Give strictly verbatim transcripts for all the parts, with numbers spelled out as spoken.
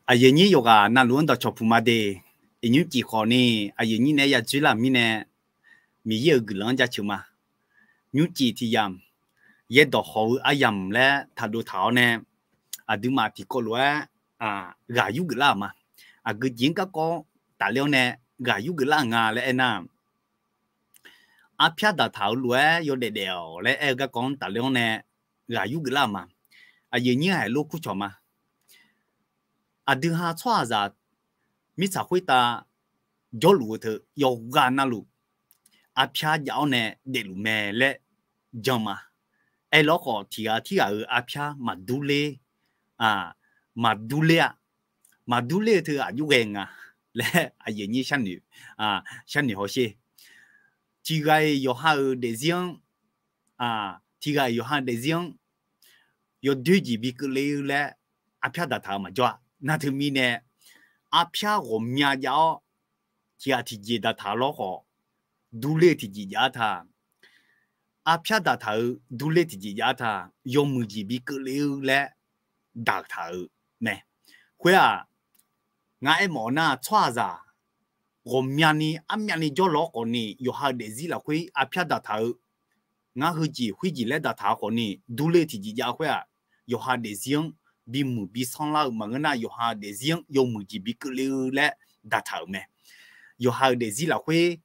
Aqyuif aqnyir yawqghaq navluf-anr dawqcawq puq ma de. Iqnymr cif khawf ni aqyuif aqnyir naeq-aer ya dzoer laf mirnae, Miqyaer-euq guiqlanq-anr jaceuq ma. Nymrcif tiq yamq, yaerdawq hawq-eu aryamq laer taqdov taq-awr nae, aqduimaf tiqkawv lof-aer ghaq yurgeuf lar-euq ma. Aqgeu jeq-anr garkawv tafler-awr nae ghaq yurgeuf lar-euq nga laer aernar, arpyar daqtaq-euq lof-aer yawdaef daef-awq laer aer-eu garkawv-anr tafler-awr nae ghaq yurgeuf lar-euq ma. Aqyuif aqnyir haiq lor kurcawq ma. Aqdui ha tsawrhaqzaq mirtsaq khoertav jawrluf-eu teu yawqghaq navluf arpyar jav-awr nae daefluf mae laer jan ma. Aerlawr khawf, tiq ghaq tirghaq-euq arpyar maqdurler, maqdurler-a. Maqdurler-eu teu aqjox ghae nga laer aqyuif aqnyir sharnoeq hawsher. Tiq ghaq-iq yawqha-euq daefzir-anr, tiq ghaq-iq yawqha daefzir-anr yawdoer jeq bi keuvle-eu laer arpyar daqtaq-eu maqjawr-a. Nar teumirnae, arpyar ghawqmya jav-awr tiq ghaq tiqjeq daqtaq lawr khawf, durler-eu tiqjeq jav-ar ta. Arpyar daqtaq-euq durler tiqjeq jav-ar ta, yawmuiq jeq bi keuvle-eu laer daqtaq-euq mae. Khoer-aq, ngar aermawf nar, tsawrhaqzaq ghawqmyani armyavni jawrlawr khawfni, yawqha-euq daefzir lafkhoer arpyar daqtaq-eu, ngar heujeq khoerjeq laer daqtaq-eu khawfni, durler-eu tiqjeq jav khoer-aq, yawqha daefzir-anr bimuiq bi sanrlar-eu maqngeur nar, yawqha-euq daefzir-anr yawmuiq jeq bi keuvle-eu laer daqtaq-euq mae. Yawqha-euq daefzir lafkhoer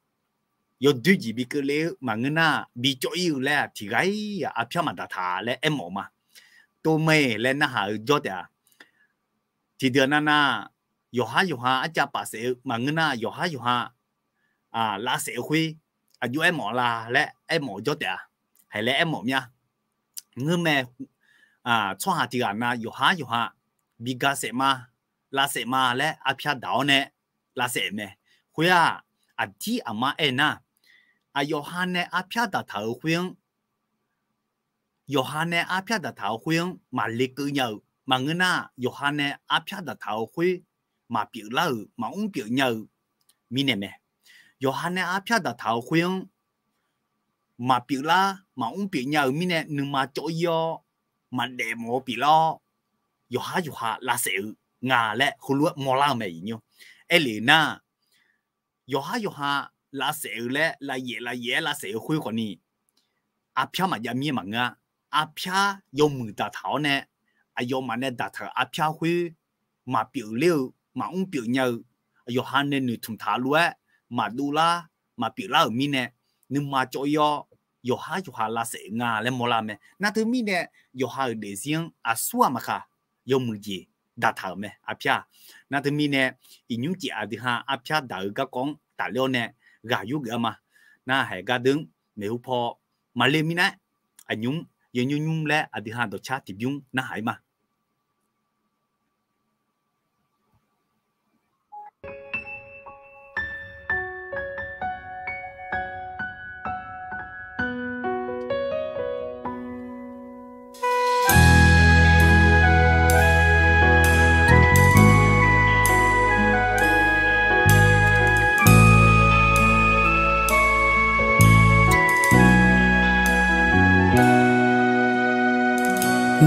yawdoer jeq bi keuvle-eu maqngeur nar, bi cawv-ir-eu laer-aq, tiq ghaq-ir-aq arpyar maqdaqtaq laer aermawf ma. Tov mae laer narhaq-eu jawr taef-a. Tiqdeuq nav nav, yawqhar yawqha arcav paf saef-eu maqngeur nar, yawqhar yawqha lavsaef-eu khoer aqjox aermawf la laer aermawf jawr taef-a. Haiq laer aermawf mya. Ngeur mae, tsawrhaq tiq ghaq nav yawqhar yawqha bi ga saef ma, lavsaef ma laer arpyar daq-awr nae lavsaef mae. Khoer-aq, aqdir aqmar aernar, aqyawf ha nae arpyar daqtaq-euq khoer-anr, yawqha nae arpyar daqtaq-euq khoer-anr maqle keuv nya-euq maqngeur nar, yawqha nae arpyar daqtaq-euq khoer maqpyeuf lar-euq maqmr pyeuf nya-eu mirnae mae. Yawqha nae arpyar daqtaq-euq khoer-anr maqpyeuf lar maqmr pyeuf nya-euq mirnae nuima cawv-ir-awr, maqdaef mawf-eu pyeuflar-awr, yawqhar yawqha lavsaef-eu nga laer heulof-aer mawrlar-eu mae iqnymr. Aerle nar, yawqhar yawqha lavsaef-eu laer lavyaef lavyaef-aer lavsaef-eu khoer khawfni, arpyar maqjav mir maqngeur-a. Arpyar yawmuiq daqtaq-awr nae, aqyawfmaf nae daqtaq-euq arpyar khoer maqpyeuf ler-eu maqmr pyeuf nya-eu, yawqha nae noeqtmq taq lof-aer maqdovlar maqpyeuf lar-euq mirnae, nuima cawv-ir-awr yawqhar yawqha lavsaef-eu nga laer mawrlar mae. Nar teumirnae, yawqha-euq daefzir-anr aqsur ghaq maqkaq, yawmuiq jeq daqtaq-euq mae arpyar-aq. Nar teumirnae, iqnymr cif aqdui ha arpyar daq-eu garkawv-anr tafler-awr nae ghaq yurgeuf-a ma. Narhaq haeq gar deuq-anr maeqhu paw maqle mirnae, aqnymr yawnymr nymr laer aqdui ha dawqcar tiqbymr narhaq-ir ma.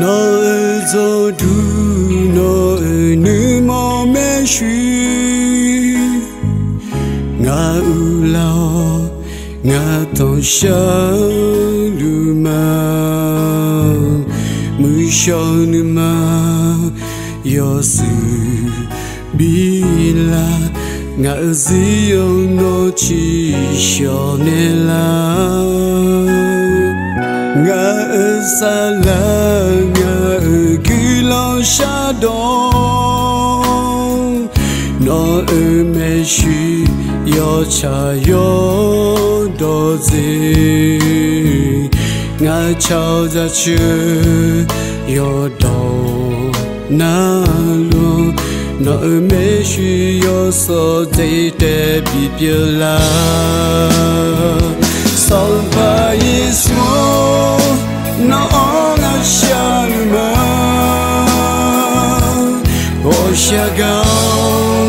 Nawq-euq jawrduq nawq-euq nuima maershuir, ngaq uqlaf-awr ngaq tanqshar luf ma. Muiqshawr nuima yawshuif bilar, ngaq-euq zir-anr nawr ciqshawq naeqlar. Ngaq-euq saflar ngaq-euq guiqlanq shardawq, nawq-euq maershuir yawtsaq yawdawq dzer. Ngaq cawq dzaqceuq yawdawq navluf, nawq-euq maershuir yawsawq dzaeq taev bipyeuf lar. Sanqpaq Yeqsur-or, nawq-anr ngaq shar luf ma. Ghawqshaq gaq-awr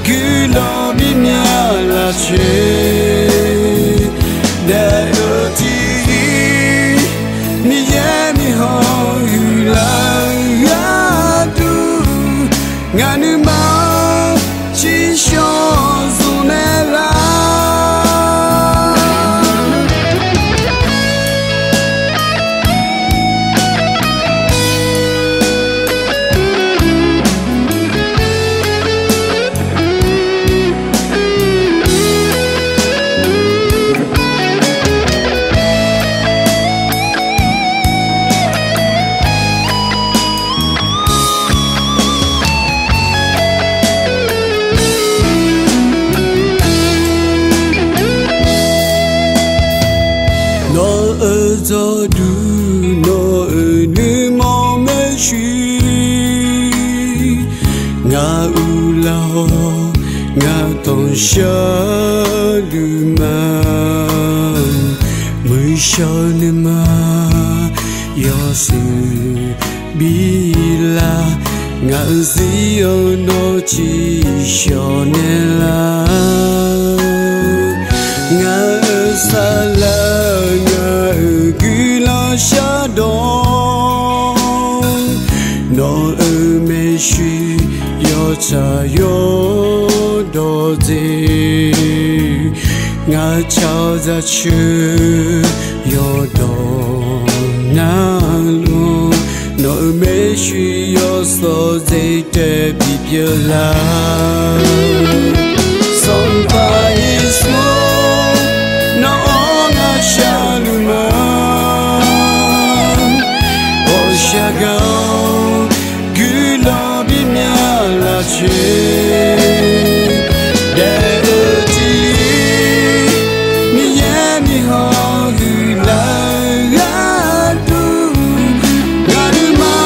guiqlanq bimya lafcoer, daef-eu tiq ghir Miqyaer miqhawq huiqlar-eu gharduq, ngaq nuima Aqduq nawq-euq nuimawr maershuir, ngaq uvlar-awr ngaq tanqshar luf ma. Muiqshawr nuima yawshuif bilar, ngaq-euq zir-awr nawr tsiqshawq naeqlar. Ngaq-euq saqlaq, ngaq-euq guiqlanq shardawq, nawq-euq maershuir yawtsaq yawdawq dzaeq, ngaq cawq zaqceuq yawdawq navluf, nawq-euq maershuir yawsawq dzaeq taef bipyeuf lar. Sanqpaq Yeqsur, nawq-anr ngaq sharluf ma. Ghawqshaq gaq-awr guiqlanq bimya lafcoer, daef-eu tiq Miqyaer miqhawq huiqlar gharduq, ngaq nuima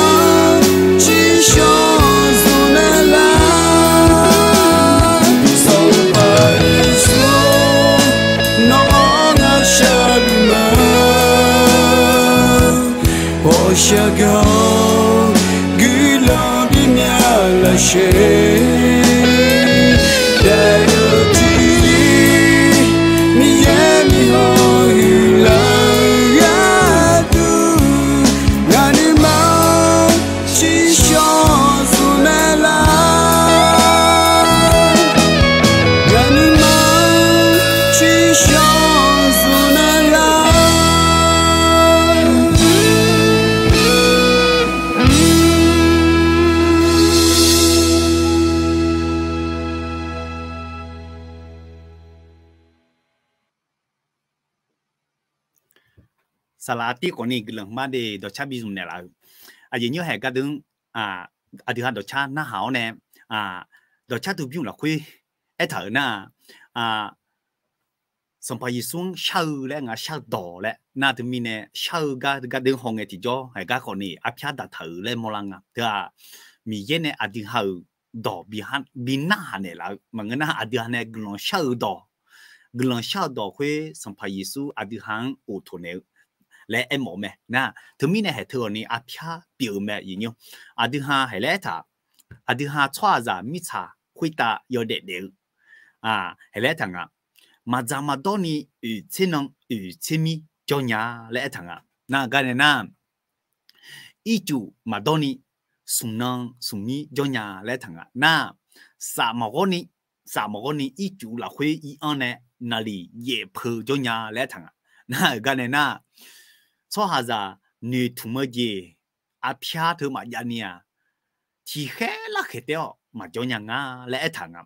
tsiqshawq zmq naeqlar. Sanqpaq Yeqsur, nawq-anr ngaq sharluf ma. Ghawqshaq gaq-awr guiqlanq bimya lafcoer, daef-eu tiq Miqyaer miqhawq huiqlar gharduq, ngaq nuima tsiqshawq zmq naeqlar. Ngaq nuima tsiqshawq zmq naeqlar. Saqlaq artiv khawfni guiqlanq hmq-ar de dawqcar bi zmq naeqlaf-eu. Aqyuif nymr haeq gardeuv, aqdui ha dawqcar narhaq-awr nae, dawqcar teu bymr lafkhoer aertaq-euq nar, Sanqpaq Yeqsur-anr shar-eu laer nga, shar-eu dawq laer nar, teumirnae shar-eu gar gardeuv hawngae tiqjawr haeq gar khawfni arpyar daqtaq-euq laer mawrlar nga. Teu-aq, Miqyaer nae aqdui ha-euq dawq bi narhaq naeqlaf-eu maqngeur nar, aqdui ha nae guiqlanq shar-eu dawq, guiqlanq shar-eu dawq khoer Sanqpaq Yeqsur aqdui ha-anr oqtoq naeq-eu laer aermawf-eu mae nar, teumirnae haeq teu ghawqni arpyar pyeuf-eu mae. Aqdui ha haeq laer aertaq, aqdui ha tsawrhaqzaq mirtsaq khoertav yawdaef daef-eu haeq laer aertaq nga. Maqdzaq maqdawr ni oeq tser nan oeq tser mir jawr nya laer aertaq nga. Nar gar nae nar, ircuf maqdawr ni smq nan smq mir jawr nya laer aertaq nga. Nar, saf maqghawr ni, saf maqghawr ni ircuf lafkhoer ir-anr nae naqliq yaef peu jawr nya laer aertaq nga. Nar-euq gar nae nar, tsawrhaqzaq noeqtmq-eu jeq arpyar teu maqjav ni-aq, tiqkhaeq larkhaeq taef-awr maqjawr nya nga laer aertaq nga.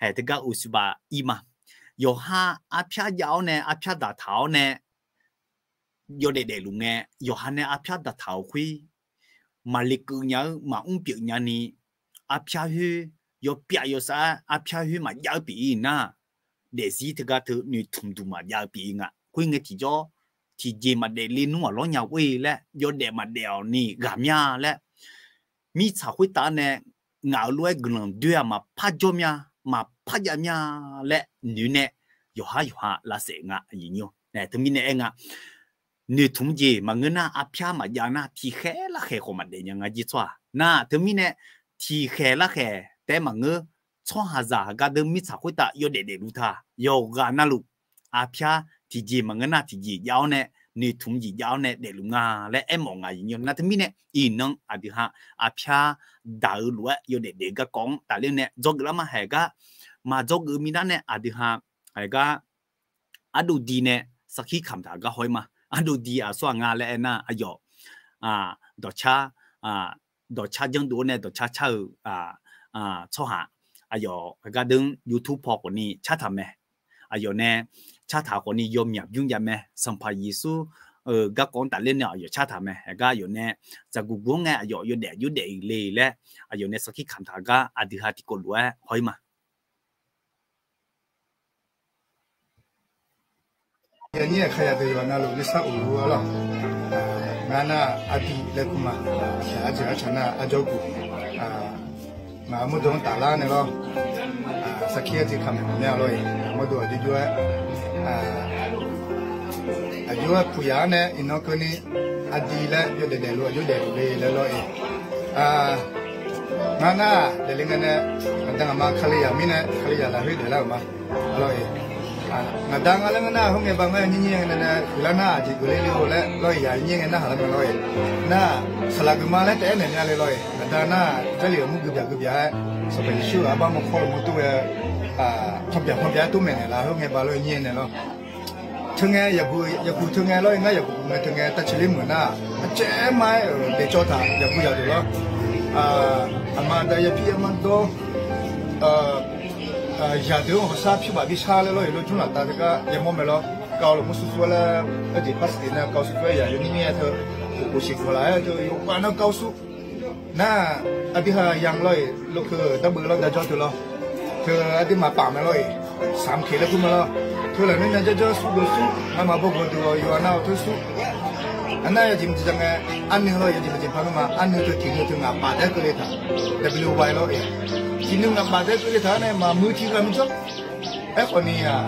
Haeq teugar uqsuf baf ir ma. Yawqha arpyar jav-awr nae, arpyar daqtaq-awr nae yawdaef daefluf ngae, yawqha nae arpyar daqtaq-euq khoer maqle keuv nya-eu maqmr pyeuf nya ni, arpyar khoer yawpyav yawsav-aer arpyar khoer maqjav-eu pyeuf-ir nar, daefzir teugar teu noeqtmq duq maqjav-eu pyeuf-ir nga. Khoerngae tiqjawr, tiqjeq maqdaef le nmr aqlawr nya ghoer laer, yawdaef maqdaef-awq ni ghaq mya laer, mirtsaq khoertav nae ngaq-euq lof-aer guiqlanq doe-aq maqpar jawr mya, maqpar jav mya laer noeq nae yawqhar yawqha lavsaef nga. Teumirnae aer nga, noeqtmq jeq maqngeur nar, arpyar maqjav nar, tiqkhaeq larkhaeq khawf maqdaef nya nga jir tsawrhaq nar, teumirnae tiqkhaeq larkhaeq taef-aer maqngeur, tsawrhaqzaq haqgar deuq mirtsaq khoertav yawdaef daefluf taq yawqghaq navluf, arpyar tiqjeq maqngeur nar tiqjeq jav-awr nae, noeqtmq jeq jav-awr nae daefluf nga laer aermawf nga. Nar teumirnae iqnan aqdui ha arpyar daq-eu lof-aer yawdaef daef-eu garkawv-anr tafler nae dzawgeuf lar ma. Haeq gar maqdzawgeuf-eu mirnae nar nae aqdui ha haeq gar ardov di nae sarkir kamq taq gar haw-ir ma. Ardov di aqsur aqnga laer aernar, aqyawf dawqcar, dawqcar janrdov-awr nae dawqcar car-eu tsawrhaq, aqyawf haeq gar deuq-anr YouTube paw khawfni cartaq mae. Aqyawf nae cartaq khawfni yawmyaq bymr jav mae. Sanqpaq Yeqsur-euq garkawv-anr tafler nae aqyawf cartaq mae. Haeq gar aqyawf nae zaqguq guq-anr ngae aqyawf yawdaef yawdaef-iq le laer aqyawf nae sarkir kamq taq gar aqdui ha tiqkawv lof-aer haw-ir ma. Aqnyir aqkaq yaq deuq yawqha navluf nuisar of luf-eu arlawr. Ngar nar-aq, ardi laer kur ma. Arjeuq arcaq nar-aq, arjawr guq. Ngaq-euq mawrdo-anr taflar nae lawr. Sarkir arjeq kamq mawf mya lawr-iq. Ngaq mawrdo aqjox jov-aer, aqjox-aer puq yaf-anr nae iqnan keuvni ardi laer yawdaef daefluf aqjox daefluf le laer lawr-iq. Ngar nar-aq, daefle ngae nae, ngaqda ngaqma Kalizaq mirnae Kalizaq lafkhoer daeflar-euq ma. Lawr-iq. Ngaqda ngar laer ngeur nar-aq, khoerngae ba ngar nyir nyir ngae nae nae huiqlar nar-aq, aqjeq geufle le-or laer lawr-iq, yaq nyir ngae narhaq lar mae lawr-iq. Nar-aq, saqlaq geufma laer taef-aer naeq mya le lawr-iq. Ngaqda nar-aq, Jarlif-euq mur gui byaq gui byaq-aer, Sanqpaq Yeqsur-euq arbawr mawrkawr-eu mawr tov ghae, pyawq pyawq pyawq-aer tov maeqnaeq laf khoerngae ba lawr-iq, nyir ngae nae lawr. Teungae yaqguq, yaqguq teungae lawr-iq, ngar yaqguq guq ngae teungae tavceq ler meuq nar-aq, aqcaer mar-aer-euq daeqcawv taq yaqguq yaq deuq lawr. Aqma aqda yapir yamar dawr, yaq deuq-anr hawqsar pyur baf bi shar laer lawr-iq, lawrjmr laftav teugar yamawr mae lawr. Kav-eu lafmur sursur-aer laer, arjeq par saqdeq nar kav-eu sursur-aer yaq yawnyir nyir-aer teu, khof khof siq khof laf-aer teu yawqghaq nar kav-eu sur. Nar-aq, aqdui ha yamq lawr-iq, lokeu darbeuv lawr dajawr teu lawr. Teu aqduimaf paf mae lawr-iq, samq keq laer kur mae lawr. Teu lafnoer nya jarjar sur deuq sur, ngamaf bawgawq deuq-awq yawqha nar-awq teu sur. Aqnar yawjeq maqjeq ja ngae, arnuiv lawr-iq, yawjeq maqjeq paq ngamaf arnuiv teu tiqnuiv teu ngaq paf taef-aer keuvle taq. Wbylawr-iq, tiqnuiv ngaq paf taef-aer keuvle taq-anr nae maqmuiq tiqghaq maqjawr. Aerkhawf ni-aq,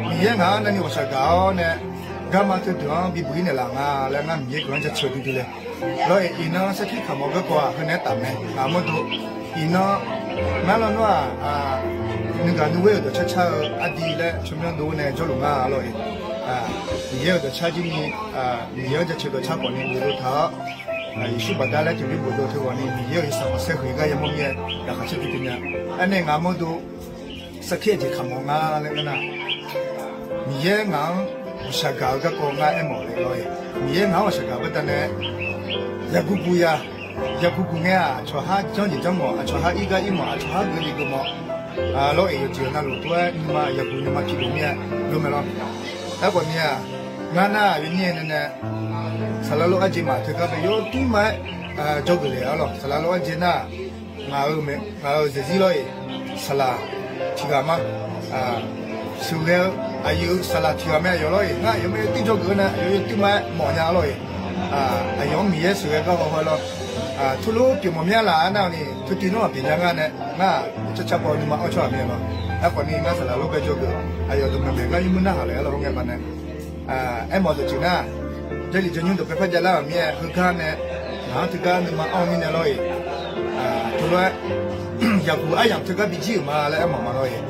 Miqyaer ngaq-anr navni ghawqshaq gaq-awr nae, garma teudeuq-anr bibuq-ir naeqlaf nga laer ngar Miqyaer guiqlanq-anr jaceuq duidui le. Lawr-iq, iqnan sarkir kamq-eu garkawv-aq heunaeq-aer taf mae, ngaq mawrdo. Iqnan ngar lawnmr-aq, nuigaq nuighoer-euq dawqcar car-eu ardi laer tsawrmyanr dov nae jawrluf nga lawr-iq. Miqyaer-euq dawqcar jir ni, Miqyaer-anr jaceuq dawqcar khawf ni bof dov taq-awr, Yeqsur baqda laer tiqbir bof dov teu ghawq ni Miqyaer-euq yawshaef khanqsaer huiq gar yamawr mir-aer laqkhaq caer duidui nya. Aernae ngaq mawrdo, sarkir aqjeq kamq-eu nga laer ngeur nar, Miqyaer ngaq-anr ghawqshaq gaq-eu garkawv ngar aermawf le lawr-iq. Miqyaer ngaq-anr ghawqshaq gaq-eu baqdanae, yaqguq guq yaq, yaqguq guq ngae-aq, aqcawq har janrjeq janrmawf, aqcawq har ir gar ir mawf, aqcawq har geuf jeq geuf mawf. Lawr-iq, yawqjeq navluf tov-aer nuima yaqguq nuima pi luf mir-aer lor mae lawr. Aerkhawf ni-aq, ngar nar-aq yawnyir nae nae, saqlaq lof arjeq maf teugar bae yawduir ma-aer jawrgeuf le-a lawr. Saqlaq lof arjeq nar-aq, ngaq-euq mae, ngaq-euq zaeqzir lawr-iq, saqlaq tiqghaq ma. Sheuqghae-eu aqyuif-eu saqlaq tiqghaq mae, aqyawf lawr-iq, ngar aqyawf mae yawduir jawrgeuf-eu nae aqyawf yawduir ma-aer mawf nya lawr-iq. Aqyawf-anr Miqyaer sheuqghae gar haw haw lawr. Turlur pyeuf mawf mya laf-aer nar-awq ni teutiv nawr-aq pyeuf nya ngar nae, ngar-aq carcar paw nuima anr tsawrhaq mae lawr. Aerkhawf ni ngar saqlaq lof bae jawrgeuf, aqyawf dawqmaeq maeq ngar yawmuir narhaq le-a lawr. Khoerngae baqdanae, aermawf dawqtsuif nar, Jarlif jawrnymr dawqpae par javlar-euq mir-aer heugar nae, ngaq-anr teugar nuima anr-eu mirnae lawr-iq, teulof-aer yaqguq aryamq teugar bijir-euq ma laer aermawf ma lawr-iq.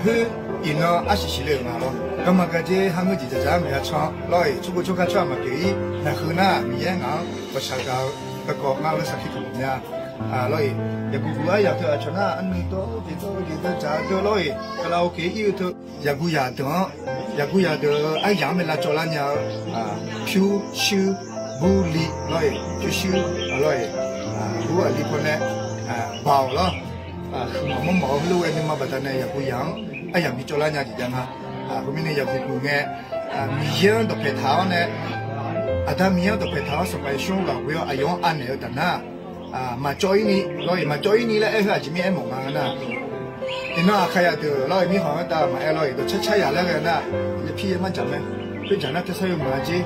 Khoer iqnan arsiq siqle-euq nga lawr. Garma gardzer har ngeur jeq dzaqdzaq-aer maqya can lawr-iq, tsawrkov tsawrkar tsawrhaq maqpyeuf-ir naqheu nar Miqyaer ngaq-anr ghawqshaq gaq-eu garkawv ngar lof sarkir kamq mya lawr-iq. Yaqguq guq aryamq teu aqcawq nar arnuiv dawr jeq dawr-eu jeq dawr dzaq-eu deuq lawr-iq, kalaoke ir-eu teu yaqguq yaq deuq-anr, yaqguq yaq deuq-eu aryamq-anr maeqlav cawvlar nya-eu, pyurshuir burli lawr-iq, pyurshuir lawr-iq, bur aqli pawnae baoq lawr, huiqmawf mawrmawf-eu heulof ghae nuima baqdanae yaqguq yaq-anr aryamq bi cawvlar nya jeq jav nga. Khoermirnae yaqguq guq ngae, Miqyaer-anr dawqpaeq taq-awr nae, Aqda Miqyaer-anr dawqpaeq taq-awr Sanqpaq Yeqsur-anr ghaq ghoe-awr aqyawf-anr anaeq-eu taf nar, maqcawv-ir ni lawr-iq, maqcawv-ir ni laer aer-eu aqjeq mirnae aermawf nga nar, iqnan aqkaq yaq deuq lawr-iq mirkhanq-anr tav maqaer lawr-iq, dawqcar car yaq laer ghae nar, yapir yamarjaq mae, khoerjaq nar tersar yawmuiq-a jer,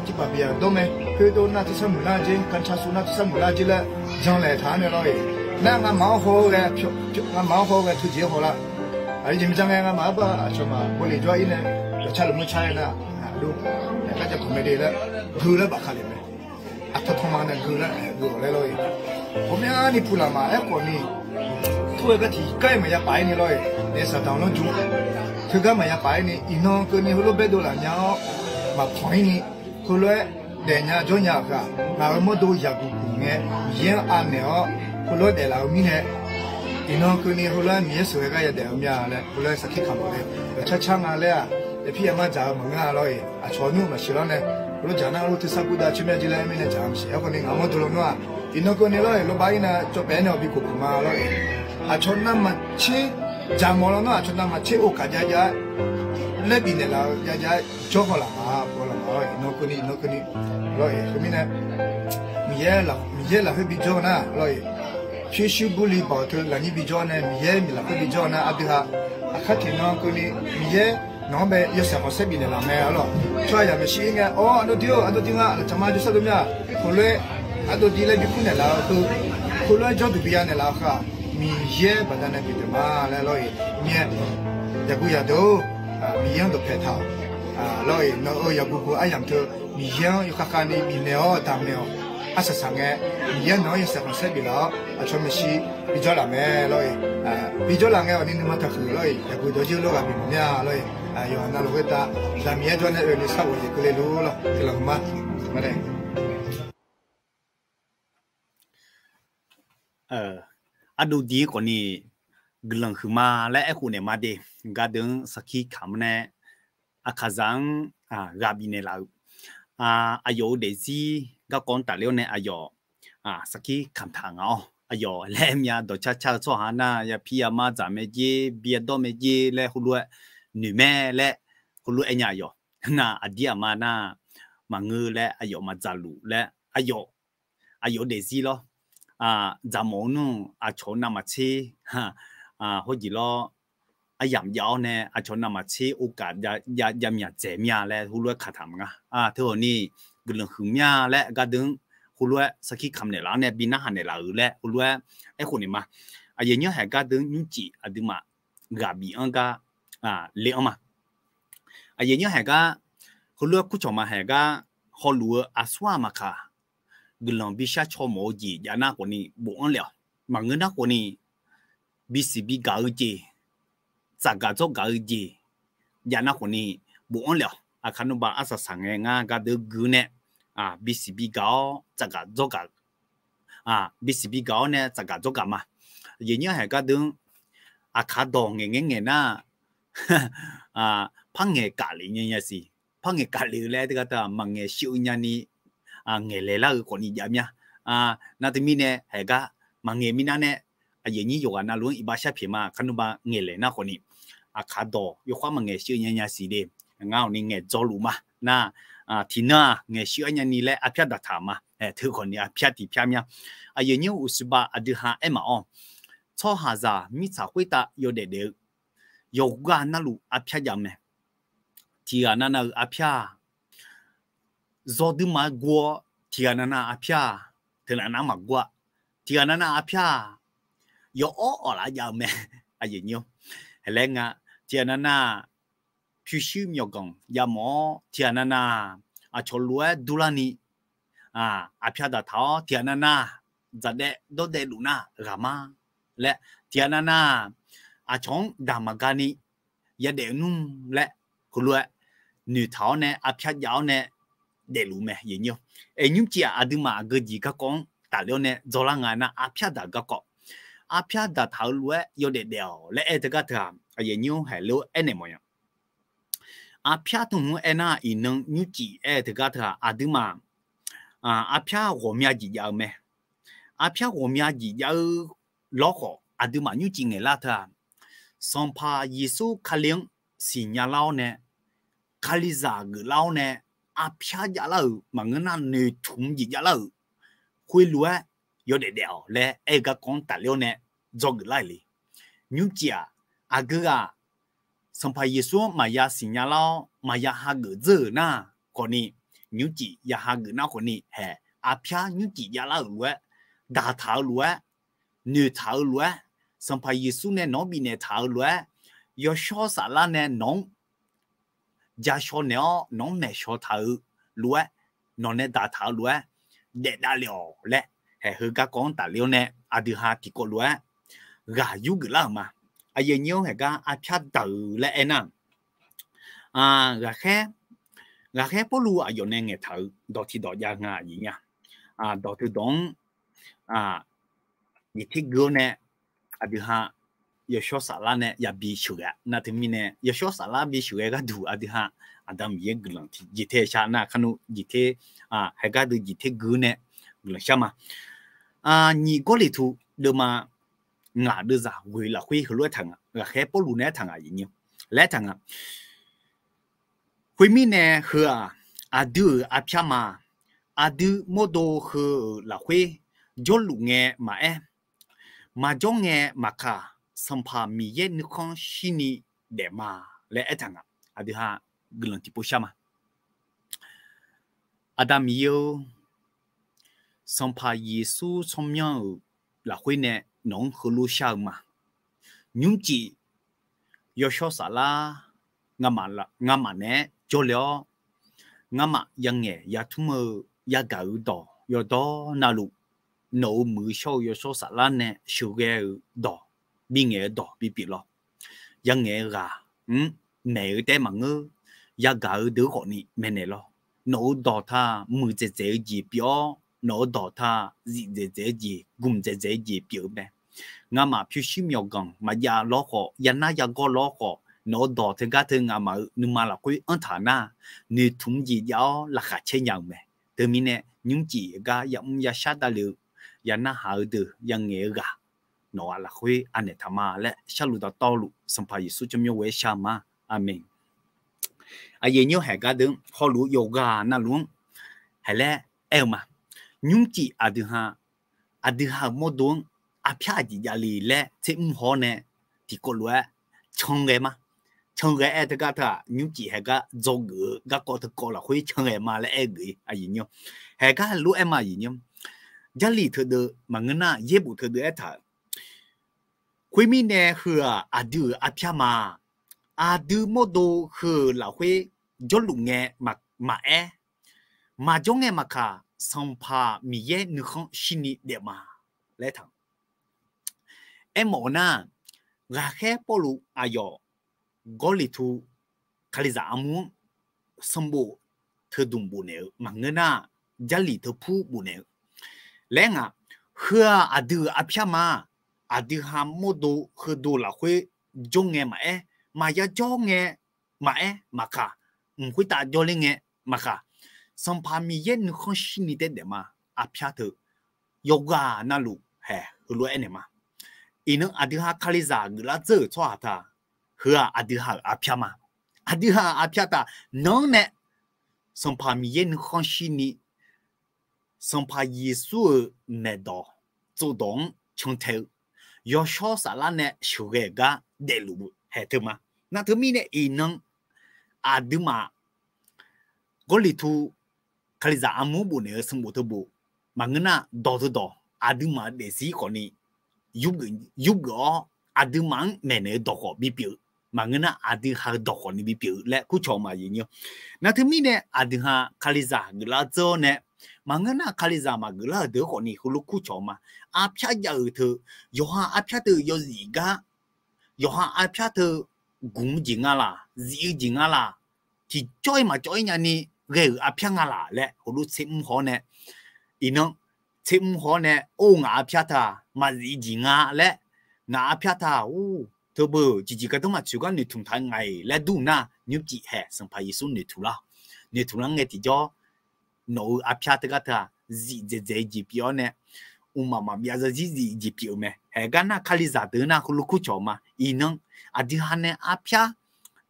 tiqpaf biyaq dawr mae, khoerdov nar tersar muiqlar jer, kantsasuv nar tersar muiqlar jer laer janlaeq taq-anr nae lawr-iq, nar ngamaf-anr haw-eu ghae, ngamaf-anr haw-eu ghae teujeq-aer hawlar. Aqjeq mirnae janr ngae ngamaf-anr bar aqcawq maq bawleq jawr-ir nae, dawqcar luf mur car-aer nar, aqdov, aqgar jaqkawq mae de laer, geu laer bafkaq lef mae. Aqtanqtanq ma nae geu laer, geu-awq laer lawr-iq. Ghawqmyani puq laf ma aerkhawf ni, tur-eu gar tiqgar-iq maqya paf-ir ni lawr-iq, naef saqdaq lanrju, teugar maqya paf-ir ni, iqnan keuvni heulof baedov laf nya-awr, maqpanq-ir ni, heulof-aer daefnya jawrnya-euq khaq, ngaq-euq mawrdo yaqguq guq ngae, Miqyaer-anr anaeq-awr, heulof-aer daeflaf-eu mirnae, iqnan keuvni heulof-aer Miqyaer sheuqghae gar yadaef-eu mya laer heulof-aer sarkir kamq le. Dawqcar car nga laer-aq, yapir yamarjaq-eu maqngeur-a lawr-iq, aqcawq nymr maqsiq lawr nae, heulof jaq nar heulof tersar gurdav coer mya jer laer mirnae jaq-eu maqsiq. Aerkhawf ni ngaq mawrdo lawnmr-aq, iqnan keuvni lawr-iq lawba-ir nae cawv paef-aer nae awqbi kof kof ma lawr-iq, aqcawq navmaqtser jaq mawf lawnmr-aq, aqcawq navmaqtser oqkaq jav jav-aer laer bifnaeq laf-eu jav jav-aer jawr haw laf ma, baw laf ma lawr-iq, iqnan keuvni iqnan keuvni lawr-iq. Khoermirnae, Miqyaer lafkhoer bijawr nar lawr-iq, pyurshuir burli baoq teu lafnyir bijawr nae Miqyaer lafkhoer bijawr nar aqdui ha, aqkar tiqnan keuvni Miqyaer Nawq-anr bae yawshaef khanqsaer bifnaeq laf mae arlawq. Tsawrhaqzaq maeqshi ir ngae, awr, ardov dir-or, ardov dir nga, laqtsaq ma jawrshar dov mir-aq, khof lof-aer ardov dir laer bikhoer naeqlaf-eu heu, khof lof-aer jawrduq bi ya naeqlaf-eu khaq, Miqyaer baqdanae bifnaeq ma laer lawr-iq, Miqyaer, yaqguv yadeuq-or, Miqyaer-anr dawqpaeq taq-awq. Lawr-iq, nawq-euq yaqguv guv aryamq teu Miqyaer-anr yawkhav khav ni bifnaeq-awr daqmaeq-awq. Arsaq saq ngae, Miqyaer nawq-anr yawshaef khanqsaer biflaf-awr aqcawq maeqshi bijawr laf mae lawr-iq, bijawr laf ngae awqni nuima taqhuiq lawr-iq, yaqguv dawq jir lawr ghaq bif mawf mir-a lawr-iq, yawqha navluf khoertav zaqmiq-aer jawr nae oe ni sharghawq jeq keuvle luf lawr, tiqlanq huiqma. Ardov dir khawfni guiqlanq huiqma laer aerkhof naeq ma de. Gardeuv-anr sarkir kamq nae aqkaqzaq-anr ghaq bifnaeq laf-euq aqyawf-euq daefzir garkawv-anr tafler-awr nae aqyawf sarkir kamq taq nga-awr, aqyawf laer myav dawqcar car-eu tsawrhaq nar yapir yamar dzaq mae jer, bi yadawr mae jer laer heulof-aer noeq mae laer heulof-aer aer nya aqyawf. Nar aqdir aqma nar maqngeur laer aqyawf maqdzaq luf laer aqyawf aqyawf-eu daefzir lawr. Dzaqmawf-eu nmr aqcawq-eu navmaqtser hawrjeq lawr, aryamq jav-awr nae aqcawq-eu navmaqtser โอกาส javmyaq dzaeq mir-a laer heulof-aer kaq taq ma nga. Teuhawq ni guiqlanq huiq mir-a laer gardeuv-anr heulof-aer sarkir kamq naeqlaf-awr nae bi narhaq naeqlaf-euq laer heulof-aer aerkhof naeq ma. Aqyawf nymr haeq gardeuv nymrcif aqduimaf ghaq bif-anr gar le-anr ma. Aqyawf nymr haeq gar heulof-aer kurcawq ma haeq gar hawluf-eu aqsur-aq maqkaq, guiqlanq bishar caw mawf-eu jeq jav nar khawfni bofanr lef-awq. Maqngeur nar khawfni bisiq bigaq-eu jeq, tsafgaq dzawrgaq-eu jeq jav nar khawfni bofanr lef-awq. Aqkaq nmrba arsaq saq ngae ngar gardeuv gui nae bisiq bigaq-awr tsafgaq dzawrgaq bisiq bigaq-awr nae tsafgaq dzawrgaq ma. Aqyawf nymr haeq gardeuv-anr aqkaq dawq ngaeqngae ngaeq nar, par ngaeq kaf lef nya nya siq. Par ngaeq kaf lef-eu laer teugar teu-aq maqngaeq shir-eu nyani ngaeq laeq lar-eu khawfni jav mir-a. Nar teumirnae haeq gar maqngaeq mirnar nae aqyawf nymr yawqghaq navluf-anr iqbax shar pyeuf ma. Aqkaq nmrba ngaeq laeq nar khawfni aqkaq dawq yawkhav maqngaeq shir-eu nya nya siq de. Ngar awqni ngaeq dzaw luf ma. Nar tiqnan-aq ngaeq shir-aer nyani laer arpyar daqtaq ma. Teu khawfni arpyar tiqpyar mir-a. Aqyawf nymr uqsiba aqdui ha aer maf-awr, tsawrhaqzaq mirtsaq khoertav yawdaef daef-eu yawqghaq navluf arpyar jav-eu mae. Tiqghaq navnav-euq arpyar-aq, zawq duima-aer guv-awr tiqghaq navnav arpyar-aq, teunav nar maqguv-a. Tiqghaq navnav arpyar-aq, yawawr awqlaf jav-eu mae. Aqyawf nymr-or, haeq laer nga, tiqghaq navnav pyurshuir myawqganq yamawf-awr tiqghaq navnav aqcawq lof-aer durlarni arpyar daqtaq-awr tiqghaq navnav dzaqdaev dawrdaev luf nar ghaq ma laer, tiqghaq navnav aqcawq-anr daq maqgani yadaef-eu nmr laer heulof-aer noeqtaq-awr nae arpyar jav-awr nae daefluf mae. Aqyawf nymr-or, aer nymrcif-aq aqduimaf aqgeu jeq garkawv-anr tafler-awr nae dzawlar nga nar arpyar daq-eu garkawv, arpyar daqtaq-eu lof-aer yawdaef daef-awq laer aer-eu teugar teu-aq aqyawf nymr-or haeq lof-aer aernaeq mawf-a. Arpyar tmq-anr aernar iqnan nymrcif aer-eu teugar teu-aq aqduimaf arpyar ghawqmya jeq jav-eu mae. Arpyar ghawqmya jeq jav-eu lawrkhawf aqduimaf nymrcif ngaeqlar teu-aq, Sanqpaq Yeqsur Kali-anr siqnya lar-awr nae, Kalizaq geuflar-awr nae arpyar javlar-euq maqngeur nar noeqtmq jeq javlar-euq khoerlof-aer yawdaef daef-awq laer aer-eu garkawv-anr tafler-awr nae dzawgeuf lar-euq le. Nymrcif-aq aqgeu ghaq Sanqpaq Yeqsur-anr maqya siqnya lar-awr maqya hageuf dzeur-euq nar khawfni, nymrcif ya hageuf nar khawfni haeq arpyar nymrcif javlar-euq lof-aer, daqtaq-eu lof-aer, noeqtaq-eu lof-aer, Sanqpaq Yeqsur nae nawq-anr bifnaeq taq-eu lof-aer, yawshawr saflar nae nawq-anr ja shaw naeq-awr nawq-anr maeq shaw taq-eu lof-aer, nawq nae daqtaq-eu lof-aer daefdav le-awq laer, haeq heu garkawv-anr tafler-awr nae aqdui ha tiqkawv lof-aer ghaq yurgeuf lar-euq ma. Aqyawf nymr-or haeq gar arpyar daq-euq laer aernar, ghaqkhaer, ghaqkhaer Pawrluv aqyawf nae ngaeqtaq-euq dawq tiqdawq jav nga aqyawf nya. Dawq tiqdawq-anr jeqter gui-awr nae aqdui ha yawshawr saflar nae yabi sheuqghae-a. Nar teumirnae yawshawr saflar bi sheuqghae gharduq aqdui ha Aqda Miqyaer guiqlanq tiqjeq ter shar nar kharnmr jeqter, haeq gardeuv jeqter gui-awr nae guiqlanq shar ma. Nyiq Gawrliqtu deuvma ngaq deuvzaq ghoeq lafkhoer heulof-aer taq nga, ghaqkhaer Pawrluv nae aertaq nga aqyawf nymr-or laer aertaq nga. Khoermirnae heu-aq, aqdui-euq arpyar ma. Aqdui mawrdo heu-euq lafkhoer jawrluf ngae maqaer, maqjawr ngae maqkaq, Sanqpaq Miqyaer nuikhanr shirni daef ma laer aertaq nga. Aqdui ha guiqlanq tiqpov shar ma. Aqda Miqyaer-or, Sanqpaq Yeqsur tsawrmyanr-euq lafkhoer nae nawq-anr heulof shar-eu ma. Nymrcif yawshawr saflar ngamaf naeq-aer jawrle-awr, ngamaf yangaeq yatmr-eu yagaq-eu dawq yawdawr navluf, nawq-euq muiq-eu shawr-eu yawshawr saflar nae sheuqghae-eu dawq, bingaeq-eu dawq bipyeuf lawr. Yangaeq-eu ghaq-anr maeq-eu taef-aer maqngeur, yagaq-eu deuq khawfni maeqnaeq lawr. Nawq-euq dawq taq muiqdzaeq dzaeq-eu jeq pyeuf-awr, nawq-euq dawq taq zifdzaeq dzaeq-eu jeq, gmqdzaeq dzaeq-eu jeq pyeuf-eu mae. Ngamaf pyurshuir myawqganq maqjav lawr khawf, yanar yagawr lawr khawf, nawq-euq dawq teugar teu ngamaf-euq nuima lafkhoer anrtaq nar, noeqtmq jeq jav-awr laqkhaq caer nya-euq mae. Teumirnae nymrcif gar yamr yashar davle-eu, yanar haq-eu deuq yangaeq-eu ghaq, nawq-aq lafkhoer anaeq taq ma laer sharluf dawqtawvluf Sanqpaq Yeqsur tsawrmyanr ghoe-aer shar-eu ma. Aqmeq. Aqyuif aqnyir haeq gar deuq-anr hawluf-eu yawqghaq navluf-anr haeq laer aer-eu ma. Nymrcif aqdui ha, aqdui ha-euq mawrdo-anr arpyar aqjeq javle laer tser mr haw-awr nae tiqkawv lof-aer can ghae ma. Can ghae aer teugar teu-aq, nymrcif haeq gar dzawgeuf-eu garkawv teukawv lafkhoer can ghae ma laer aer geuf-ir. Aqyuif aqnyir, haeq gar lof-aer ma. Aqyuif aqnyir, Jarlif teudeuv maqngeur nar, yaerbof teudeuv aertaq-euq, khoermirnae heu-aq aqdui-euq arpyar ma. Aqdui mawrdo heu-euq lafkhoer jawrluf ngae maqaer, maqjawr ngae maqkaq, Sanqpaq Miqyaer nuikhanr shirni daef ma laer taq-eu. Aermawf-eu nar, ghaqkhaer Pawrluv aqyawf Gawrliqtu Kalizaq armur-anr sanqbof teudmq bofnaeq-eu maqngeur nar, Jarlif teupur bofnaeq-eu laer ngaq, heu-aq aqdui-euq arpyar ma. Aqdui ha mawrdo heudo lafkhoer jawr ngae maqaer, maqya jawr ngae maqaer maqkaq, mq khoertav jawrler ngae maqkaq, Sanqpaq Miqyaer nuikhanr shirni taef daef ma. Arpyar teu yawqghaq navluf haeq heulof-aer aernaeq ma. Iqnan aqdui ha Kalizaq geuflar dzeur-euq tsawrhaq taq, heu-aq aqdui ha-euq arpyar ma. Aqdui ha-euq arpyar taq nanr nae Sanqpaq Miqyaer nuikhanr shirni, Sanqpaq Yeqsur-euq maeqdawq tsovdawq-anr cantae-eu, yawshawr saflar nae sheuqghae-euq gar daefluf-eu haeq teu ma. Nar teumirnae iqnan aqduimaf Gawrliqtu Kalizaq armur bofnaeq-eu sanqbof teu bof maqngeur nar, dawq teu dawq aqduimaf-euq daefzir khawfni yurgeuf-awr, aqduimaf-anr maeqnaeq-eu dawq khawf bipyeuf-eu maqngeur nar, aqdui ha-eu dawq khawfni bipyeuf-eu laer kurcawq ma. Aqyuif aqnyir, nar teumirnae aqdui ha Kalizaq geuflar dzeur-awr nae, maqngeur nar Kalizaq maqgeuflar-euq deuq khawfni heulof kurcawq ma. Arpyar jav-euq teu, yawqha arpyar teu yawzif gar, yawqha arpyar teu gmq-eu jeq nga laq, zif-eu jeq nga laq, tiqjawr-ir maqjawr-ir nyani ghae-euq arpyar nga laq laer heulof tser mr haw-awr nae, iqnan tser mr haw-awr nae, or ngaq arpyar teu-aq maqzif jeq nga laer, ngaq arpyar teu-aq or teubeu tiqjeq gardanr maqtsoeq gar noeqtmq taq-eu nga-iq laer dur nar, nymrcif haeq Sanqpaq Yeqsur noeqtmq lar, noeqtmq lar ngae tiqjawr nawq-euq arpyar teugar teu-aq zif dzaeqdzaeq-eu jeq pyeuf-awr nae, mqmaq maqbyav zarzir zif jeq pyeuf-eu mae. Haeq gar nar Kalizaq deuq nar heulof kurcawq ma. Iqnan aqdui ha nae arpyar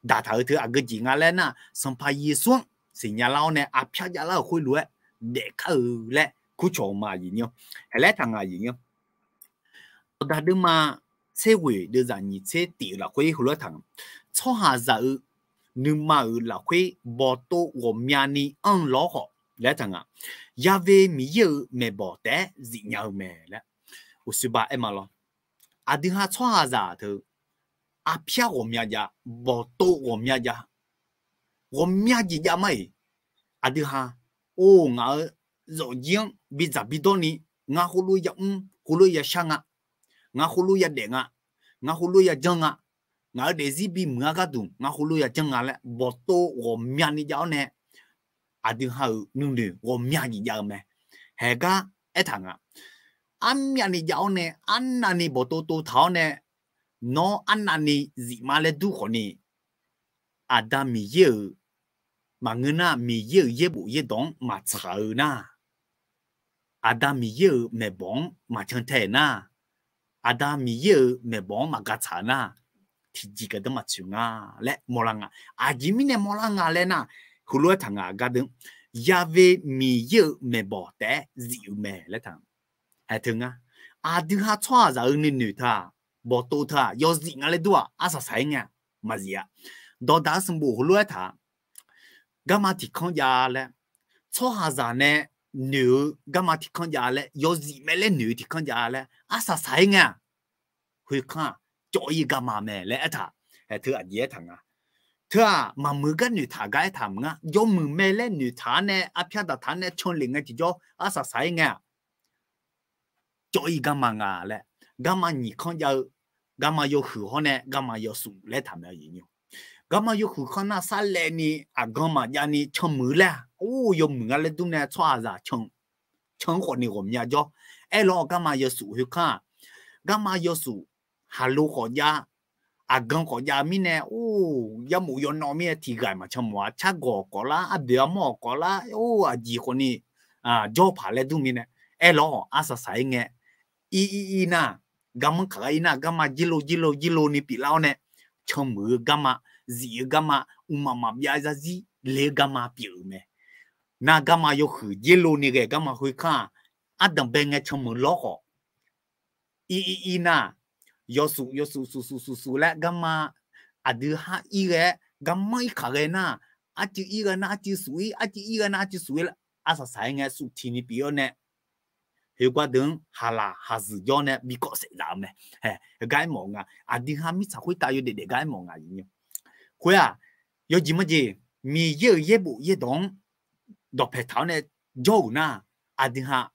daqtaq-eu teu aqgeu jeq nga laer nar, Sanqpaq Yeqsur-anr siqnya lar-awr nae arpyar javlar-euq khoerlof-aer daefkar-eu laer kurcawq ma. Aqyuif aqnyir, haeq laer taq nga. Aqyuif aqnyir, dawqdaq deuvma tser ghoeq deuvzaq nyiq tser tif-euq lafkhoer heulof-aer taq nga. Tsawrhaqzaq-euq nuima-euq lafkhoer bawqtov ghawqmyani anr-eu lawr khawf laer taq nga. Yave Miqyaer-euq maeqbawq taef-aer zifnya-eu mae laer uqshoe ba aer ma lawr. Aqdui ha tsawrhaqzaq teu arpyar ghawqmya jav, bawqtov ghawqmya jav, ghawqmya jeq jav ma-iq, aqdui ha, or ngaq-euq zawqjir-anr bidzaq bidawr ni, ngar heulof yamr, heulof yashar nga, ngar heulof yadaef nga, ngar heulof yajanr nga, ngaq-euq daefzir bimuiq-ar gharduq ngar heulof yajanr nga laer bawqtov ghawqmyani jav-awr nae, aqdui ha-euq nuinoeq ghawqmya jeq jav-eu mae. Haeq gar aertaq nga. Armyavni jav-awr nae arnavni bawqtov tov taq-awr nae, nawr arnavni zif ma laer dur khawfni, Aqda Miqyaer-euq maqngeur nar, Miqyaer-euq yaerbof yaerdawq-anr maqtsaq-eu nar, Aqda Miqyaer-euq maeqbawq-anr maqcan tae nar, Aqda Miqyaer-euq maeqbawq-anr maqgatsaq nar, tiqjeq gardanr maqtsoeq nga laer mawrlar nga. Aqjeq mirnae mawrlar nga laer nar, heulof-aer taq nga gar deuq, Yave Miqyaer-euq maeqbawq taef-aer zif-eu mae laer taq. Haeq teu ngar, aqdui ha tsawrhaqzaq-eu nuinoeq teu-aq, bawqtov teu-aq yawzif nga laer dur-aq arsaq saq-aer ngae maqzif-a. dawqdaq-eu sanqbof heulof-aer taq, garma tiq kanr jav laer, tsawrhaqzaq nae noeq-eu garma tiq kanr jav laer, yawzif mae laer noeq-eu tiq kanr jav laer arsaq saq-ir ngae-aq, khoerkanr-aq, cawv-ir garma mae laer aertaq. Teu aqjeq aertaq nga. Teu-aq, maqmuiq gar noeqtaq gar aertaq maqnga. Yawmuiq mae laer noeqtaq-ar nae, arpyar daqtaq-ar nae canlef ngae tiqjawr arsaq saq-ir ngae-aq, cawv-ir garma nga laer, garma nyiq kanr jav-eu, garma yawhuiq hawr nae garma yawsuf laer taq mae. Garma yawhuiq kanr nar sarlaevni aqgan maqjavni canmuiq laer-aq, or, yawmuiq nga laer dur nae tsawrhaqzaq can, can-anr khawfni ghawqmya jawr. Aerlawr garma yawsuf khoerkanr-aq, garma yawsuf haqlo khawf jav, aqgan khawf jav mirnae, or, yarmof yawnawv mirnae tiqghaq maqcan mawf-a. Cargawq khawf lar, arboeq armawr khawf lar, or, aqjeq khawfni jawr paq laer dur mirnae, aerlawr arsaq saq-ir ngae, ir ir ir nar, garmanr kaq gar ir nar, garma jirlo jirlo jirlo ni pyeuflar-awr nae, canmuiq-eu garma, zif-eu garma, mqmaq maqbyav zarzir le-eu garma pyeuf-euq mae. Nar garma yawhuiq jirlo ni ghae garma khoerkanr-aq, ardanqbae ngae canmuiq lawr khawf, ir ir ir nar, yawsuf yawsuf suf suf suf suf laer garma aqdui har ir ghae-aer, garmanr irkaq ghae nar, arcuiv ir ghae nar arcuiv suf ir, arcuiv ir ghae nar arcuiv suf ir laer arsaq saq-ir ngae suf tiqni pyeuf-awr nae, khoergar deuq-anr haqlaq haqzuiq jawr nae bi kawv saef zaf-eu mae. Heugar aermawf nga. Aqdui ha mirtsaq khoertav yawdaef daef gar aermawf nga. Khoer-aq, yawjeq majeq, Miqyaer-euq yaerbof yaerdawq-anr dawqpae taq-awr nae jawr-euq nar, aqdui ha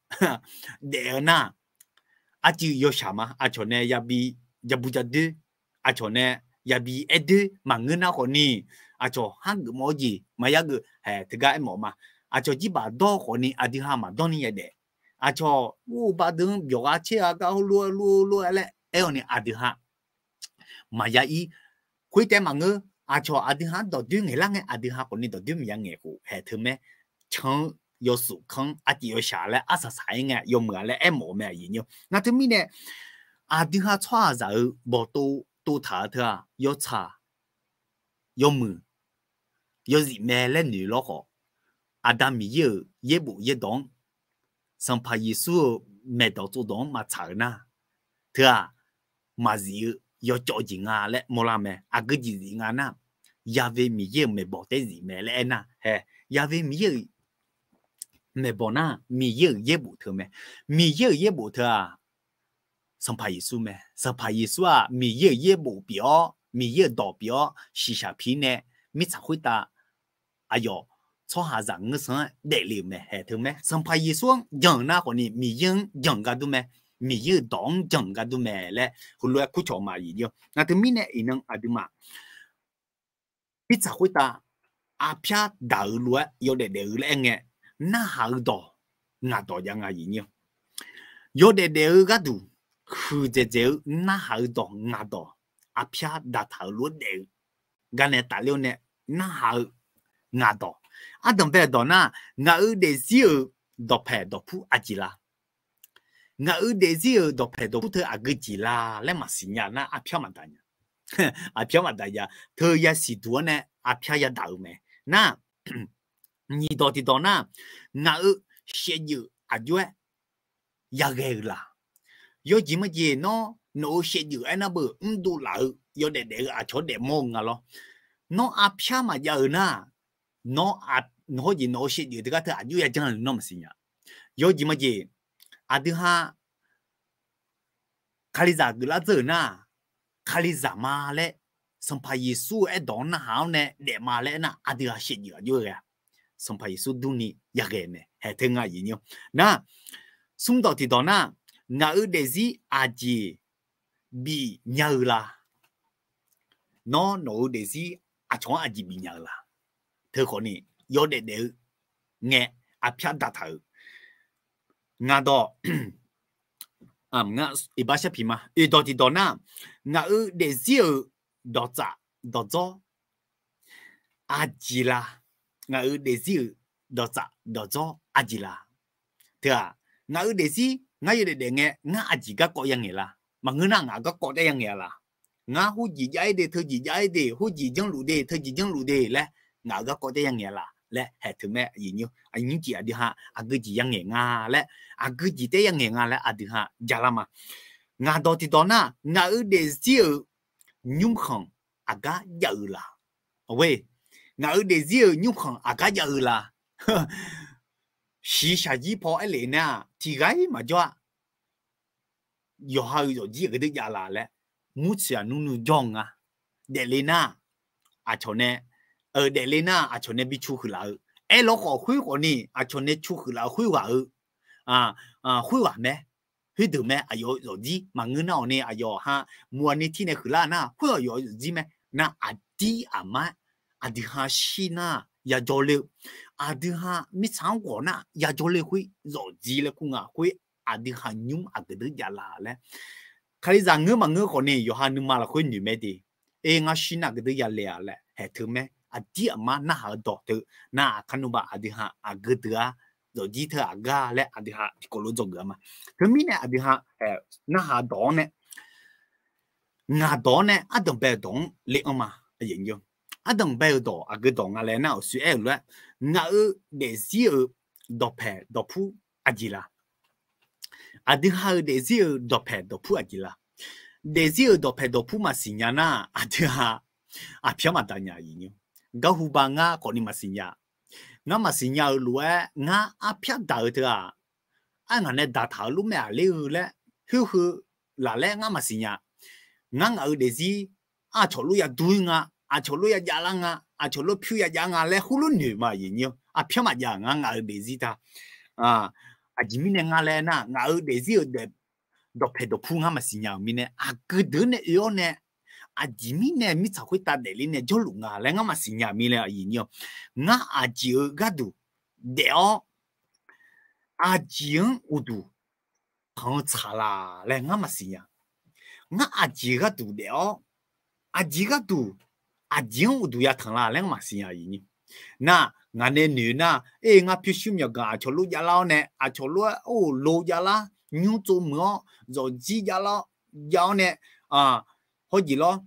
daef-eu nar, arcuiv yawshaq ma. Aqcawq nae yabi jabu jadoer, aqcawq nae yabi aerdoer maqngeur nar khawfni, aqcawq har geufmawf-eu jeq maqya geuf hae teugar aermawf ma. Aqcawq jirbaq dawr khawfni aqdui ha maqdawr ni yadaef. Aqcawq ur baqdeuq-anr byawq gha caer-a gar heulof-aer lof-aer lof-aer laer aer-awq ni aqdui ha maqya ir. Khoertaef maqngeur, aqcawq aqdui ha-anr dawqdoer ngaeqlar ngae aqdui ha khawfni dawqdoer maqya ngaeq khof hae teumae, can-eu yawsuf kanr arcif yawshaq laer arsaq saq-ir ngae yawmuiq-a laer aermawf-eu mae aqyuif nymr. Nar teumirnae aqdui ha tsawrhaqzaq-euq bawqtov tov taq-eu teu-aq, yawtsaq, yawmuiq, yawzif mae laer noeq lawr khawf, Aqda Miqyaer-euq yaerbof yaerdawq-anr, Sanqpaq Yeqsur-euq maeqdawq tsovdawq-anr maqtsaq-euq nar, teu-aq, maqzif-eu yawcawv jeq nga laer mawrlar mae. Aqgeu jeq zif nga nar, Yave Miqyaer-euq maeqbawq taer zif mae laer aernar, hae, Yave Miqyaer-euq maeqbawq nar, Miqyaer-euq yaerbof teu mae. Miqyaer-euq yaerbof teu-aq, Sanqpaq Yeqsur mae. Sanqpaq Yeqsur-aq, Miqyaer-euq yaerbof pyeuf-awr, Miqyaer-euq dawq pyeuf-awr, shiqshaq pi nae mirtsaq khoertav aqyawf tsawrhaqzaq ngeur sanr-anr daefle-euq mae. Hae teu mae, Sanqpaq Yeqsur-anr jan-euq nar khawfni Miqyaer-anr jan-euq gar dur mae. Miqyaer-euq dawq-anr jan-euq gar dur mae laer heulof-aer kurcawq ma aqyuif nymr. Nar teumirnae iqnan aqduimaf mirtsaq khoertav arpyar daq-euq lof-aer yawdaef daef-eu laer aer ngae, narhaq-eu dawq ngaq dawq jav nga aqyuif nymr. Yawdaef daef-eu gharduq huiqdzaeq dzaeq-eu narhaq-eu dawq ngaq dawq, arpyar daqtaq-euq lof-aer daef-eu garnae tafler-awr nae narhaq-eu ngaq dawq. Ardanqbae dawq nar, ngaq-euq daefzir-euq dawqpaeq dawqpur aqjeq la? Ngaq-euq daefzir-euq dawqpaeq dawqpur teu aqgeu jeq la laer maqsiq nya nar, arpyar maqdaq nya. Arpyar maqdaq nya. Teu yasiq duq-anr nae arpyar yadaq-euq mae. Nar, nyiq dawq tiqdawq nar, ngaq-euq shaevdzeuf aqjox-aer yaghae-euq la? Yawjeq majeq nawr nawq-euq shaevdzeuf aernar beu mrdov laf-eu yawdaef daef-eu aqcawq-anr daefmawr-eu nga lawr. Nawr arpyar maqjav-euq nar, nawr, nawr hawjeq nawq-euq shaevdzeuf teugar teu aqjox yajanr-eu nawr maqsiq nya. Yawjeq majeq, aqdui ha Kalizaq geuflar dzeur-euq nar, Kalizaq ma laer, Sanqpaq Yeqsur-eu aerdawq-anr narhaq-awr nae daef ma laer aernar, aqdui ha shaevdzeuf aqjox ghae-a? Sanqpaq Yeqsur durni yaghae mae. Hae teu nga aqyuif nymr. Nar, smr dawq tiqdawq nar, ngaq-euq daefzir aqjeq bif nya-eu la? Nawr nawq-euq daefzir aqcawq-anr aqjeq bif nya-eu la? Teu khawfni yawdaef daef-eu ngae, arpyar daqtaq-euq ngaq dawq, iqbax sharpiq ma. Oeq dawq tiqdawq nar, ngaq-euq daefzir-euq dawqtsaf dawqdzawr aqjeq la? Ngaq-euq daefzir-euq dawqtsaf dawqdzawr aqjeq la? Teu-aq, ngaq-euq daefzir ngar yawdaef daef ngae, ngar aqjeq garkawv yangaeq la? Maqngeur nar, ngaq garkawv taef yangaeq-a la? Ngar hawjeq jav-ir de, teujeq jav-ir de, hawjeq janrluf de, teujeq janrluf de laer, ngaq-euq garkawv taef yangaeq-a la laer hae teu mae aqyuif nymr. Aqnyir jeq aqdui ha aqgeu jeq yangaeq nga laer, aqgeu jeq taef yangaeq nga laer aqdui ha jalar ma. Ngaq dawq tiqdawq nar, ngaq-euq daefzir-euq nymrkhanq aqgar jav-eu la? Ae, ngaq-euq daefzir-euq nymrkhanq aqgar jav-eu la? Shiqshaq jir paw aerlef nar-aq, tiqghaq-ir maqjawr-a. Yawqha-euq zawqjir aqgeu deuq jav la laer, murtsoeq aqnmr nmr jawr-eu nga. Daefle nar, aqcawq nae, daefle nar aqcawq nae bi cu huiq laf-eu. Aerlawr khawf khoer khawf ni, aqcawq nae cu huiq laf-eu khoerghaq-eu, khoerghaq mae, khoerdeuq mae, aqyawf-euq zawqjir maqngeur nar-awq ni, aqyawf ha muiq-a ni tirnae huiqlar nar, khoer aqyawf-euq zawqjir mae. Nar aqdir aqmar, aqdui ha shir nar yajawr ler-eu, aqdui ha mirtsaq-anr ghawq nar yajawr ler khoer zawqjir laer kur nga. Khoer aqdui ha nymr aqgeu deuq jav la laer, Kalizaq ngeur maqngeur khawf ni, yawqha nuima lafkhoer noeq mae de. Aer, ngar shir nar aqgeu deuq yale-a laer haeq teu mae. Aqdir aqmar narhaq-eu dawq teu, nar aqkar nmr ba aqdui ha aqgeu deuq-a, zawqjir teu aqgar laer aqdui ha tiqkawv lof dzawgeuf-a ma. Teumirnae aqdui ha narhaq dawq-anr nae, ngaq dawq-anr nae ardanq bae-eu dawq-anr le-anr ma. Ardanq bae-eu dawq aqgeu dawq nga laer nar-awq shuir aer-euq lof-aer, ngaq-euq daefzir-euq dawqpaeq dawqpur aqjeq la? Aqdui ha-euq daefzir-euq dawqpaeq dawqpur aqjeq la? Daefzir-euq dawqpaeq dawqpur maqsiq nya nar, aqdui ha aqpyar maqdaq nya-iq nymr. Garhu ba ngar khawf ni maqsiq nya. Ngar maqsiq nya-euq lof-aer ngar arpyar daq-eu teu-aq, arngaq nae daqtaq-eu lof mae aqler-eu laer, khoer heu laf laer ngar maqsiq nya. Ngar ngaq-euq daefzir aqcawq lof yadur nga, aqcawq lof yajav lar nga, aqcawq lof pyur yajav nga laer heulof noeq ma aqyuif nyir-awr, aqpyar maqjav ngar ngaq-euq daefzir ta. Aqjeq mirnae nga laer nar, ngaq-euq daefzir-euq dawqpaeq dawqpur ngar maqsiq nya-euq mirnae, aqgeu deuq nae oe-awr nae, aqjeq mirnae mirtsaq khoertav daefle nae jawrluf nga laer ngar maqsiq nya mirnae aqyuif nyir-awr, ngar aqjeq-euq gharduq daef-awr, aqjeq-anr uqduq tanq-eu tsaq la laer ngar maqsiq nya. Ngar aqjeq gharduq daef-awr, aqjeq gharduq, aqjeq-anr uqduq yatanq la laer ngar maqsiq nya aqyuif nyir. Nar, ngaq nae noeq nar, e, ngar pyurshuir myawqganq aqcawq lof javlar-awr nae, aqcawq lof-aer or lo javlar, nymr tsov muiq-awr, zawqjir javlar-awr, jav-awr nae, hawjeq lawr,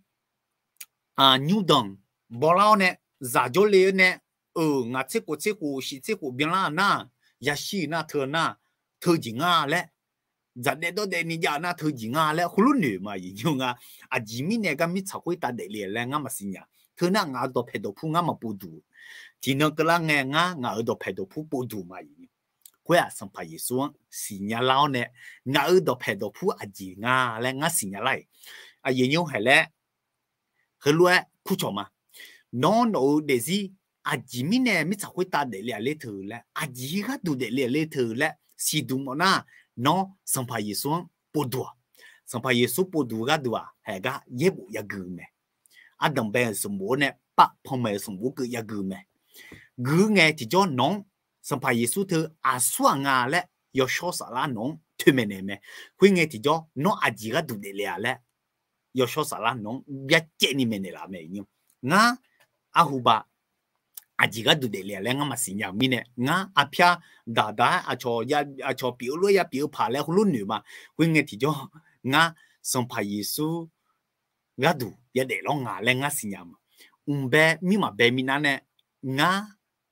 nymrdanq bawlar-awr nae, zaq jawrle-awr nae, euq, ngaq tser khof tser khof shiq tser khof byanlar nar, yashir nar teu nar, teujeq nga laer, dzaqdaev dawrdaev ni jav nar teujeq nga laer heulof noeq ma aqyuif nyir-awr nga. Aqjeq mirnae gar mirtsaq khoertav daefle laer ngar maqsiq nya. Teu nar ngaq-euq dawqpaeq dawqpur ngar maqpov duq. Tiqnan keuvlar ngae ngar ngaq-euq dawqpaeq dawqpur pov duq ma aqyuif nyir. Khoer-aq Sanqpaq Yeqsur-anr siqnya lar-awr nae, ngaq-euq dawqpaeq dawqpur aqjeq nga laer ngar siqnya lar-iq. Aqyuif nyir-awr haeq laer heulof-aer kurcawq ma. Nawr nawq-euq daefzir aqjeq mirnae mirtsaq khoertav daefle-a ler teu laer, aqjeq gharduq daefle-a ler teu laer siqduq mawf nar, nawr Sanqpaq Yeqsur-anr pov duq-aq. Sanqpaq Yeqsur pov duq gharduq-aq, haeq gar yaerbof yagui-eu mae. Ardanq bae-euq sanqbof-awr nae pav panmaeq-euq sanqbof keuv yagui-eu mae. Gui-eu ngae tiqjawr nawq-anr Sanqpaq Yeqsur teu aqsur-aq nga laer yawshawr saflar nawq-anr toeqmaeq naeq mae. Khoerngae tiqjawr nawr aqjeq gharduq daefle-a laer yawshawr saflar nawq-anr byacaevni maeqnaeq laf mae. Ngar arhu ba aqjeq gharduq daefle-a laer ngar maqsiq nya-eu mirnae, ngar arpyar daqdaq-aer aqcawq pyeuf-eu lof-aer ya pyeuf-eu paq laer heulof noeq ma. Khoerngae tiqjawr ngar Sanqpaq Yeqsur gharduq yadaef lawr nga laer ngar siqnya ma. Mqbae mirmaqbae minav nae ngar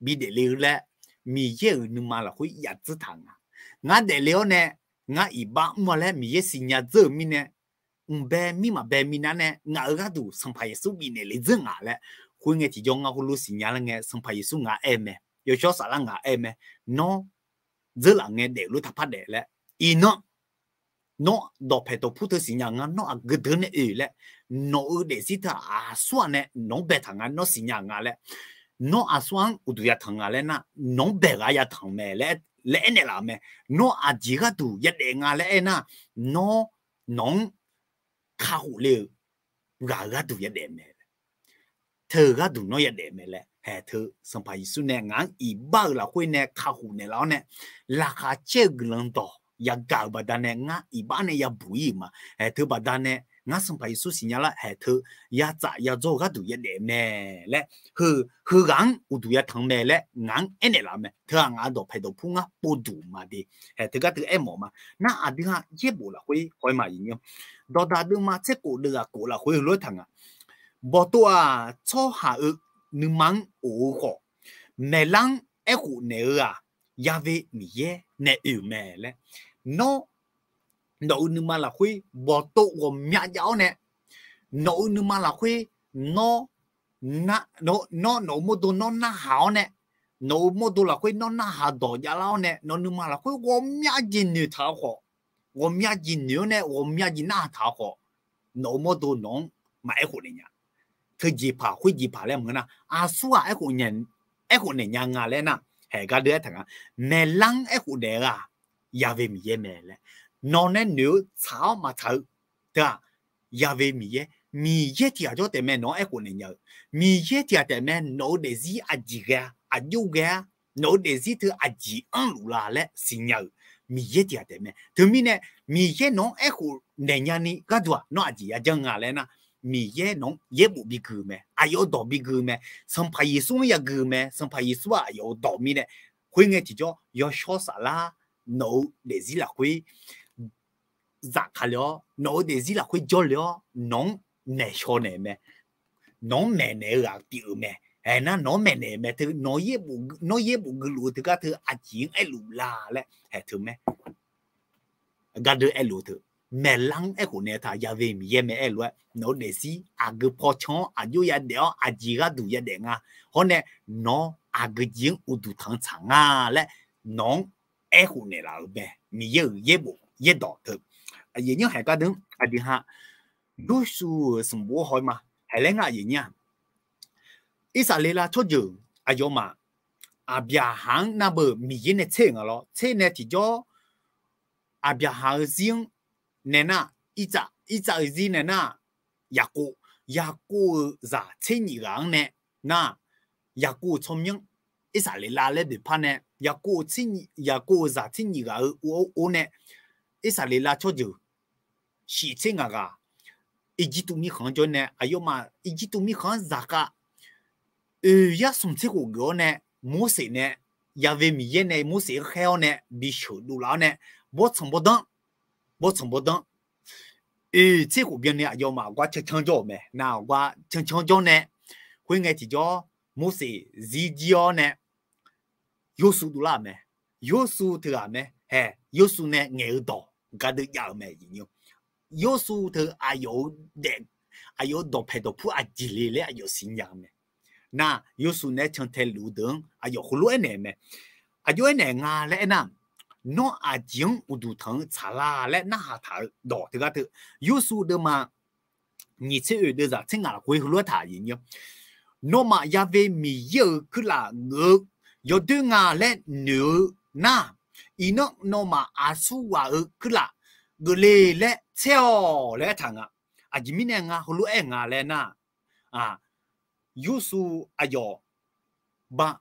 bi daefle-eu laer Miqyaer-euq nuima lafkhoer yadzeur taq nga. Ngar daefle-awr nae ngar iqbax mr-a laer Miqyaer siqnya dzeur-euq mirnae, mqbae mirmaqbae minav nae ngaq-euq gharduq Sanqpaq Yeqsur bifnaeq le dzeur nga laer, khoerngae tiqjawr ngar heulof siqnya lar ngae Sanqpaq Yeqsur ngaq-anr aer mae, yawshawr saflar ngaq-anr aer mae. Nawr dzeurlaf ngae daefluf taqpar daef laer, iqnan nawr dawqpaeq dawqpur teu siqnya nga, nawr aqgeu deuq nae oe laer, nawq-euq daefzir teu aqsur-aq nae nawq-anr baetaq nga nawr siqnya nga laer, nawr aqsur-anr uqduq yatanq nga laer nar, nawq-anr bae ghaq yatanq mae laer aernaeq laf mae. Nawr aqjeq gharduq yadaef nga laer aernar, nawr nawq-anr kakhof le-eu ghaq-euq gharduq yadaef mae. Teu-eu gharduq nawr yadaef mae laer haeq teu Sanqpaq Yeqsur nae ngaq-anr iqbax-euq lafkhoer nae kakhof naeqlaf-awr nae, laqkhaq caer-eu guiqlanq dawq yagaq-euq baqdanae ngar iqbax nae yabuq-ir-euq ma. Haeq teu baqdanae ngar Sanqpaq Yeqsur siqnya lar haeq teu yatsaf yadzawr-eu gharduq yadaef mae laer, heughaq-anr uqduq yatanq mae laer ngaq-anr aernaeq laf mae. Teu-aq ngaq-euq dawqpaeq dawqpur ngar povduq ma de. Haeq teu gar teu aermawf ma. Nar aqdui ha yaerbof lafkhoer haw-aer ma aqyuif nyir-awr, dawqdaq deuvma tser khof deuv ghaq khof lafkhoer heulof-aer taq nga. Bawqtov-aq tsawrhaq-euq nuima-anr of-eu khawf, maeqlar-anr aerkhof naeq-eu-aq, yave Miqyaer nae oe-euq mae laer. Nawr nawq-euq nuima lafkhoer bawqtov ghawqmya jav-awr nae, nawq-euq nuima lafkhoer nawr Nawr, nawr nawq-euq mawrdo nawr narhaq-awr nae, nawq-euq mawrdo lafkhoer nawr narhaq dawq javlar-awr nae, nawq-euq nuima lafkhoer ghawqmya jeq noeqtaq-eu khawf, ghawqmya jeq noeq-awr nae ghawqmya jeq narhaq taq-eu khawf, nawq-euq mawrdo nawq-anr maqaer khof naeq nya. Teujeq paq khoerjeq paq laer maqngeur nar, aqsurghaq aerkhof naeq nya nga laer nar, haeq gar deuq aertaq nga. Maeqlar-anr aerkhof naeq-eu-aq, Ya've Miqyaer mae laer. Nawq nae noeq-eu tsaq-awr maqtsaq-eu teu-aq, Ya've Miqyaer, Miqyaer tiq ghaq jawr taef mae nawq-anr aerkhof naeq nya-euq. Miqyaer tiq ghaq taef mae nawq-eu daefzir aqjeq ghae-a, aqjox ghae-a, nawq-eu daefzir teu aqjeq anrluf la laer siqnya-euq Miqyaer tiq ghaq taef mae. Teumirnae Miqyaer nawq-anr aerkhof naeq nyani gharduq-aq nawr aqjeq yajanr nga laer nar, Miqyaer nawq-anr yaerbof bigui-eu mae, aqyawf-euq dawq bigui-eu mae, Sanqpaq Yeqsur-anr yagui-eu mae, Sanqpaq Yeqsur-aq aqyawf-euq dawq mirnae, khoerngae tiqjawr yawshawr saflar nawq-eu daefzir lafkhoer zafkale-awr, nawq-eu daefzir lafkhoer jawrle-awr, nawq-anr maeqshaw naeq mae. Nawq-anr maeqnaeq-eu ghaq pyeuf-euq mae. Aernar nawq-anr maeqnaeq-eu mae teu, nawq-anr yaerbof guiluf-eu teugar teu aqjeq-anr aerluf la laer haeq teu mae. Gardeuv aerluf teu, maeqlar-anr aerkhof naeq taq Ya've Miqyaer mae aerlof-aer, nawq-eu daefzir aqgeu paw can-awr aqjox yadaef-awr aqjeq gharduq yadaef nga. Hawr nae nawq-anr aqgeu jeq-anr uqduq tanq-anr tsaq nga laer nawq-anr aerkhof naeqlaf-euq mae. Miqyaer-euq yaerbof yaerdawq teu, aqyuif nyanr haeq gardeuv-anr aqdui ha, Yorsuv-euq sanqbof-anr haw-aer ma, haeq laer ngar aqyuif nyanr-aq, Irsaqleqlav tsawrjeuq aqyawfmaf Aqbyaqhaq-anr navbeuq Miqyaer nae tser-euq nga lawr. Tser nae tiqjawr Aqbyaqhaq-eu zir-anr nae nar, Irtsav, Irtsav-eu zir nae nar, Yaqkov, Yaqkov-euq zaq tser nyif ghaq-anr nae nar, Yaqkov-euq tsawrmyanr Irsaqleqlav laer boeqpar nae, Yaqkov-eu, Yaqkov-euq zaq tser nyif ghaq-euq or nae Irsaqleqlav tsawrjeuq shif tser ngaq ghaq Irjirtuv mirkhanq-anr jawr nae, aqyawfmaf Irjirtuv mirkhanq-anr zaqkhav oeq yar smq tser khof geuf-awr nae, Morseq nae, Ya've Miqyaer nae Morseq-anr khaer-awr nae bi sheuqdov laf-awr nae, bawrtsanq bawrdanr, bawrtsanq bawrdanr oeq tser khof byanni aqyawfmaf gar cancanr jawr-euq mae. Nar gar cancanr jawr nae, khoerngae tiqjawr Morseq zir jir-awr nae, Yorsuv dovlar-euq mae. Yorsuv teughaq mae. Haeq, Yorsuv nae ngaeq-eu dawq gardeuv jav-euq mae. Yorsuv teu aqyawf-eu daef, aqyawf-eu dawqpaeq dawqpur aqjeq le laer aqyawf siqnya-eu mae. Nar Yorsuv naeq-aer cantae luf-eu deuq-anr aqyawf heulof-aer naeq-eu mae. Aqjox-aer naeq nga laer aernar, nawr aqjeq-anr uqduq tanq-eu tsaqlar laer narhaq taq-eu dawq teugar teu, Yorsuv deuvma nyiq tser oeq deuvzaq tser ngaq lafkhoer heulof-aer taq-euq, nawmaf Ya've Miqyaer-euq kuirlaf geuf-eu yawdoer nga laer noeq-eu nar, iqnan nawmaf aqsurghaq-euq kuirlaf geufle laer tser-awq laer aertaq nga. Aqjeq mirnae ngar heulof-aer nga laer nar, Yorsuv aqyawf ba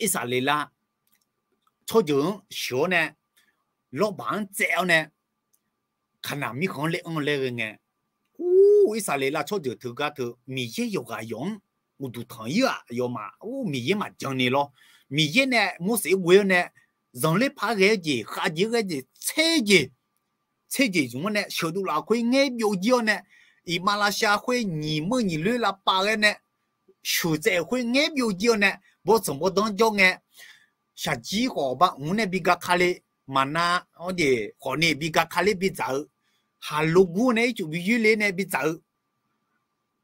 Irsaqleqlav tsawrjeuq-anr sheuq-awr nae, lawrbaq-anr tsaev-awr nae, Kaqnaq mirkhanq-anr ler anr laer ghae ngae, ur, Irsaqleqlav tsawrjeuq teugar teu Miqyaer yawqghaq yawq-anr uqduq tanq-ir-aq, aqyawfmaf ur Miqyaer maqjan ni lawr. Miqyaer nae Morseq-anr ghoe-awr nae, zanqler par ghae-eu jeq, khavjeq ghae jeq tser jeq, tser jeq zmq-anr nae sheuqdov laf khoer ngaer byovjir-awr nae, iqmalavshav khoer nyiq meuq nyiq loer lavpav ghae nae, sheuqtsaev khoer ngaer byovjir-awr nae, bawrtsanq bawrdanr jawr ngae, shaqjir khawf ba mq nae bi ga ka le, maqnav-awr jeq khawfni bi ga ka ler bidzaq-eu, haqlo gur nae ircuf bi yoer le nae bidzaq-eu,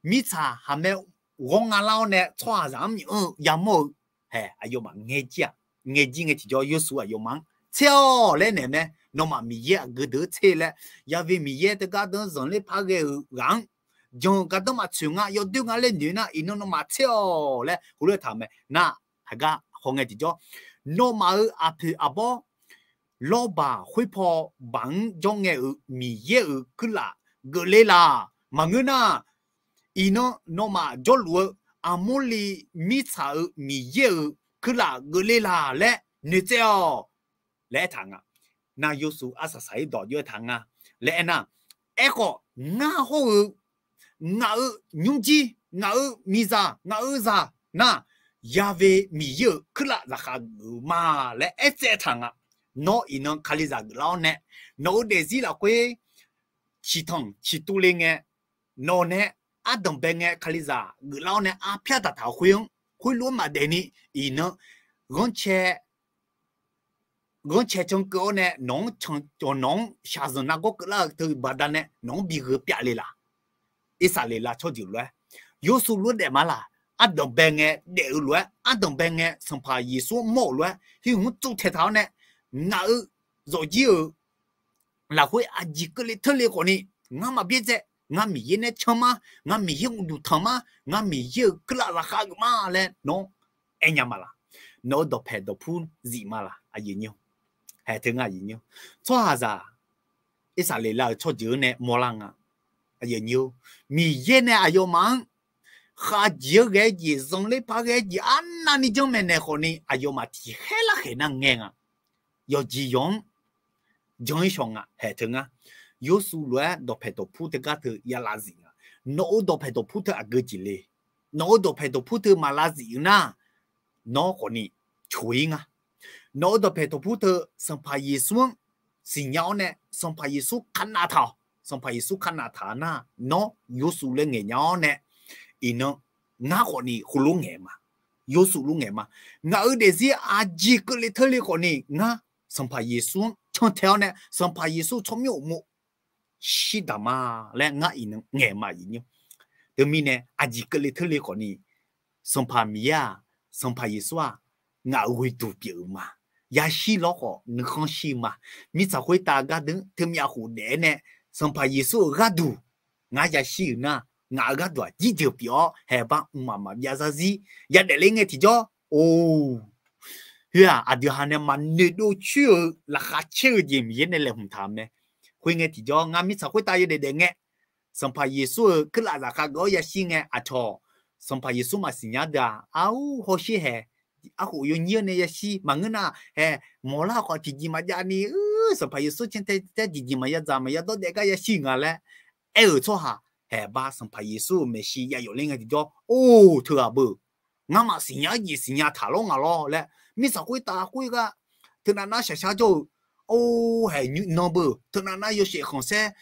mirtsaq haqmae ghawr nga lar-awr nae tsawrhaqzaq-anr myanr-eu yamawr-eu, haeq aqyawfmaf ngaer jir-aq, ngaer jir ngae tiqjawr Yorsuv aqyawfmaf-anr tser-awq laer naeq mae. Nawmaf Miqyaer aqgeu deuq-anr tser laer, Ya've Miqyaer teugar deuq-anr zanqler par ghae-euq ghaq-anr jan-eu gardanr maqtsoeq nga, yawdoer nga laer noeq nar, iqnan nawmaf tser-awq laer heulof-aer taq-eu mae. Nar, haqgar haw ngae tiqjawr, nawmaf-euq aqpoeq aqbawr lawrbaq khoerpaw baq-anr jawr ngae-euq Miqyaer-euq kuirlaf geufle laq. Maqngeur nar, iqnan nawmaf jawrluf-eu Aqmorliv mirtsaq-euq Miqyaer-euq kuirlaf geufle laq laer noeqtsaev-awq laer aertaq nga. Nar Yorsuv arsaq saq-ir dawq jov-aer taq nga laer aernar, aerkhawf ngar hawr-eu ngaq-euq nymrjir, ngaq-euq miqzaq, ngaq-euq zaq nar, Ya've Miqyaer-euq kuirlaf zaqkhav geuf-eu ma laer aertsaev taq nga. Nawr iqnan Kalizaq geuflar-awr nae, nawq-euq daefzir lafkhoer ciqtanq ciqtuv le ngae, nawq nae ardanq bae ngae Kalizaq geuflar-awr nae arpyar daqtaq-euq khoer-anr, khoerlof-aer maqdaef ni iqnan ghanrcae ghanrcae cankeuv-awr nae nawq-anr can, nawq-anr shaqzanq nargawr keuvlar-eu teu baqdanae nawq-anr bi gheu pyavle laq. Irsaqleqlav tsawrjeuq lof-aer Yorsuv lof-aer daef ma laq? Ardanq bae ngae daef-eu lof-aer, ardanq bae ngae Sanqpaq Yeqsur-anr mawr-euq lof-aer, heughaq-anr tsovtaeq taq-awr nae, ngaq-euq zawqjir-euq lafkhoer aqjeq keuvle teurle khawfni, ngar maqbyaerdzae, ngar Miqyaer nae can ma, ngar Miqyaer uqduq tanq ma, ngar Miqyaer-euq kuirlav laqkhaq geuf ma laer nawq-anr aernya ma laq? Nawq-euq dawqpaeq dawqpur zif ma laq? Haeq teu nga. Tsawrhaqzaq Irsaqleqlav-euq tsawrjeuq-anr nae mawrlar nga. Miqyaer nae aqyawfmaf-anr khavjeq-aer ghae-eu jeq, zanqler par ghae-eu jeq arnavni janrmaeq naeq khawfni, aqyawfmaf tiqkhaer larkhaeq nar ngae nga. Yawqjeq yawq-anr jan-ir shawq nga. Haeq teu nga. Yorsuv lof-aer dawqpaeq dawqpur teugar teu ya lav zif nga. Nawq-euq dawqpaeq dawqpur teu aqgeu jeq le? Nawq-euq dawqpaeq dawqpur teu maq lav zif-eu nar, nawr khawfni coq-ir nga. Nawq-euq dawqpaeq dawqpur teu Sanqpaq Yeqsur-anr siqnya-awr nae, Sanqpaq Yeqsur kanav taq-awq. Sanqpaq Yeqsur kanav taq-a nar, nawr Yorsuv laer ngaeq nya-awr nae, iqnan ngar khawfni heulof ngaeq ma. Yorsuv lof ngaeq ma. Ngaq-euq daefzir aqjeq keuvle teurle khawfni, ngar Sanqpaq Yeqsur-anr cantae-awr nae, Sanqpaq Yeqsur tsawrmyanr uqmov shir daq ma laer ngar iqnan ngaeq ma. Teumirnae aqjeq keuvle teurle khawfni, Sanqpaq Miqyaer-aq, Sanqpaq Yeqsur-aq, ngaq-euq ghoeduq pyeuf-euq ma. Yashir lawr khawf nuikhanr shir-eu ma. Mirtsaq khoertav gardeuq teumyav khof daef-aer nae, Sanqpaq Yeqsur-euq gharduq ngar yashir-euq nar, ngaq-euq gharduq-aq jirjeuq pyeuf-awr, haeqbar mqmaq maqbyav zarzir yadaef ler ngae tiqjawr, or, khoer-aq aqdui ha nae maqnoeqdov coer-eu laqkhaq caer-eu jeq Miqyaer nae laeqhmq taq-euq mae. Khoerngae tiqjawr, ngar mirtsaq khoertav yawdaef daef ngae, Sanqpaq Yeqsur-euq kuirlav zafkhav geuf-awr yashir ngae, aqcawq Sanqpaq Yeqsur maqsiq nya deuq-aq, ar, hawsher haeq, arkhof yawnyir-awr nae yashir maqngeur nar, haeq mawqlar khawf tiqjeq maqjav ni, Sanqpaq Yeqsur cantae tae tiqjeq maqya dzaq maqya dawr daef gar yashir nga laer aer-euq tsawrhaq, haeqbar Sanqpaq Yeqsur-euq maeqshi ya yawf ler ngae tiqjawr, or, teughaq beu, ngamaf siqnya-eu jeq siqnya taq lawr nga lawr laer, mirtsaq khoertav khoergar teunav nar shaqshar jawr-eu, or, haeq nymr nan beu, teunav nar yawshaef khanqsaer,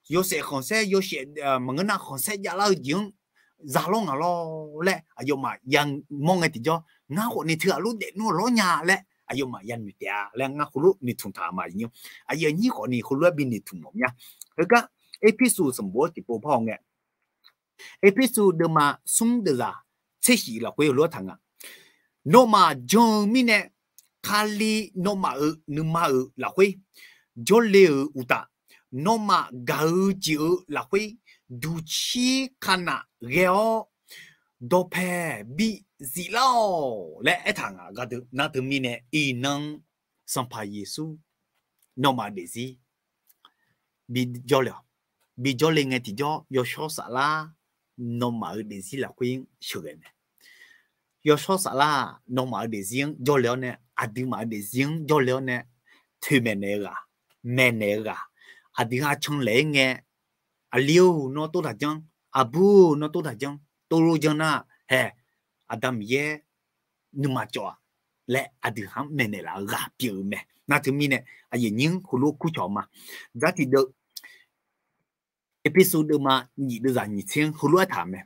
yawshaef khanqsaer, yawshaef maqngeur nar khanqsaer javlar-eu jeq-anr za lawr nga lawr laer aqyawfmaf yamawr ngae tiqjawr, ngar khawfni teughaq lof daefnmr-eu lawr nya laer aqyawfmaf yanoeq taef-a laer ngar heulof noeqtmq taq ma. Aqyuif aqnyir khawfni heulof-aer bi noeqtmq mawf mya. Heugar Erpirsuv sanqbof-anr tiqpov par-awr ngae, Erpirsuv deuvma smr deuvzaq tser shif lafkhoer heulof-aer taq nga. Nawmaf jan-eu mirnae, Kali nawmaf-euq nuima-euq lafkhoer jawrle-euq uqtaf, nawmaf gaq-eu jeq-euq lafkhoer duqcir kanaf ghae-awr dawqpaeq bi ziflar-awq laer aertaq nga. Gardeuq nar teumirnae iqnan Sanqpaq Yeqsur nawmaf-euq daefzir bi jawrle-awq. Bi jawrle ngae tiqjawr yawshawr saflar nawmaf-euq daefzir lafkhoer sheuqghae mae. Yawshawr saflar nawmaf-euq daefzir-anr jawrle-awr nae, aqduimaf-euq daefzir-anr jawrle-awr nae, toeqmaeq naeq-eu ghaq, maeqnaeq-eu ghaq, aqdui ha canlaeq-aer ngae, aqli-or nawr tov taq janr, aqbur-or nawr tov taq janr, tov lof janr nar, haeq, Aqda Miqyaer nuima cawv-aq laer aqdui ha-anr maeqnaeq laf-eu ghaq pyeuf-eu mae. Nar teumirnae aqyuif aqnyir-anr heulof kurcawq ma. Dzartiq deuv Erpirsuv deuvma nyiq deuvzaq nyiq tser-anr heulof-aer taq-euq mae.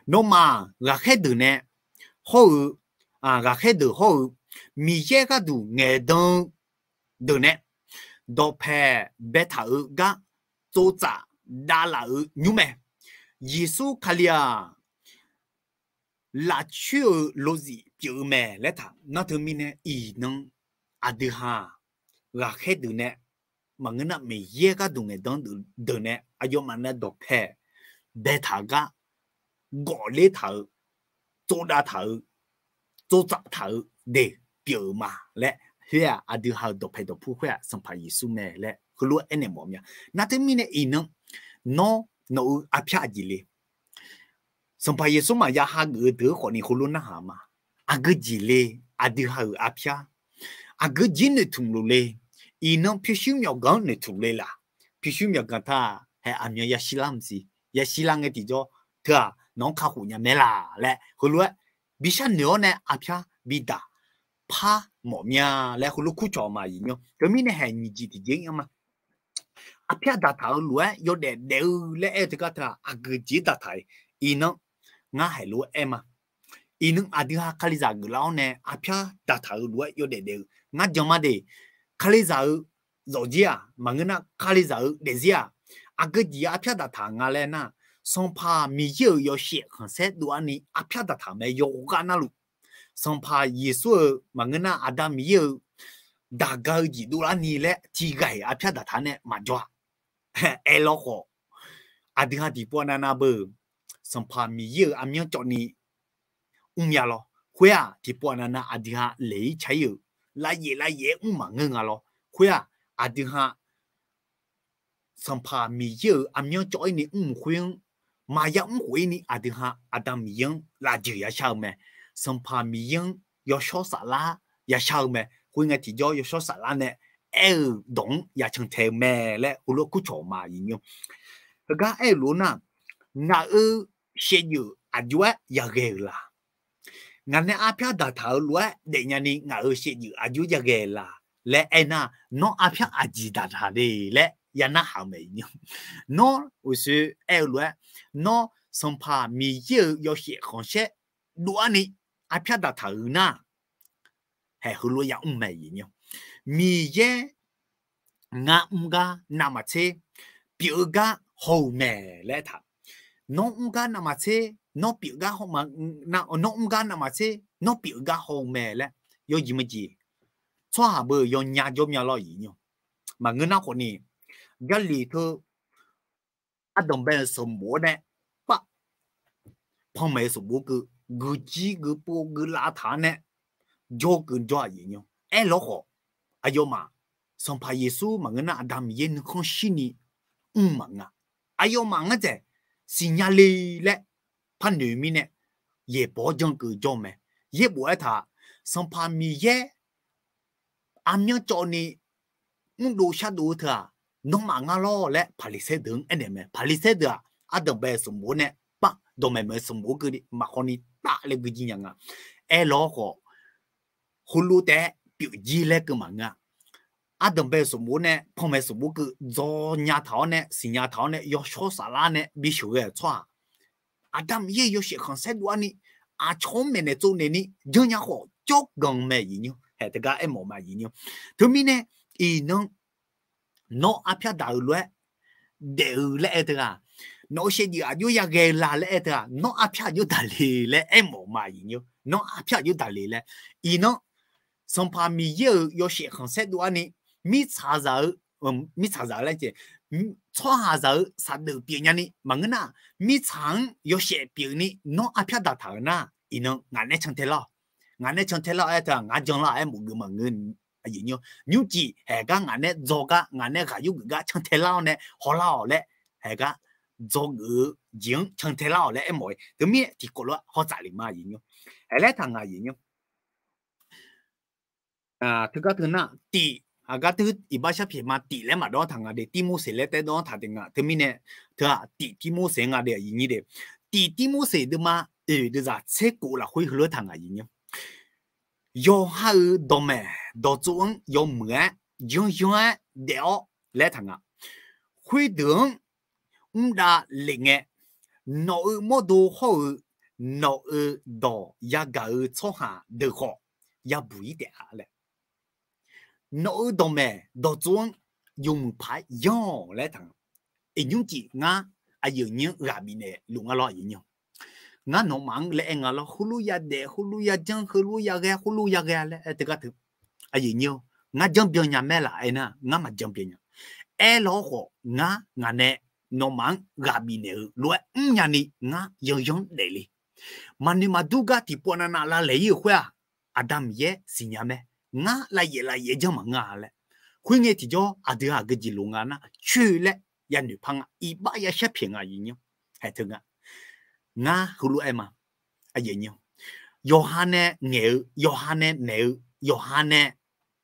Nawmaf ghaqkhaer deuq nae hawr-eu, ghaqkhaer deuq hawr-eu Miqyaer gharduq ngaeqdan-eu deuq nae dawqpaeq baetaq-eu gar tsovtsaf davlaf-euq nymr mae. Yeqsur Kali-aq, lafcoer-euq lozif pyeuf-eu mae laer taq. Nar teumirnae iqnan aqdui ha-aq, ghaqkhaer deuq nae maqngeur nar Miqyaer gharduq ngaeqdan deuq nae aqyawfmaf nae dawqpaeq baetaq-eu gar gawfler taq-eu, tsovdav taq-eu, tsovtsaf taq-eu deuq pyeuf-eu ma laer, khoer-aq aqdui ha-euq dawqpaeq dawqpur khoer-aq Sanqpaq Yeqsur mae laer heulof aernaeq mawf mya. Nar teumirnae iqnan nawr nawq-eu arpyar aqjeq le? Sanqpaq Yeqsur maqya hageuf-eu deuq-eu khawfni heulof narhaq ma. Aqgeu jeq le? Aqdui ha-euq arpyar aqgeu jeq noeqtmq luf le? Iqnan pyurshuir myawqganq-anr noeqtmq le laq? Pyurshuir myawqganq taq haeq aqmyan yashir lar maqsiq. Yashir lar ngae tiqjawr teu-aq nawq-anr kakhof nya mae laq laer heulof-aer bi sharnoeq-awr nae arpyar bi daq par mawf mya laer heulof kurcawq ma. Iqnan teumirnae haeq nyiq jeq tiqjeq-anr ma. Arpyar daqtaq-eu lof-aer yawdaef daef-eu laer aer-eu teugar teu-aq aqgeu jeq daqtaq-iq. Iqnan ngar haeq lof-aer aer ma. Iqnan aqdui ha Kalizaq geuflar-awr nae arpyar daqtaq-eu lof-aer yawdaef daef-eu ngar jan ma de. Kalizaq-eu zawqjir-aq maqngeur nar Kalizaq-eu daefzir-aq aqgeu jeq arpyar daqtaq nga laer nar, Sanqpaq Miqyaer-euq yawshaef khanqsaer dov-ar ni arpyar daqtaq-euq mae. Yawqghaq navluf, Sanqpaq Yeqsur-euq maqngeur nar Aqda Miqyaer-euq daqga-eu jeq dovlar ni laer tiqghaq-iq arpyar daqtaq nae maqjawr-a. Aerlawr khawf, aqdui ha tiqpov navnav beu, Sanqpaq Miqyaer-euq armyanr cawv ni mrnya lawr. Khoer-aq, tiqpov navnav aqdui ha laeq-ir ca-ir-euq lavyaef lavyaef-aer mr maqngeur nga lawr. Khoer-aq, aqdui ha Sanqpaq Miqyaer-euq armyanr cawv-ir ni mrmq khoer-anr maqya mr khof-ir ni aqdui ha Aqda Miqyaer-anr lafjeuq yashar-eu mae. Sanqpaq Miqyaer-anr yawshawr saflar yashar-eu mae. Khoerngae tiqjawr yawshawr saflar nae aer-euq dawq-anr ya cantae-eu mae laer heulof-aer kurcawq ma aqyuif nymr. Heugar aer-eu lof-aer nar, ngaq-euq shaevdzeuf aqjox-aer yaghae-euq la? Ngaq nae arpyar daqtaq-euq lof-aer daefnya ni ngaq-euq shaevdzeuf aqjox yaghae la laer aernar, nawr arpyar aqjeq daqtaq le laer ya narhaq-eu mae aqyuif nymr. Nawr uqshoe aer-eu lof-aer, nawr Sanqpaq Miqyaer-euq yawshaef khanqsaer dov-ar ni arpyar daqtaq-euq nar, haeq heulof ya mr mae aqyuif nymr. Miqyaer ngar mr gar navmaqtser pyeuf-eu gar haw-euq mae laer aertaq. Nawr mr gar navmaqtser, nawr pyeuf gar haw ma, nawr mr gar navmaqtser nawr pyeuf-eu gar haw-eu mae laer yawjeq maqjeq tsawrhaq beu yawnya jawr mya lawr aqyuif nymr. Maqngeur nar khawf ni, Jarlif teu ardanqbae-euq sanqbof-awr nae, par panmaeq-eu sanqbof keuv, guiqjir guiqpov guiqlav taq-awr nae jawr keuv jawr aqyuif nymr. Aerlawr khawf, aqyawfmaf Sanqpaq Yeqsur maqngeur nar Aqda Miqyaer nuikhanr shirni mr maqngeur-a. Aqyawfmaf ngar dzaeq siqnya le laer par noeq mirnae, yaeqbawq-awr janr keuv jawr mae. Yaerbof aertaq, Sanqpaq Miqyaer armyanr cawv ni mrdov shardov-eu teu-aq, nawmaf ngar lawr laer Paqliqsaer deuq-anr aernaeq mae. Paqliqsaer deuq-aq, ardanqbae-euq sanqbof-awr nae, par dawqmaeq maeq-eu sanqbof-awr keuvni maqkhawf ni taf laer guijir nya nga. Aerlawr khawf, heulof taef-aer pyeuf jir laer keuv maqngeur-a. Ardanqbae-euq sanqbof-awr nae panmaeq sanqbof keuv dzaw nya taq-awr nae siqnya taq-awr nae yawshawr saflar nae bisheuq ghae-euq tsawrhaq, Aqda Miqyaer-euq yawshaef khanqsaer dov-ar ni aqcawq-anr maeqnaeq tsovnaeq ni janrnya khawf jawrganq mae aqyuif nymr. Haeq teugar aermawf ma aqyuif nymr. Teumirnae iqnan nawr arpyar daq-euq lof-aer daef-eu laer aer teughaq, nawq-euq shaevdzeuf aqjox yaghae la laer aer teughaq, nawr arpyar aqjox daqle laer aermawf ma aqyuif nymr. Nawr arpyar aqjox daqle laer. Iqnan Sanqpaq Miqyaer-euq yawshaef khanqsaer dov-ar ni, mirtsaqzaq-eu, mirtsaqzaq-eu laer jeq, tsawrhaqzaq-eu saqdeuf pyeufnya ni maqngeur nar, mirtsaq-anr yawshaef pyeuf ni nawr arpyar daqtaq-euq nar, iqnan ngaq nae cantae lar-awq. Ngaq nae cantae lar-awq aer teughaq, ngar jan lar-awq aer mawf geuf maqngeur. Aqyuif nymr, nymrcif haeq gar ngaq nae dzaw gar ngaq nae ghaq yurgeuf gar cantae lar-awr nae hawlar-awq laer, haeq gar dzawgeuf-eu jeq-anr cantae lar-awq laer aermawf-eu. Teumirnae tiqkawv lof-aer hawtsaf le ma aqyuif nymr. Haeq laer taq ngaq aqyuif nymr. Teugar teu nar tif, aqgar teu iqbax sharpyaeq ma tif laer maqdawr taq nga de, Tirmorseq laer taedawr taq de nga. Teumirnae teu-aq tif Tirmorseq nga de aqyuif nymr de. Tif Tirmorseq deuvma oeq deuvzaq tser kof lafkhoer heulof-aer taq ngaq aqyuif nymr. Yawqha-euq dawqmaeq dawqtsov-anr yawmuiq-aer yanryanr-aer daef-awr laer taq nga. Khoerdeuq-anr mrdav lef ngae, nawq-euq mawrdo hawr-eu nawq-euq dawq yagaq-eu tsawrhaq deuq khawf yabuq-ir taef-a laer. Nawq-euq dawqmaeq dawqtsov-anr yawmuiq paq-aer yanr-awq laer taq nga. Iqnymr cif ngar aqyuif nymr ghaq bifnaeq luf nga lawr aqyuif nymr. Ngar nawmaf-anr laer aer nga lawr, heulof yadaef, heulof yajanr, heulof yaghae, heulof yaghae laer aer teugar teu. Aqyuif nymr, ngar janr byan nya mae laf aernar, ngar maqjan byan nya. Aerlawr khawf ngar ngaq nae nawmaf-anr ghaq bifnaeq-eu lof-aer mrnya ni ngar yanyanr daefle. Maqnoeq maqdur gar tiqpov navnav lavlaeq-ir-euq khoer-aq, Aqda Miqyaer siqnya mae. Ngar lavyaef lavyaef janr maqngeur-a laer. Khoerngae tiqjawr aqdui aqgeujeq loq nga nar coer laer yanoeq par nga, iqbax ya sharpyaeq nga aqyuif nymr. Haeq teu nga. Ngar heulof-aer ma. Aqyuif nymr, yawqha nae ngaeq-eu, yawqha nae naeq-eu, yawqha nae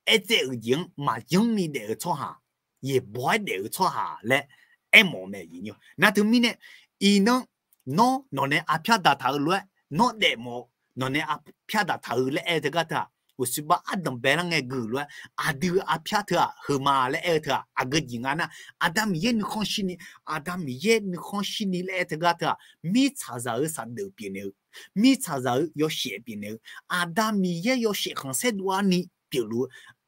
aertsaev-euq jeq-anr maqyanr ni daef-eu tsawrhaq, yaeqbawq-aer daef-eu tsawrhaq laer aermawf mae aqyuif nymr. Nar teumirnae, iqnan nawr nawq nae arpyar daqtaq-eu lof-aer nawr daefmawf-eu, nawq nae arpyar daqtaq-eu laer aer-eu teugar teu-aq, uqshoe bar ardanq bae lar ngae gui-euq lof-aer aqdui arpyar teu-aq heuma laer aer-eu teu-aq, aqgeujeq nga nar, Aqda Miqyaer nuikhanr shirni, Aqda Miqyaer nuikhanr shirni laer aer-eu teugar teu-aq, mirtsaqzaq-euq saqdeuf pyeufnaeq-eu, mirtsaqzaq-euq yawshaef pyeufnaeq-eu, Aqda Miqyaer yawshaef khanqsaer dov-ar ni pyeufluf-eu,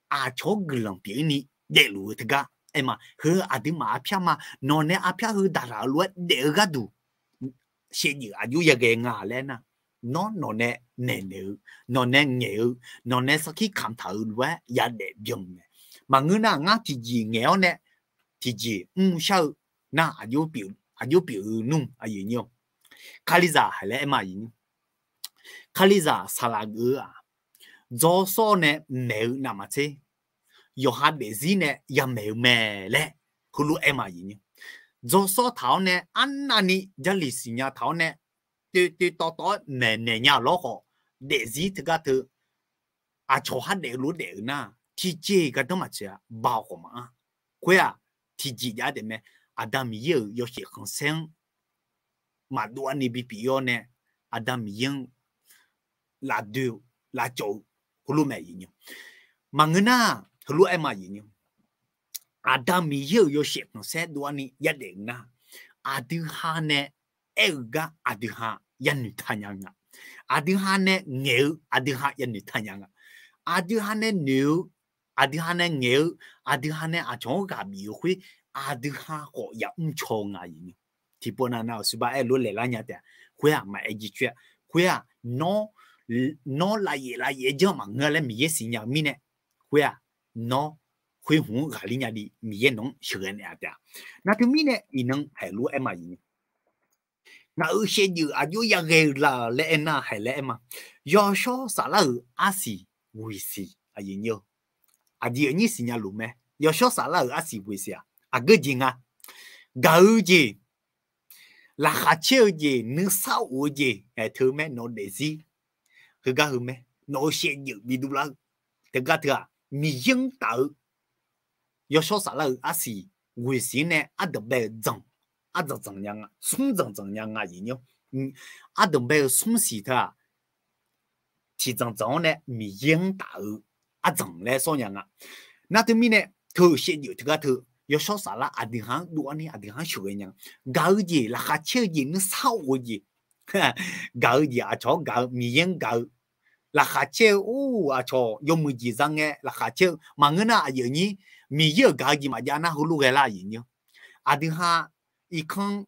aqcawq-anr guiqlanq pyeuf-ir ni daefluf-eu teugar aer ma. Heu aqduimaf arpyar ma. Nawq nae arpyar heu daqtaq-eu lof-aer daef-eu gharduq shaevdzeuf aqjox yaghae nga laer nar, nawr nawqnae maeqnaeq-eu, nawqnae ngaeq-eu, nawqnae sarkir kamq taq-eu lof-aer yadaef byan-eu mae. Maqngeur nar, ngar tiqjeq ngaeq-awr nae tiqjeq mrshar-eu nar, aqjox pyeuf-eu nmr aqyuif nyir-awr. Kalizaq haiq laer aer ma aqyuif nyir. Kalizaq saqlaq geuf-eu-aq, dzawrsawr nae maeq-eu navmaqtser, yawqha daefzir nae yamaeq-eu mae laer heulof-aer ma aqyuif nyir. Dzawrsawr taq-awr nae arnavni Jarlif siqnya taq-awr nae toeq toeq tawv tawv-aer maeqnaeq nya lawr khawf, daefzir teugar teu aqcawq har daef-eu lof daef-eu nar, tiqjeq gardanr maqtsoeq-a, baoq khawf maqanr. Khoer-aq, tiqjeq jav-aer taef mae. Aqda Miqyaer-euq yawshaef khanqsaer-anr maqdov-ani bipyeuf-awr nae, Aqda Miqyaer-anr lafdoe-eu, lavcawv-eu heulof mae aqyuif nyir. Maqngeur nar, heulof-aer ma aqyuif nyir. Aqda Miqyaer-euq yawshaef khanqsaer dov-ani yadaef-eu nar, aqdui ha nae aer-eu gar aqdui ha yanoeq taq nya nga. Aqdui ha nae ngaeq-eu aqdui ha yanoeq taq nya nga. Aqdui ha nae noeq-eu, aqdui ha nae ngaeq-eu, aqdui ha nae aqcawq-anr ghaq bif-eu khoer, aqdui ha khawf yamr caw nga aqyuif nyir. Tiqpov nav nav-euq suqba aer-eu lof laeqlar nya taef-a. Khoer-aq maqaer jircoer-a. Khoer-aq, nawr, nawr lavyaef lavyaef-aer janr maqngeur laer Miqyaer siqnya-eu mirnae, khoer-aq, nawr khoer hmq-anr ghaqler nya di Miqyaer nawq-anr sheuqghae naeq-a taef-a. Nar teumirnae iqnan haiq lof-aer ma aqyuif nyir. Ngaq-euq shaevdzeuf aqjox yaghae-eu la laer aernar haiq laer aer ma. Yawshawr saflar-euq arsiq ghoeq siq aqyuif nyir-eu. Aqjeq aqnyir siqnya luf mae. Yawshawr saflar-euq arsiq ghoeq siq-aq, aqgeu jeq nga. Gaq-eu jeq, laqkhaq caer-eu jeq, nuisar of-eu jeq, aer teu mae, nawq-eu daefzir heugar heu mae, nawq-euq shaevdzeuf bi dovlar-eu, teugar teu-aq, Miqyaer-anr taf-eu, yawshawr saflar-euq arsiq ghoeq siq-anr nae ardanq bae-eu dzanq, ardzanq dzanq nya nga, smr dzanq dzanq nya nga aqyuif nyir-awr. Ardanq bae-eu smr siq teu-aq, tiqdzanq dzanq-awr nae Miqyaer-anr taf-eu ardzanq laer sawr nya nga. Nar teumirnae teu-euq shaevdzeuf teugar teu, yawshawr saflar aqdui ha-anr dov-awr ni aqdui ha-anr sheuqghae nya. Gaq-eu jeq, laqkhaq caer-eu jeq, nuisar of-eu jeq, gaq-eu jeq aqcawq-anr gaq-eu, Miqyaer-anr gaq-eu, laqkhaq caer-eu or aqcawq yawmuiq jeq za ngae laqkhaq caer-eu maqngeur nar aqyuif nyir, Miqyaer-euq gaq-eu jeq maqjav nar heulof ghae lar aqyuif nyir-awr. Aqdui ha irkanr,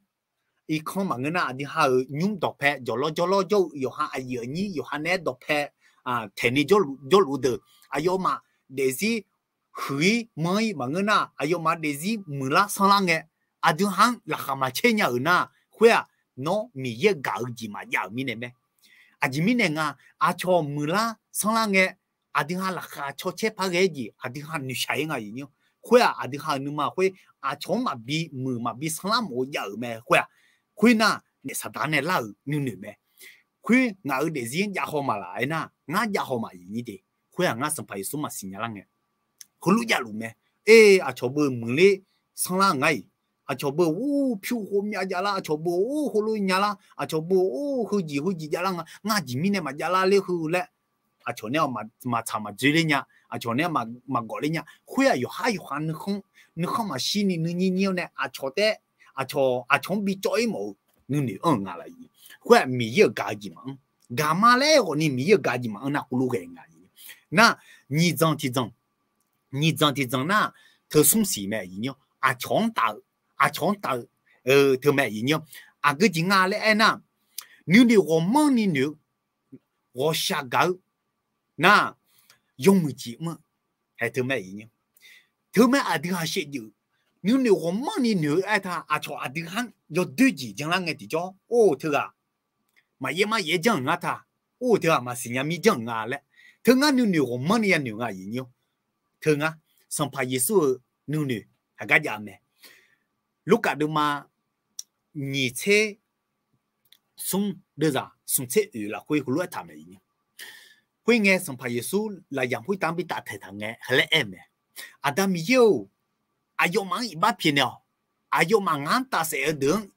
irkanr maqngeur nar aqdui ha-euq nymr dawqpae jawqlawr jawrlawr jawr-eu yawqha aqyuif aqnyir yawqha nae-aer dawqpae taeqni jawrluf deuq aqyawfmaf daefzir huiq-ir manr-ir maqngeur nar aqyawfmaf daefzir muiqlar sanrlar ngae, aqdui ha-anr laqkhaq maqcaer nya-euq nar, khoer-aq, nawr Miqyaer-euq gaq-eu jeq maqjav-euq mirnae mae. Aqjeq mirnae nga, aqcawq muiqlar sanrlar ngae, aqdui ha laqkhaq cawcaer par ghae-aer jeq aqdui ha noeqshaq-ir nga aqyuif nyir-awr. Khoer-aq aqdui ha-euq nuima khoer aqcawq-anr maqbi muiq maqbi sanrlar mawf-eu jav-euq mae khoer-aq. Khoernar naef Saqdaq nae lar-euq nuinoeq mae. Khoer ngaq-euq daefzir-anr jav haw maqlaf aernar, ngar jav haw maqyuif nyir de. Khoer-aq ngar Sanqpaq Yeqsur maqsiq nya lar ngae, heulof javluf mae. Aer, aqcawq beu muiqler sanrlar ngar-iq, aqcawq beu or pyur ghawqmyav javlar, aqcawq beu or heulof nya lar, aqcawq beu or heujeq heujeq javlar nga, ngar aqjeq mirnae maqjav lar ler heu laer, aqcawq nae maqtsaq maqdzoer ler nya, aqcawq nae maqgawf ler nya. Khoer-aq yawqhar yawqha nuikhanr maqshirni nuinyir nyir-awr nae aqcawq taef, aqcawq aqcawq-anr bi cawv-ir mawf-eu nuinoeq anr-eu nga laf-iq. Khoer-aq Miqyaer-euq gaq-eu jeq maqanr. Gaqma laer ghawqni Miqyaer-euq gaq-eu jeq maqanr nar, khoerlof ghae nga. Nar, nyiq dzanq tiq dzanq, nyiq dzanq tiq dzanq nar, teu smr siq mae aqyuif nyir-awr, aqcawq-anr taf-eu, aqcawq-anr taf-eu teu mae aqyuif nyir-awr. Aqgeu jeq nga laer aernar, nuinoeq ghawqmanrni noeq-eu, ghawqshaq gaq-eu nar, yawmuiq jeq mr-eu, hae teu mae aqyuif nyir-awr. Teu mae aqdui ha shaevdzeuf, nuinoeq ghawqmanrni noeq-eu aertaq aqcawq aqdui ha-anr yawdoer jeq janlar ngae tiqjawr, or teughaq maqyaer mar yaer janr-euq ngar taq, or teughaq maqsiq nya mir janr-euq nga laer, teu ngar nuinoeq ghawqmanrni yanoeq nga aqyuif nyir-awr. Teu ngar, Sanqpaq Yeqsur-euq nuinoeq haqgar jav mae. Lurkaf deuvma nyiq tser smr deuvzaq smq tser oeq lafkhoer heulof-aer taq mae aqyuif nyir. Khoerngae Sanqpaq Yeqsur lafyamq khoertav-anr bi taf taeqtaq ngae, heu laer aer-eu mae. Aqda Miqyaer-or, aqyawfmaf-anr iqbax pyaeqnaeq-awq. Aqyawfmaf ngaq-anr tafsaef-eu deuq-anr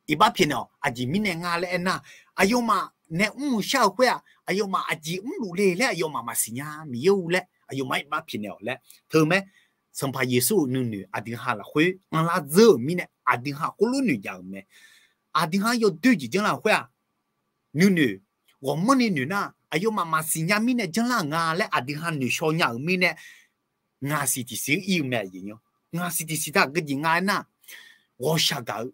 iqbax pyaeqnaeq-awq. Aqjeq mirnae nga laer aernar, aqyawfmaf nae mr-eu shar-eu khoer-aq, aqyawfmaf aqjeq mrluf le laer aqyawfmaf maqsiq nya, Miqyaer-or laer aqyawfmaf-anr iqbax pyaeqnaeq-awq laer teu mae. Sanqpaq Yeqsur-euq nuinoeq aqdui ha lafkhoer anrlar dzeur-euq mirnae aqdui ha khoerlof noeq jav-euq mae. Aqdui ha-anr yawdoer jeq janrlar-euq khoer-aq, nuinoeq ghawqmanrni noeq nar, aqyawfmaf maqsiq nya mirnae janrlar-euq nga laer aqdui ha noeqshaw nya-euq mirnae, ngaq siq tiqsiq-anr ir-eu mae aqyuif nyir-awr. Ngaq siq tiqsiq taq geujeq nga aernar, ghawqshaq gaq-eu,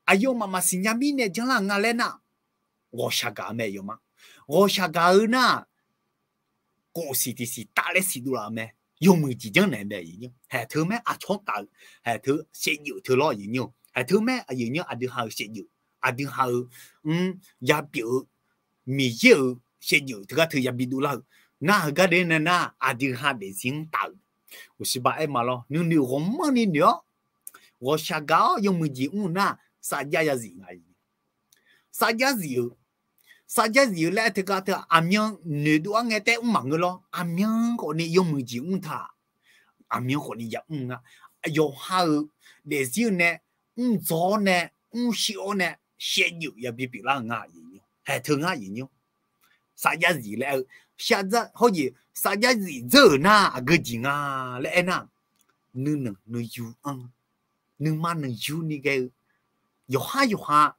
aqyawfmaf maqsiq nya mirnae janrlar-eu nga laer nar, ghawqshaq gaq-eu mae yawma. Ghawqshaq gaq-eu nar, khof siq tiq siq taf laer siqdov laf-eu mae. Yawmuiq jeq janrnaeq mae aqyuif nymr. Haeq teu mae aqcawq-anr taf-eu, haeq teu shaevdzeuf teu lawr aqyuif nymr. Haeq teu mae aqyuif nymr aqdui ha-euq shaevdzeuf, aqdui ha-eu, mr, yapyeuf-eu, Miqyaer-euq shaevdzeuf teugar teu yabi dovlar-eu. Nar heugar de nae nar aqdui ha daefzir-anr taf-euq. Uqsiqba aer ma lawr, nuinoeq ghawqmanrni noeq-awr, ghawqshaq gaq-awr yawmuiq jeq mr-eu nar, sarjax yazif nga. Sarjax zif-eu, sarjax zif-eu laer aer teugar teu aqmyan noeqdov-ar ngae taef mr maqngeur lawr. Aqmyan khawfni yawmuiq jeq mr taq, aqmyan khawfni ya mr nga. Yawqha-euq daefzir-eu nae mr dzaw-awr nae, mr shir-awr nae, shaevdzeuf yabi pyeuflar-eu nga aqyuif nymr. Haeq teu ngar aqyuif nymr. Sarjax zif laer aer-eu, sarjax hawr jeq sarjax zif dzeur-euq nar aqgeu jeq nga laer aernar, nuinanq nuiyu anr, nuima nuiyu ni ghae-eu, yawqhar yawqha,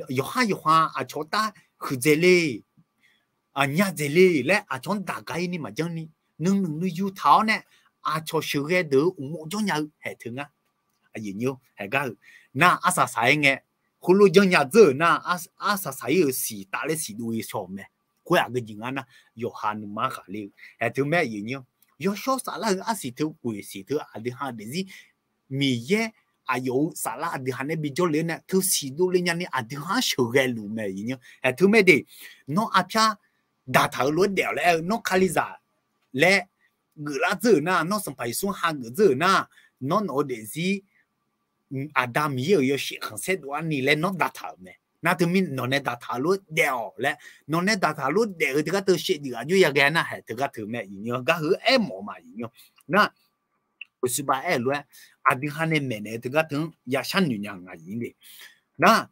yawqhar yawqha aqcawq-anr tar huiqdzaeq le, nya dzaeq le laer aqcawq-anr daq gar-ir ni maqjanr ni, nuinanq nuiyu taq-awr nae aqcawq sheuqghae deuq-eu uqmov janrnya-eu haeq teu ngar. Aqyuif nymr haeq gar-eu nar arsaq saq-aer ngae, heulof janrnya dzeur-euq nar, arsaq saq-ir-euq siq taf laer siqdov-ir shawr-euq mae. Khoer aqgeu jeq ngar nar, yawqha nuima khaqle-eu haeq teu mae aqyuif nymr. Yawshawr saflar-eu arsiq teu, khoeq siq teu aqdui ha daefzir Miqyaer aqyawf-euq saflar aqdui ha nae bijawr le-awr nae teu siqdov le nyani aqdui ha-anr sheuqghae luf mae aqyuif nymr. Haeq teu mae de, nawr arpyar daqtaq-eu lof-aer daef-awq laer aer-eu, nawr Kalizaq laer geuflar dzeur-euq nar, nawr Sanqpaq Yeqsur hageuf dzeur-euq nar, nawr nawq-eu daefzir Aqda Miqyaer-euq yawshaef khanqsaer dov-ar ni laer nawr daqtaq-euq mae. Nar teumirnae nawq nae daqtaq-eu lof-aer daef-awq laer, nawq nae daqtaq-eu lof-aer daef-eu teugar teu shaevdzeuf aqjox yaghae nar haeq teugar teu mae aqyuif nymr. Gar heu aermawf-eu ma aqyuif nymr. Nar uqsiqba aer-eu lof-aer aqdui ha nae maeqnaeq-eu teugar teu-anr yashar noeq nya nga aqyuif nymr de. Nar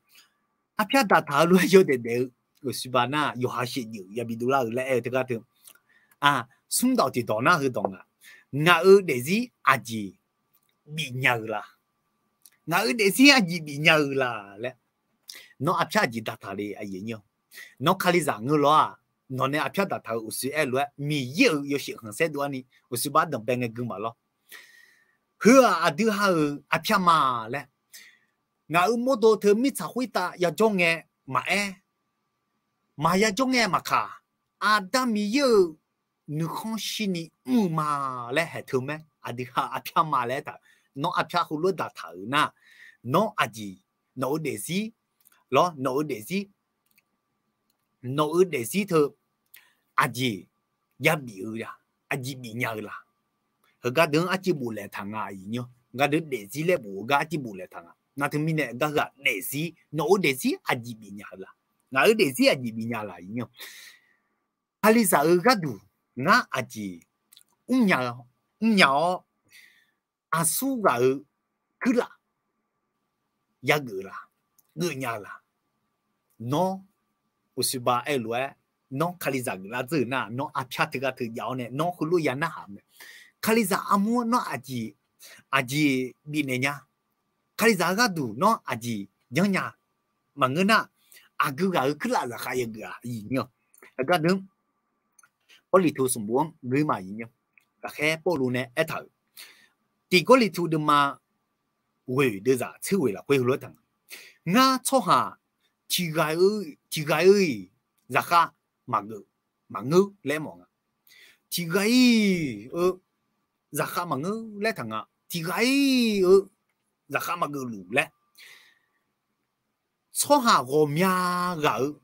arpyar daqtaq-eu lof-aer yawdaef daef-eu uqsiqba nar yawqha shaevdzeuf yabi dovlar-eu laer aer-eu teugar teu, smrdawq tiqdawq nar heudawq nga. Ngaq-euq daefzir aqjeq bifnya-eu la? Ngaq-euq daefzir aqjeq bifnya-eu la laer, nawr arpyar aqjeq daqtaq le aqyuif nymr. Nawr Kalizaq ngeur lawr-aq, nawq nae arpyar daqtaq-eu uqsiq aer-eu lof-aer Miqyaer-euq yawshaef khanqsaer dov-ar ni uqsiqba danqbae ngae gui maqlawr. Heu-aq aqdui ha-euq arpyar ma laer, ngaq-euq mawrdo teu mirtsaq khoertav yajawr ngae maqaer, maqya jawr ngae maqkaq, Aqda Miqyaer-euq nuikhanr shirni mr-eu ma laer haeq teu mae. Aqdui ha arpyar ma laer aertaq, nawr arpyar heulof-aer daqtaq-euq nar, nawr aqjeq, nawq-eu daefzir lawr, nawq-eu daefzir, nawq-eu daefzir teu aqjeq yabif-eu ya, aqjeq bifnya-eu la? Heugar deuq-anr arciv boflaeq taq nga aqyuif nymr. Gar deuq daefzir laer bof-eu gar arciv boflaeq taq nga. Nar teumirnae gar heu-aq daefzir, nawq-eu daefzir aqjeq bifnya-eu la? Ngaq-euq daefzir aqjeq bifnya la aqyuif nymr. Kalizaq-eu gharduq ngar aqjeq mrnya, mrnya-awr, aqsur ghaq-euq kuirlaf yageuf la? Geufnya la? Nawr uqsiqba aer-eu lof-aer, nawr Kalizaq geuflar dzeur-euq nar, nawr arpyar teugar teu jav-awr nae nawr heulof-aer ya narhaq-eu mae. Kalizaq armur nawr aqjeq, aqjeq bifnaeq nya? Kalizaq-eu gharduq nawr aqjeq janrnya? Maqngeur nar, aqgeu ghaq-euq kuirlaf zaqkhav yageuf-aq aqyuif nymr. Aqgar deuq-anr Gawrliqtu sanqbof-anr gui ma aqyuif nymr. Ghaqkhaer Pawrluv nae aertaq-euq, tiq Gawrliqtu deuvma ghoeq deuvzaq tser ghoeq lafkhoer heulof-aer taq nga. Ngar tsawrhaq tiq ghaq-eu, tiq ghaq-eu-iq zaqkhav maqgeuf, maqngeur laer mawf nga. Tiq ghaq-iq-eu zaqkhav maqngeur laer taq nga. Tiq ghaq-iq-eu zaqkhav maqgeuf luf laer, tsawrhaq ghawqmya ghaq-eu,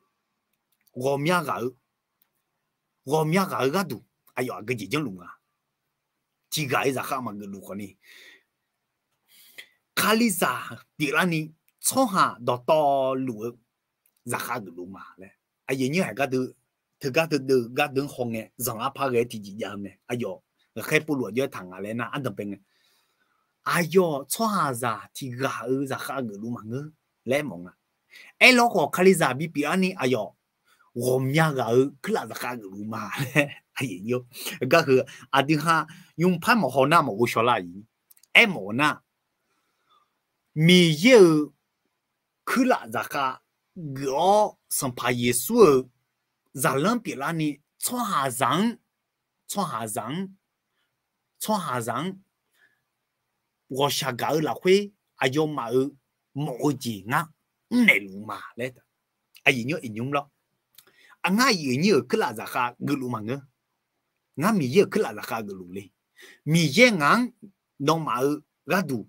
ghawqmya ghaq-eu, ghawqmya ghaq-eu gharduq aqyawf aqgeu jeq janrluf nga. Tiq ghaq-iq zaqkhav maqgeuf luf khawfni, Kalizaq pyeuflarni tsawrhaq dawqtawvluf-eu zaqkhav geufluf ma laer, aqyuif nymr haiq gardeuv, teugar teudeuv gardeuv-anr hawngae zanqlar par ghae-aer tiqjeq jav-eu mae. Aqyawf ghaqkhaer Pawrluv aqjox-aer taq nga laer nar ardanqbae ngae, aqyawf tsawrhaqzaq tiq ghaq-euq zaqkhav geufluf maqngeur laer mawf nga. Aerlawr khawf Kalizaq bipyeuf-arni aqyawf ghawqmya ghaq-euq kuirlaf zaqkhav geufluf ma laer, gar heu aqdui ha nymr par mawf haw nar maqghov shaw lar-iq. Aermawf-eu nar, Miqyaer-euq kuirlaf zaqkhav geuf-awr Sanqpaq Yeqsur-euq zaqlanr pyeuflarni tsawrhaqzaq-anr, tsawrhaqzaq-anr, tsawrhaqzaq-anr ghawqshaq gaq-eu lafkhoer aqyawfmaf-euq mawf-eu jeq ngar mrnaeq luf ma laer, aqyuif nymr lawr. Ngar aqyuif aqnyir-euq kuirlaf zaqkhav geufluf maqngeur. Ngar Miqyaer-euq kuirlaf zaqkhav geufluf le. Miqyaer ngaq-anr nawmaf-euq gharduq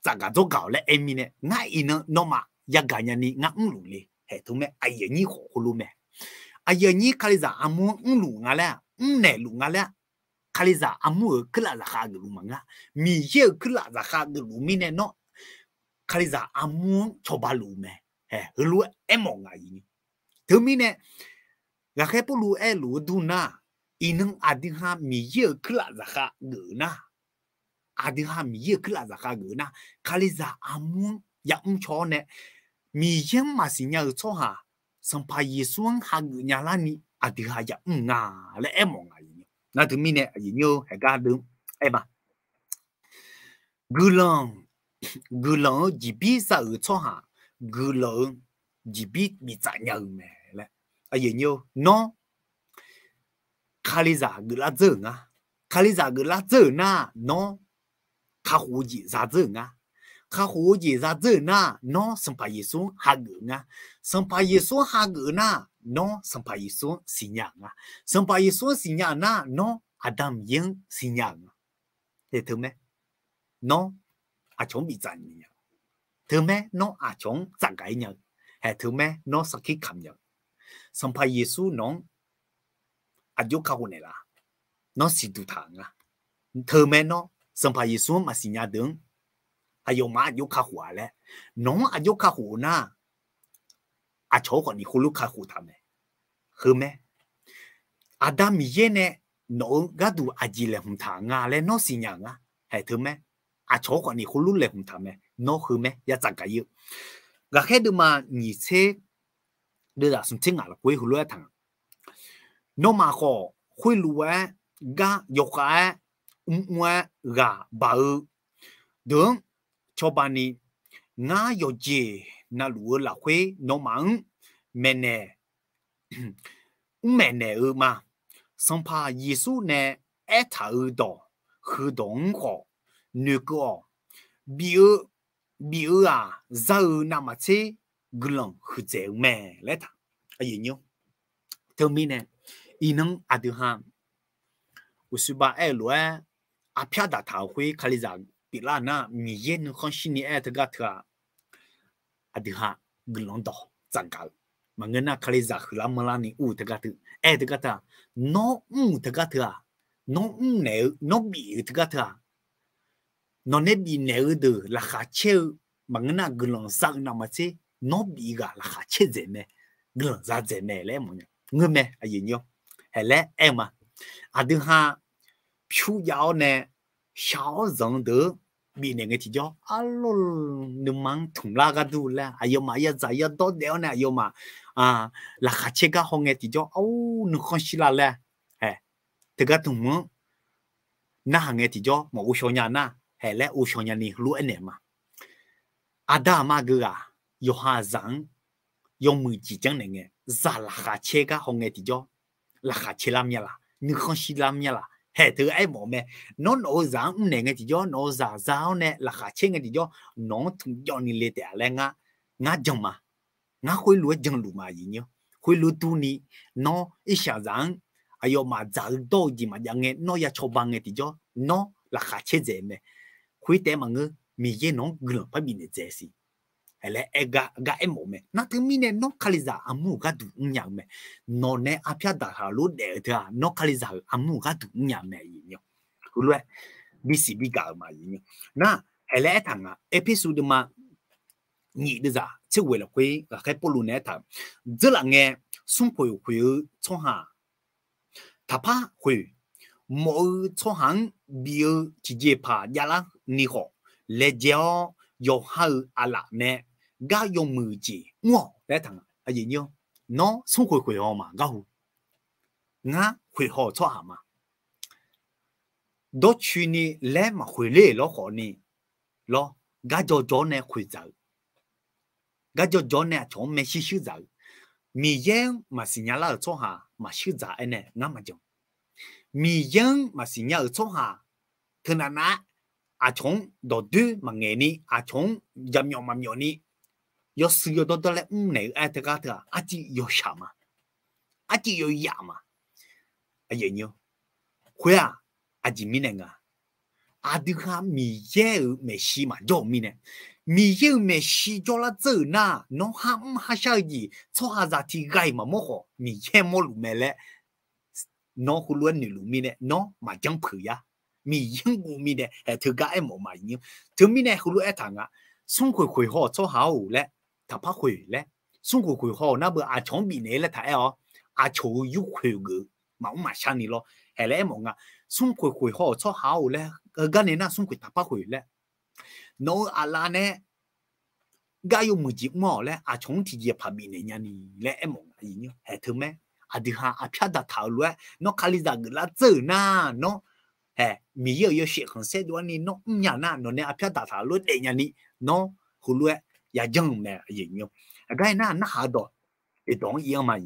tsafgaq dzawrgaq-awq laer aer mirnae, ngar iqnan nawmaf yagaq nyani ngar mrluf le. Haeq teu mae, aqyuif aqnyir khawf khoerlof mae. Aqyuif aqnyir Kalizaq armur-anr mrluf nga laer-aq, mrnaeq luf nga laer-aq, Kalizaq armur-euq kuirlaf zaqkhav geufluf maqngeur. Miqyaer-euq kuirlaf zaqkhav geufluf mirnae nawr Kalizaq armur-anr cawba luf-eu mae. Haeq heulof-aer aermawf nga. Teumirnae ghaqkhaer Pawrluv aerluf-eu dur nar, iqnan aqdui ha Miqyaer-euq kuirlaf zaqkhav geuf-eu nar, aqdui ha Miqyaer-euq kuirlaf zaqkhav geuf-eu nar, Kalizaq armur-anr yamr caw-awr nae, Miqyaer-anr maqsiq nya-euq tsawrhaq Sanqpaq Yeqsur-anr hageuf nya larni aqdui ha yamr nga laer aermawf nga. Nar teumirnae aqyuif aqnyir-eu haeqgar deuv aer ma. Guiqlanq, guiqlanq-eu jeqbir za-euq tsawrhaq guiqlanq-eu jeqbir biftsaf nya-eu mae laer. Nawr Kalizaq geuflar dzeur-euq nga. Kalizaq geuflar dzeur-euq nar, nawr kakhof-eu jeq za dzeur-euq nga. Kakhof-eu jeq za dzeur-euq nar, nawr Sanqpaq Yeqsur-anr hageuf-eu nga. Sanqpaq Yeqsur-anr hageuf-eu nar, nawr Sanqpaq Yeqsur-anr siqnya-euq nga. Sanqpaq Yeqsur-anr siqnya-euq nar, nawr Aqda Miqyaer-anr siqnya-euq nga. Haeq teu mae, nawr aqcawq-anr biftsaf nya-eu. Teu mae, nawr aqcawq-anr tsafgaq-ir nya-eu. Haeq teu mae, nawr sarkir kamq nya-eu. Sanqpaq Yeqsur nawq-anr aqjox kakhof naeqlaf, nawr siqduq taq-euq nga. Teu mae, nawr Sanqpaq Yeqsur-anr maqsiq nya deuq-anr aqyawfmaf aqjox kakhof-a laer, nawq-anr aqjox kakhof-eu nar, aqcawq-anr khawfni khoerlof kakhof taq mae. Heu mae, Aqda Miqyaer nae nawq-eu gharduq aqjeq laeqhmq taq nga laer nawr siqnya-euq nga. Haeq teu mae, aqcawq-anr khawfni khoerlof laeqhmq taq mae. Nawr heu mae, ya tsafgaq-ir-eu. Ghaqkhaer deuvma nyiq tser deuvzaq smq tser ngaq lafkhoer heulof-aer taq nga. Nawmaf khawf khoerlof-aer gar yawkhav-aer mrmr-aer ghaq baq-eu deuq-anr cawba ni, ngar yawqjeq navluf-eu lafkhoer nawmaf-anr maeqnaeq mr maeqnaeq-eu ma. Sanqpaq Yeqsur nae aertaq-eu dawq heudawq-anr khawf noeqkeuv-awq. Bif-eu, bif-eu-aq, za-eu navmaqtser guiqlanq huiqdzaeq-eu mae laer taq. Teumirnae iqnan aqdui ha uqshoe ba aer-eu lof-aer, arpyar daqtaq-euq khoer Kalizaq pyeuflar nar, Miqyaer nuikhanr shirni aer-eu teugar teu-aq, aqdui ha guiqlanq dawq tsafgaq-eu maqngeur nar, Kalizaq huiqlar manrlarni ur-eu teugar teu, aer-eu teugar teu-aq, nawr mr-euq teugar teu-aq, nawr mrnaeq-eu nawr bif-euq teugar teu-aq, nawqnae bifnaeq-eu deuq laqkhaq caer-eu maqngeur nar, guiqlanq za-eu navmaqtser nawr bif ghaq laqkhaq caer dzaeq mae, guiqlanq za dzaeq mae laer aermawf nya. Ngeur mae, aqyuif aqnyir-awr, haeq laer aer-eu ma. Aqdui ha pyur jav-awr nae shaq-awr zanq-eu deuq-eu bifnaeq ngae tiqjawr, arlawr nuima-anr tmq lar gharduq laer aqyawfmaf yadzaq yadawr daef-awr nae aqyawfmaf laqkhaq caer gar haw ngae tiqjawr, arlawr nuikhanr shirlar laer, haeq, teugar tmq-anr narhaq ngae tiqjawr maqghov shaw nya nar, haeq laer ghovshaw nyani heulof-aer naeq ma. Aqda aqma geughaq yawqha zaq-anr yawmuiq jeq janrnaeq ngae, zaq laqkhaq caer gar haw ngae tiqjawr, laqkhaq caer lar mya laq, nuikhanr shir lar mya laq, haeq teu aermawf mae. Nawr nawq-eu zaq-anr mrnaeq ngae tiqjawr, nawq-eu zaq za-awr nae laqkhaq caer ngae tiqjawr, nawq-anr tmq jawvni le taef-a laer ngar, ngar jan ma. Ngar khoerlof-aer janluf ma, aqyuif aqnyir-awr. Khoerlof durni, nawr irshaq zaq-anr aqyawfmaf dzaq-eu dawr-eu jeq maqjav ngae nawr ya cawba ngae tiqjawr, nawr laqkhaq caer dzaeq mae. Khoertaef maqngeur, Miqyaer nawq-anr guiqlanq parbif naeq dzaeq siq. Aer laer aer gar, gar aermawf-eu mae. Nar teumirnae nawr Kalizaq armur-euq gharduq mrnya-eu mae. Nawqnae arpyar daqtaq lof daef-eu teu-aq, nawr Kalizaq-euq armur-euq gharduq mrnya-eu mae, aqyuif aqnyir-awr. Heulof-aer bisiq bigaq-euq ma, aqyuif aqnyir-awr. Nar, haeq laer aertaq nga, Erpersu deuvma nyiq deuvzaq tser ghoeq lafkhoer ghaqkhaer Pawrluv nae aertaq-euq, dzeurlaf ngae smrkhoeq khoeq-eu tsawrhaq taqpar khoeq, mawf-eu tsawrhaq-anr bif-eu tiqjeqpaq javlar ni khawf, laejae-awr yawqha-euq aqlaf nae gar yawmuiq jeq mr-awq laer taq nga. Nawr smrkhoeq khoeq haw ma garhu, ngar khoeq haw-euq tsawrhaq ma. Dawrcoeni laer maqkhoeq ler lawr khawfni, lawr, gar jawrjawr nae khoeq dzaq-eu, gar jawrjawr nae aqcawq-anr maershuir shuir dzaq-eu, Miqyaer-anr maqsiq nya lar-euq tsawrhaq maqshuir dzaq-aer nae ngar maqjan. Miqyaer-anr maqsiq nya-euq tsawrhaq teunav nav-aer aqcawq-anr dawqdoer maqngaeq ni, aqcawq-anr jaqmyawf maqmyawf ni, yawshuif yawdawr dawr laer mrnaeq-eu aer teugar teu-aq, arciv yawshaq ma. Arciv yawyaf ma. Khoer-aq, aqjeq mirnae nga, aqdui ha Miqyaer-euq maeqshi maqjawr-euq mirnae, Miqyaer-euq maeqshi jawrlar dzeur-euq nar, nawr har mr har shar-eu jeq tsawrhaqzaq tiq ghaq-iq maqmawr khawf Miqyaer mawrluf mae laer nawr heulof-aer noeqluf mirnae nawr maqjanr peuq yar. Miqyaer-anr guv mirnae haeq teugar aermawf ma. Teumirnae heulof-aer taq nga, smrkhoeq khoeq haw-euq tsawrhaq-or laer, taqpar khoeq laer, smrkhoeq khoeq haw-euq nar beu aqcawq-anr bifnaeq-ir laer taq aer-awr, aqcawq-euq yurkhoeq geuf maqmr maqshar ni lawr haeq laer aermawf nga. Smrkhoeq khoeq haw-euq tsawrhaq-or laer, heugar nae nar smrkhoeq taqpar khoeq laer, nawq-euq aqlaf nae gar yawmuiq jeq mr-awq laer aqcawq-anr tiqjeq paq bifnaeq nya ni laer aermawf nga. Haeq teumae, aqdui ha arpyar daqtaq-euq lof-aer nawr kalizaq geuflar dzeur-euq nar, nawr haeq Miqyaer-euq yawshaef khanqsaer dov-aer ni nawr mrnya nar, nawq nae arpyar daqtaq-euq lof-aer daefnya ni, nawr heulof-aer yajanr-euq mae. Aqgar aernar, narhaq dawq oeqdawq-anr ir-anr ma.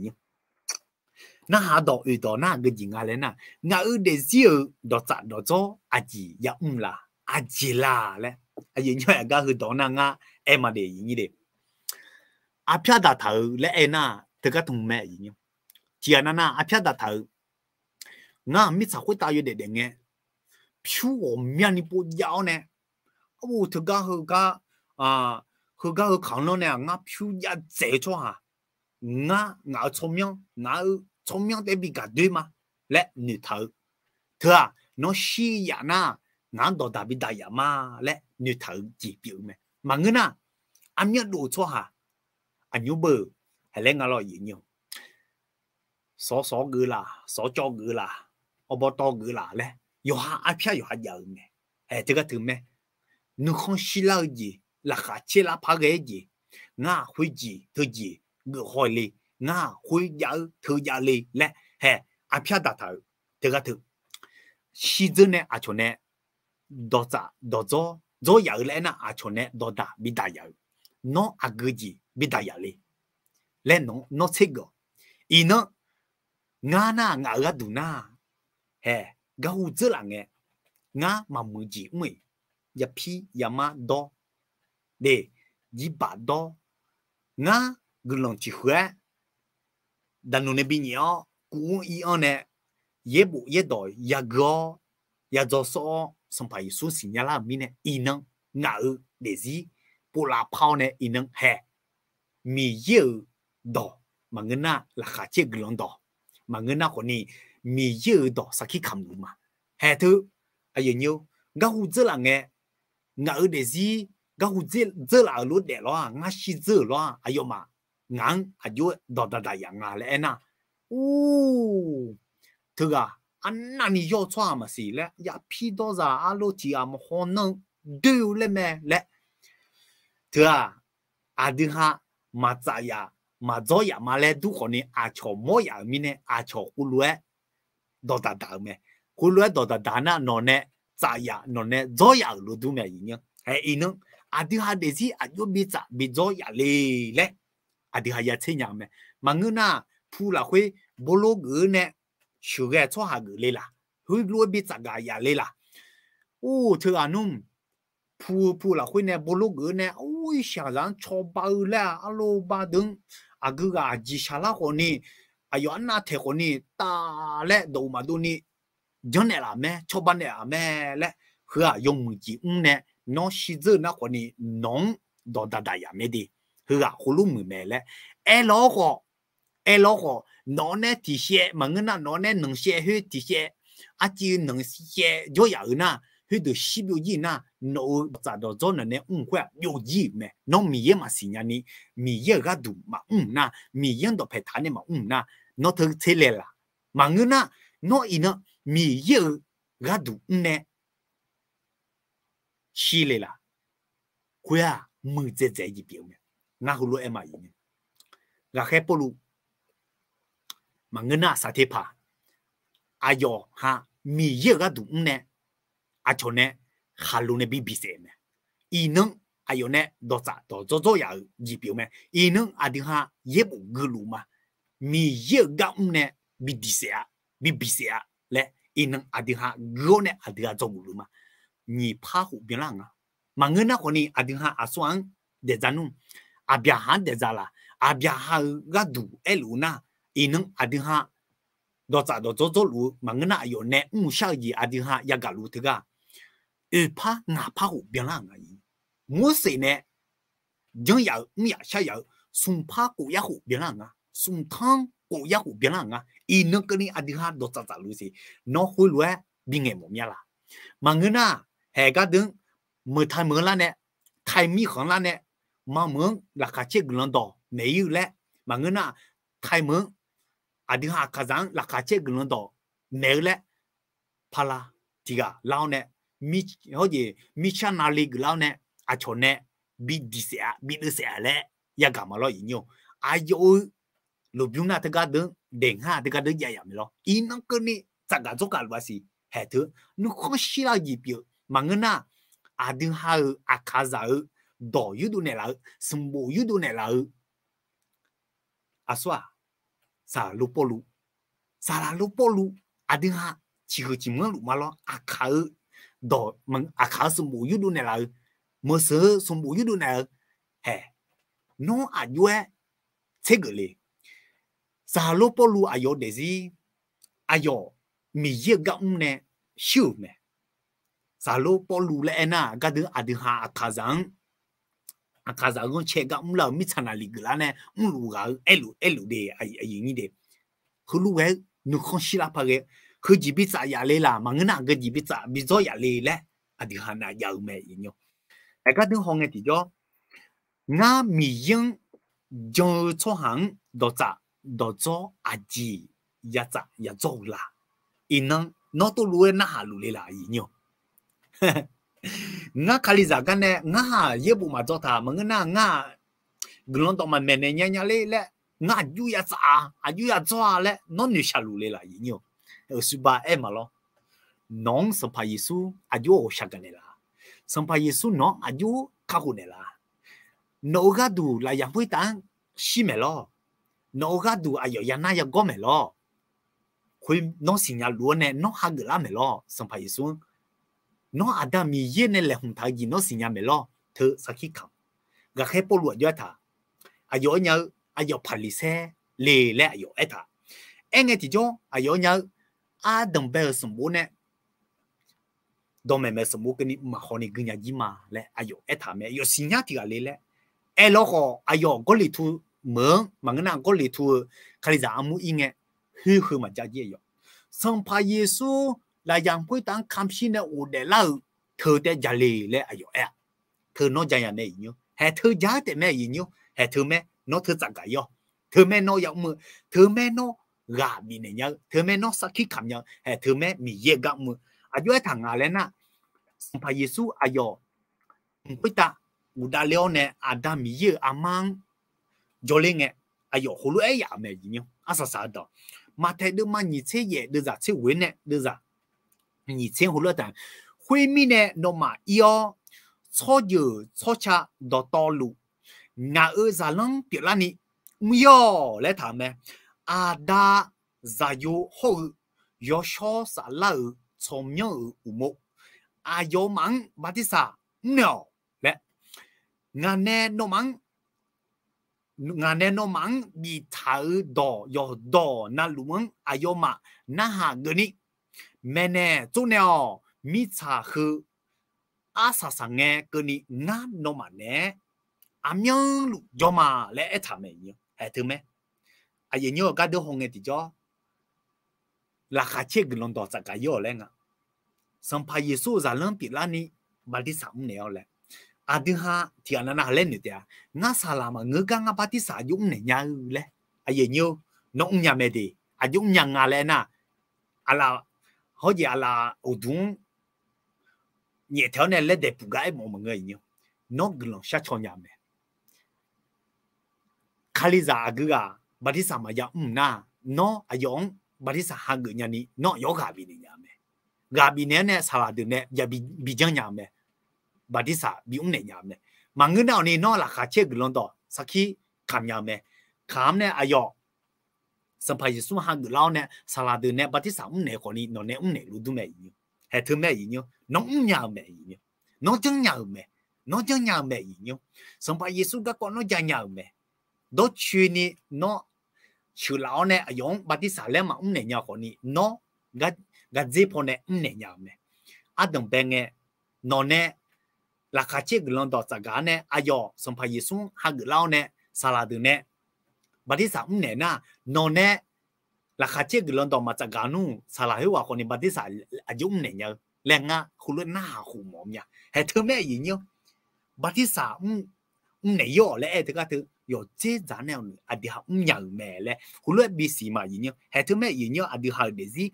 Narhaq dawq oeqdawq nar aqgeu jeq nga laer nar, ngaq-euq daefzir-euq dawqtsaf dawqdzawr aqjeq yamr la, aqjeq la laer, aqyawf aqgar heudawq nar ngar aer ma de. Arpyar daqtaq-euq laer aernar teugar tmq mae. Tiqghaq nav nar arpyar daqtaq-euq, ngar mirtsaq khoertav yawdaef daef ngae, pyur ghawqmyani pov jav-awr nae, arbo teugar heugar, heugar heu kaq-anr lanr nae-aq ngar pyur jav dzaeq-eu tsawrhaq, ngar ngaq-euq tsawrmyanr, ngaq-euq tsawrmyanr taef-aer bi gaq doer ma laer noeqtaq-eu. Teu-aq, nawr shir yaf nar, ngaq-anr dawqdaq bi daq yaf ma laer noeqtaq-eu jeq pyeuf-eu mae. Maqngeur nar, armyanr dov-eu tsawrhaq, aqnymr beu, haeq laer nga lawr. Sawq sawq geuf laq, sawq cawv geuf laq, awbawtawv geuf laq laer yawqha arpyar yawqha jav-euq mae. Haeq teugar teu mae, nuikhanr shirlar-eu jeq, laqkhaq caerlar par ghae-aer jeq, ngar-aq khoerjeq teujeq geuf haw le, ngar-aq khoer jav-eu teu jav le laer haeq arpyar daqtaq-euq teugar teu, shirdzeur nae aqcawq nae dawqtsaf dawqdzawr dzawr yaf-eu laer aernar, aqcawq nae dawqdaq bi daq yaf-euq, nawr aqgeu jeq bi daq yaf le laer nawq-anr nawr tsergeuf-awq. Iqnan, ngar nar ngaq-euq gharduq nar, haeq garhu dzeur laf ngae, ngar maqmuiq jeq mr-iq, yapir yamar dawr, de, jirbaq dawr, ngar guiqlanq tiq huiq-aer daqnoeq nae bi nyaef-awr kuv-anr ir-anr nae yaerbof yaerdawq yagui-awr, yadzaw sawr-awr Sanqpaq Yeqsur siqnya lar-euq mirnae iqnan ngaq-euq daefzir povlaf par-awr nae iqnan haeq Miqyaer-euq dawq maqngeur nar, laqkhaq caer guiqlanq dawq maqngeur nar khawfni, Miqyaer-euq dawq sarkir kamq luf ma. Haeq teu, aqyawf nyi-eu, garhu dzeur laf ngae, ngaq-euq daefzir garhu dzeur laf-euq lof-aer daef lawr-aq, ngar shirdzeur-euq lawr-aq, aqyawfmaf ngaq-anr aqjox-aer dawqdaq daq yaf nga laer aernar, or, teughaq arnavni yawr-eu tsawrhaq maqsiq laer, yapir dawrzaq arlof tiq ghaq maqhaw nanr-eu doer-eu laer mae laer, teu-aq, aqdui ha maqtsaf yaf maqdzawr yaf ma laer dur khawfni, aqcawq mawr yaf-euq mirnae aqcawq khoerlof-aer dawqdaq daq-euq mae. Khoerlof-aer dawqdaq daq nar, nawq nae tsaf yaf nawq nae dzawr yaf-euq lof dur mae. Iqnan, aqdui ha daefzir aqjox bi tsaf bi dzawr yaf le laer aqdui ha ya tser nya-eu mae. Maqngeur nar, pu lafkhoer bolor geuf-eu nae sheuqghae tsawrhaq geuf le laq? Heulof-aer bi tsaf gaq yaf le laq? Or, teughaq nmr, pu-eu pu lafkhoer nae bolor geuf-eu nae, or, iqshaqzaq-anr cawba-eu laer-aq, arlof ba deuq-anr aqgeu ghaq aqjeq shaqlar khawfni, aqyawf arnav taeq khawfni taf laer dawq-euq maqdov ni janrnaeq laf mae, cawba naeq laf mae laer, heu-aq yawmuiq jeq mr nae nawr shirdzeur-eu nar khawfni, nawq-anr dawqdaq daq yaf mae de. Heughaq khoerlof muiq mae laer aerlawr khawf, aerlawr khawf, nawq-anr nae tiqshaev maqngeur nar, nawq-anr nae nanqshaev khoer tiqshaev, arciv nanqshaev jawr yaf-euq nar, khoerdeuq shir byovjir nar, nawq-euq dawqtsaf dawqdzawr nawq nae mr khoer-aq byovjir-euq mae. Nawr Miqyaer maqsiq nyani, Miqyaer-euq gharduq maqmr nar, Miqyaer-anr dawqpae taq nae maqmr nar, nawr teu tser lae laq? Maqngeur nar, nawr iqnan Miqyaer-euq gharduq mr nae shir le laq? Khoer-aq muiqdzaeq dzaeq-eu jeq pyeuf-eu mae. Ngar heulof-aer maqir ni, ghaqkhaer Pawrluv maqngeur nar, saqteqpaq aqyawf ha Miqyaer-euq gharduq mr nae aqcawq nae khaqlo nae bi bisaef-eu mae. Iqnan aqyawf nae dawqtsaf dawqdzawr dzawr yaf-euq jeq pyeuf-eu mae. Iqnan aqdui ha yaerbof guiluf ma. Miqyaer-euq gar mr nae bi diqsaef-a, bi bisaef-a laer iqnan aqdui ha gui-awr nae aqdui ha dzawgeuf luf ma. nyiq par khof byanlar nga. Maqngeur nar khawfni aqdui ha aqsur-anr daeqdzaq nmr. Aqbyaqhaq-anr daeqdzaq laq. Aqbyaqhaq-euq gharduq aerluf nar, iqnan aqdui ha dawqtsaf dawqdzawr dzawrluf-eu maqngeur nar aqyawf nae mrluf shar-eu jeq aqdui ha yagaq luf teugar oeqpar ngaqpar khof byanlar nga. Morseq nae janryaf-euq mr yaf shar yaf-eu smqpar khof yar khof byanlar nga. Smqtanr khof yar khof byanlar nga. Iqnan keuvni aqdui ha dawqtsaf tsafluf siq. Nawr khoerlof-aer bingaeq mawf mya laq. Maqngeur nar, haeq gardeuq-anr meuqtaq meuq-anr lar nae, taq mirkhanq lar nae, mameuq-anr laqkhaq caer guiqlanq dawq maeq-ir-eu laer, maqngeur nar, taq meuq-anr aqdui ha aqkaqzaq-anr laqkhaq caer guiqlanq dawq maeq-eu laer, pala tiq ghaq lar-awr nae, hawjeq mirtsaq navle geuflar-awr nae, aqcawq nae bi diq saef-a bi deuv saef-a laer yagaq ma lawr iqnyir-awq. Aqyawf-euq lmqbymr nar teugar deuq-anr daeqngar teugar deuq jav yaf mae lawr. Iqnan keuvni tsafgaq dzawrgaq luf-a siq. Haeq teu nuikhanr shirlar-eu jeq pyeuf-eu maqngeur nar, aqdui ha-euq aqkaqzaq-eu dawq yurdov naeqlaf-eu, sanqbof yurdov naeqlaf-eu, aqsur-aq, Saqlaq Lorpawrluv, Saqlaq Lorpawrluv, aqdui ha ciqhuiq ciqmanr luf ma lawr. Aqkaq-eu dawq, aqkaq-eu sanqbof yurdov naeqlaf-eu, meuqseuq-eu sanqbof yurdov naeq-eu, haeq, nawr aqjox-aer tsergeuf le. Saqlaq Lorpawrluv aqyawf-eu daefzir, aqyawf Miqyaer-euq gar mr nae shir-euq mae. Saqlaq Lorpawrluv laer aernar, gardeuq aqdui ha aqkaqzaq-anr, aqkaqzaq-eu ghanrcae gar mrlar-euq mirtsaq naqli geuflar nae mrluf ghaq-eu aerluf aerluf de, aqyuif nyir de. Heulof ghae-eu nuikhanr shirlar paq ghae, heujeq bi tsaf yaf le laq, maqngeur nar heujeq bi tsaf bi dzawr yaf le laer aqdui ha navjav-eu mae iqnyir-awq. Aer gardeuq hawngae tiqjawr, ngar Miqyaer-anr jan-eu tsawrhaq-anr dawqtsaf dawqdzawr aqjeq yatsaf yadzawr-eu la? Iqnan nawr tov luf-aer narhaq luf le laq iqnyir-awq. Ngar Kalizaq gar nae ngar haq yaerbof maqdzaw taq maqngeur nar ngar-aq guiqlanq dawq maqmaeq naeq nya nya ler laer, ngar aqjox yatsaf-a aqjox yadzawr-a laer nawr noeqshaq luf le laq iqnyir-awq. Euqsur ba aer ma lawr. Nawq-anr Sanqpaq Yeqsur aqjox ghawqshaq gaq naeqlaf. Sanqpaq Yeqsur nawq-anr aqjox kakhof naeqlaf. Nawq-eu gharduq lafyaq khoertav-anr shir maeq lawr. Nawq-eu gharduq aqyawf yanar yagawr maeq lawr. Khoer nawr siqnya luf-awr nae nawr hageuf lar maeq lawr Sanqpaq Yeqsur-anr. Nawr Aqda Miqyaer nae laeqhmq taq-eu jeq nawr siqnya maeq lawr teu sarkir kamq. Ghaqkhaer Pawrluv aqjox aertaq, aqyawf aernya-eu aqyawf Paqliqsaer le laer aqyawf aertaq. Aerngae tiqjawr aqyawf aernya-eu ardanqbae-euq sanqbof nae dawqmaeq maeq-eu sanqbof keuvni maqhaw ni guinya jir ma laer aqyawf aertaq mae. Aqyawf siqnya tiq ghaq le laer aerlawr khawf aqyawf Gawrliqtu meuq-anr maqngeur nar Gawrliqtu-eu Kalizaq armur ir ngae, khoer heu maqjav jir aqyawf. Sanqpaq Yeqsur lafyaq khoertav-anr kamq shir nae ghofdaef lar-euq teu taev ja le laer aqyawf aer-a. Teu nawr ja ya mae iqnyir-awr, haeq teu ja-aer taef mae iqnyir-awr, haeq teu mae nawr teu tsafgaq ir-awr, teu mae nawr yamr-eu, teu mae nawr ghaq bifnaeq nya-eu, teu mae nawr sarkir kamq nya-eu, haeq teu mae Miqyaer-eu gar mr-eu. Aqjox aertaq nga laer nar, Sanqpaq Yeqsur aqyawf mq khoertav ghofdaef le-awr nae Aqda Miqyaer-euq armar-anr jawrler ngae, aqyawf heulof-aer yaf-euq mae iqnyir-awr. Arsaq saq-eu dawq, Maqtaeq deuvma nyiq tser yaef deuvzaq tser ghoe nae deuvzaq nyiq tser heulof-aer taq, khoermirnae nawmaf ir-awr, tsawrjeuq tsawrca dawqtawvluf ngaq-euq zaqlanr pyeuflarni mr-ir-awq laer taq-euq mae. Aqda zaqyo hawr-eu yawshawr saflar-euq tsawrmyanr-euq uqmov, aqyawfmaf-anr bartirsaq mrnaeq-awq laer, ngaq nae nawmaf-anr ngaq nae nawmaf-anr biftaq-euq dawq yawqdawq navluf-anr aqyawfmaf narhaq geufni maeqnaeq tsovnaeq-awq. Mirtsaq heu arsaq saq ngae keuvni ngar nawmaf naeq-aer aqmyanluf jawr ma laer aertaq mae. Haeq teu mae. Aqyawf nymr-eu gardeur hawngae tiqjawr laqkhaq caer guiqlanq dawq tsafgaq ir-awq laer nga. Sanqpaq Yeqsur-eu zaqlanr pyeuflarni bartirsaq mrnaeq-awr laer, aqdui ha tiqghaq navnav laer noeq taef-a. Ngar saqlaq maqngeur gar ngar bartirsaq aqjox mrnaeq nya-eu laer, aqyawf nymr-eu nawr mrnya mae de, aqjox mrnya nga laer aernar, aqlaf hawr jeq aqlaf uqduq-anr nyaeftaeq-awr nae laer daeqpuq gar aermawf-eu maqngeur iqnyir-awr, nawr guiqlanq sharcaw nya mae. Kalizaq aqgeu ghaq bartirsaq maqya mr nar, nawr aqyawf-anr bartirsaq hageuf nyani nawr aqyawf ghaq bifnaeq nya-eu mae. Ghaq bifnaeq-awr nae saqlaq deuq nae yabi bijanr nya-eu mae. Bartirsaq bimr naeq nya-eu mae. Maqngeur nar-awq ni nawr laqkhaq caer guiqlanq dawq sarkir kamq nya-eu mae. Kamq-anr nae aqyawf Sanqpaq Yeqsur hageuf lar-awr nae saqlaq deuq nae bartirsaq mrnaeq khawfni nawq nae mrnaeq luf dur mae iqnyir. Haeq teu mae aqyuif nymr, nawr mrnya-euq mae aqyuif nymr. Nawr janrnya-euq mae. Nawr janrnya-eu mae aqyuif nymr. Sanqpaq Yeqsur garkawv nawr janya-euq mae. Dawrcoeni nawr sheuqlaf-awr nae aqyawf-anr bartirsaq laer maqmr naeq nya khawfni, nawr gardzer pawnae mrnaeq nya-euq mae. Ardanq bae ngae, nawq nae laqkhaq caer guiqlanq dawq tsafgaq-awr nae aqyawf Sanqpaq Yeqsur-anr hageuf lar-awr nae saqlaq deuq nae bartirsaq mrnaeq nar, nawq nae laqkhaq caer guiqlanq dawq maqtsafgaq nmr, saqlaq khoerghaq khawfni bartirsaq aqjox mrnaeq nya-eu laer ngar heulof-aer narhaq khof mawf-eu mya. Haeq teu mae aqyuif nymr, bartirsaq mrnaeq-awq laer aer-eu teugar teu, yawqdzer dzaq nae-awq ni aqdui ha mrnya-euq mae laer heulof-aer bisiq ma aqyuif nymr. Haeq teu mae aqyuif nymr, aqdui ha-euq daefzir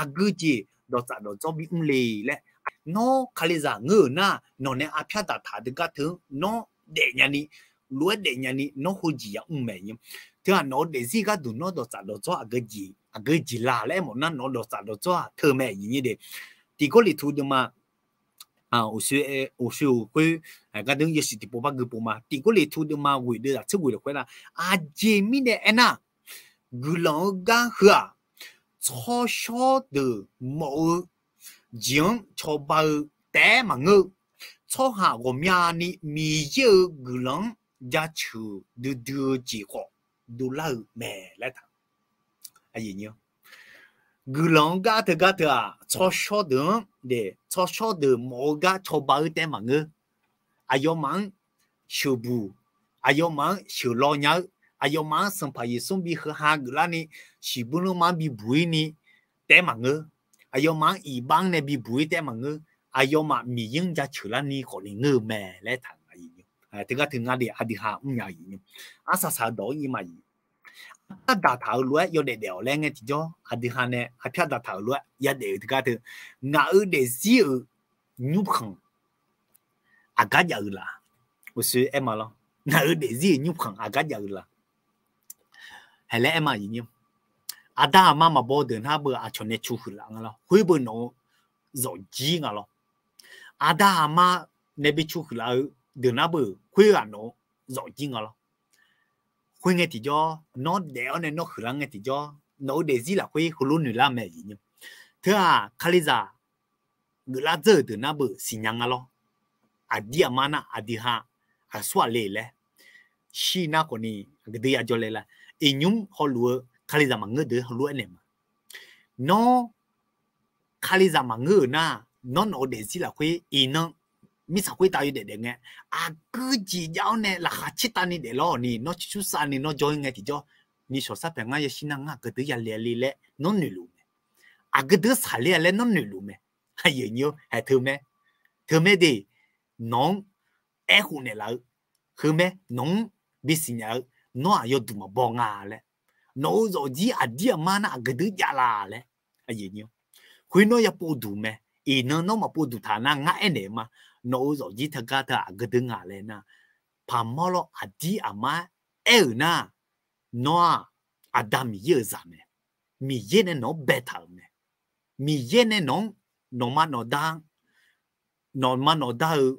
aqgeu jeq dawqtsaf dawqdzawr bimr le laer, nawr Kalizaq ngeur-euq nar, nawq nae arpyar daqtaq-eu teugar teu-anr nawr daefnya ni, lof-aer daefnya ni nawr heujeq yamr mae nymr. Teu-aq nawq-eu daefzir gharduq nawr dawqtsaf dawqdzawr aqgeu jeq, aqgeu jeq la laer aermawf nar, nawq-eu dawqtsaf dawqdzawr-aq teu mae aqyuif nymr de. Tiq Gawrliqtu deuvma, uqshoe uqshoe-euq khoer, gardeuv yawshuif tiqpov bar gui pov ma. Tiq Gawrliqtu deuvma ghoeq deuv zaq tser ghoeq lafkhoer nar, aqjeq mirnae aernar, guiqlanq-eu gar heu-aq, tsawrshawr deuq mawf-eu jeq-anr cawba-eu taef-aer maqngeur-eu, tsawrhaq ghawqmyani Miqyaer-euq guiqlanq-anr jaceuq duidui-eu jeq khawf dovlar-eu mae laer taq. Guiqlanq-anr gar teugar teu-aq, tsawrshawr deuq-anr, tsawrshawr deuq mawf-eu gar cawba-eu taef-aer maqngeur. Aqyawfmaf-anr sheuqbuq, aqyawfmaf-anr sheuqlaw nya-eu, aqyawfmaf-anr Sanqpaq Yeqsur bi heu ha geuflarni, shiqbuir lanrma-anr bibuq-ir ni taef-aer maqngeur. Aqyawfmaf-anr iqbax-anr nae bibuq-ir taef-aer maqngeur. Aqyawfmaf Miqyaer-anr jaceuq larni khawfni ngeur-eu mae laer taq. Teugar teu ngar de aqdui ha mrnya-eu arsaq saq-eu dawq-anr ir ma. Arpyar daqtaq-euq lof-aer yawdaef daef-awq laer ngae tiqjawr, aqdui ha nae arpyar daqtaq-euq lof-aer yadaef-eu teugar teu, ngaq-euq daefzir-euq nymrkhanq aqgar jav-eu la? Uqshoe aer ma lawr. Ngaq-euq daefzir-euq nymrkhanq aqgar jav-eu la? Haeq laer aer ma aqyuif nymr. Aqda aqma maqbaw deuq nar beu aqcawq nae cu huiqlaf nga lawr. Khoer beu nawq-eu zawqjir nga lawr. Aqda aqma nae bi cu huiqlaf-eu deuq nar beu khoerghaq nawq-eu zawqjir nga lawr. Khoerngae tiqjawr nawr daef-awr nae nawr huiqlar ngae tiqjawr, nawq-eu daefzir lafkhoer heulof noeq lar mae aqyuif nymr. Teu-aq Kalizaq geuflar dzeur-euq deuq nar beu siqnya nga lawr. Aqdir aqma nar aqdui ha aqsur aqle laer shir nar khawfni, aqgeu deuq yajawr le la? Iqnymr hawluf-eu Kalizaq maqngeur deuq heulof-aer naeq ma. Nawr Kalizaq maqngeur-euq nar, nawr nawq-eu daefzir lafkhoer iqnan mirtsaq khoertav yawdaef daef ngae, aqgeu jeq jav-awr nae laqkhaq caertavni daeflar-awq ni, nawr ciqcur savni nawr jawr-ir ngae tiqjawr, nishawq sarpaeq ngar yashir nar ngar aqgeu deuq yale le laer nawr noeqluf mae. Aqgeu deuq saqler-a laer nawr noeqluf mae. Aqyuif nymr, haeq teu mae. Teu mae de, nawq-anr aerkhof naeqlaf-eu, heu mae, nawq-anr bisiqnya-eu, nawr-aq yawduq maqbaw nga laer, nawq-eu zawqjir aqdir aqma nar aqgeu deuq jav la laer. Khoer nawr yapov duq mae. Iqnan nawr maqpov duq taq nar ngar aernaeq-eu ma. Nawq-eu zawqjir teugar teu-aq aqgeu deuq nga laer nar, paqmawr lawr aqdir aqma aer-euq nar, nawr-aq Aqda Miqyaer-euq zaq mae. Miqyaer nae nawq-anr baetaq-euq mae. Miqyaer nae nawq-anr, nawqma nawqda, nawqma nawqda-euq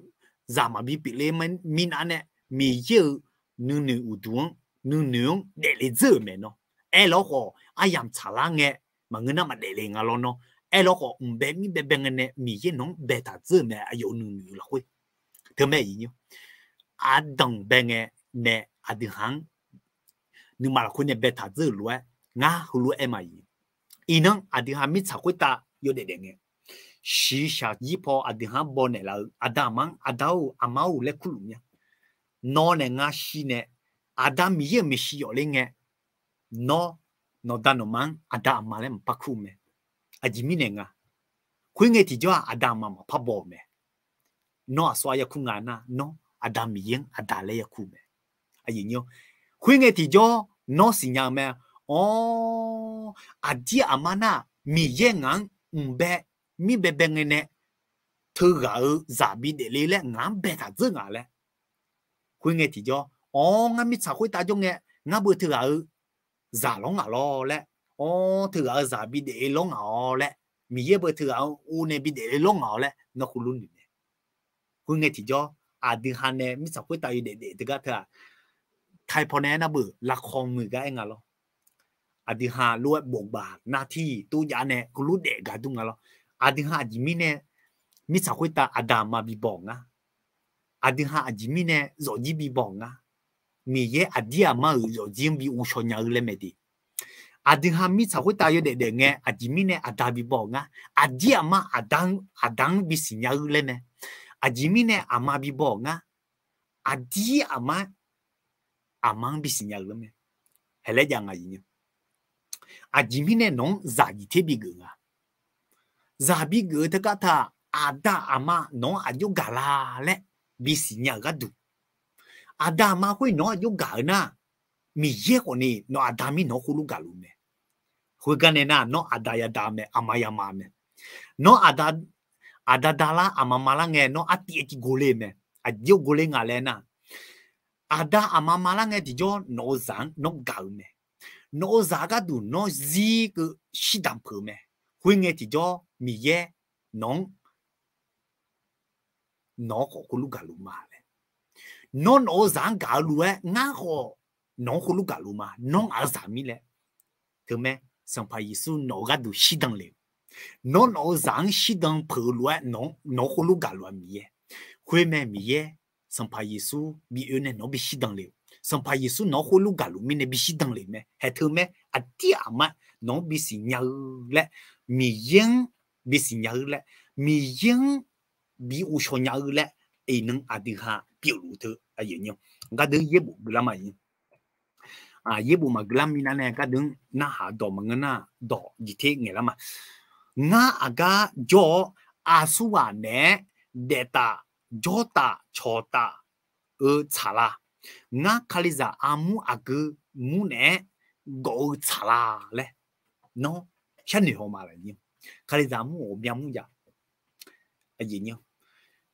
zaq maqbi pyeufler mirnav nae, Miqyaer-euq nuinoeq uqduq-anr, nuinoeq-anr daefle dzeur-euq mae nawr. Aerlawr khawf aryamq tsaqlar ngae, maqngeur nar maqdaef le nga lawr nawr. Aerlawr khawf mqbae mirbae bae ngae nae Miqyaer nawq-anr baetaq dzeur-euq mae, aqyawf-euq nuinoeq lafkhoer. Teu mae aqyuif nymr, aqdanq bae ngae nae aqdui ha-anr nuima lafkhoer nae baetaq dzeur-euq lof-aer ngar heulof-aer aer ma aqyuif. Iqnan aqdui ha mirtsaq khoertav yawdaef daef ngae, shiqshaq jir paw aqdui ha-anr baw naeqlaf-eu aqda aqma-anr aqda-or aqma-or laer kurluf mya. Nawr nae ngar shir nae Aqda Miqyaer-euq maeqshi yawf ler ngae, nawr nawqda nawqma-anr aqda aqma laer maqpar kur-eu mae. Aqjeq mirnae nga, khoerngae tiqjawr-aq aqda aqma maqpar baw-euq mae. Nawr aqsur ar yarkur nga nar, nawr Aqda Miqyaer-anr Aqda laer yarkur-eu mae. Khoerngae tiqjawr nawr siqnya-eu mae. Awr, aqdir aqma nar Miqyaer ngaq-anr mqbae mirbae bae ngae nae teughaq-euq zaq bi daefle laer ngaq-anr baetaq dzeur nga laer. Khoerngae tiqjawr, awr, ngar mirtsaq khoertav jawr ngae, ngar beu teughaq-euq zaq lawr ngaq lawr laer, awr, teughaq-euq zaq bi daefle lawr ngaq-awr laer, Miqyaer beu teughaq-euq or nae bi daefle lawr ngaq-awr laer nawr heulof noeq mae. Khoerngae tiqjawr, aqdui ha nae mirtsaq khoertav yawdaef daef teugar teu-aq, taipaw nae aernar beu laqkhawq muiq gar aer nga lawr. Aqdui ha lof-aer bofgbaq nar tir tov jav nae heulof daef gaq dur nga lawr. Aqdui ha aqjeq mirnae mirtsaq khoertav aqda aqma bibaw-euq nga. Aqdui ha aqjeq mirnae zawqjir bibaw-euq nga. Miqyaer aqdir aqmar-euq zawqjir-anr bi uvshaw nya-eu laer mae de. Aqdui ha mirtsaq khoertav yawdaef daef ngae aqjeq mirnae aqda bibaw-euq nga. Aqdir aqmar aqda-anr bisiq nya-eu laer mae. Aqjeq mirnae aqma bibaw-euq nga. Aqdir aqmar aqma-anr bisiq nya-eu laer mae. Haelaer jav nga. Aqjeq mirnae nawq-anr zaqjiq ter bigeuf nga. Zaq bigeuf-eu teugar taq aqda aqma nawq-anr aqjox gaq la laer bisiq nya-euq gharduq, aqda aqma khoer nawq-anr aqjox gaq-eu nar, Miqyaer khawfni nawq aqda mir nawq-anr khoerlof gaqluf mae. Khoergar nae nar nawr aqda yada mae, aqma yama mae. Nawr aqda dalar aqma malar ngae nawr artiv-aer tiqgov le mae. Aqjeq-aer gov le nga laer nar, aqda aqma malar ngae tiqjawr nawq-eu zaq-anr nawr gaq-eu mae. Nawq-eu zaq gharduq nawr zir keuv shirdan peuq-eu mae. Khoerngae tiqjawr Miqyaer nawq-anr nawq-anr khawf khoerlof gaqluf ma laer. Nawr nawq-eu zaq-anr gaq-eu lof-aer ngar khawf nawq-anr khoerlof gaqluf ma. Nawr ngaq-eu zaq mirnae laer. Teumae, Sanqpaq Yeqsur nawq-eu gharduq shirdan le-euq. Nawr nawq-eu zaq-anr shirdan peuq-eu lof-aer nawq-anr khoerlof gaqluf-a Miqyaer. Khoermae Miqyaer, Sanqpaq Yeqsur bi oe nae nawq-anr bi shirdan le-euq. Sanqpaq Yeqsur nawq-anr khoerlof gaqluf mirnae bi shirdan le mae. Haeq teumae, aqdir aqmar nawq-anr bisiq nya-eu laer, Miqyaer-anr bisiq nya-eu laer, Miqyaer-anr bi uvshaw nya-eu laer, iqnan aqdui ha pyeufluf teu aqyuif nyi-a. Gardeuv yaerbof gui lar ma. Yaerbof maqgui lar minav nae gardeuv narhaq dawq maqngeur nar, dawq jiq ter ngaeq lar ma. Ngar aqgar jawr-awr, aqsurghaq naeq-aer daeftaf jawrtaf cawqtaf-eu tsaqlar. Ngar Kalizaq armur aqgeu mur naeq-aer gawf-eu tsaqlar laer nawr sharnoeq haw ma. Kalizaq armur ghawqmya mur jav.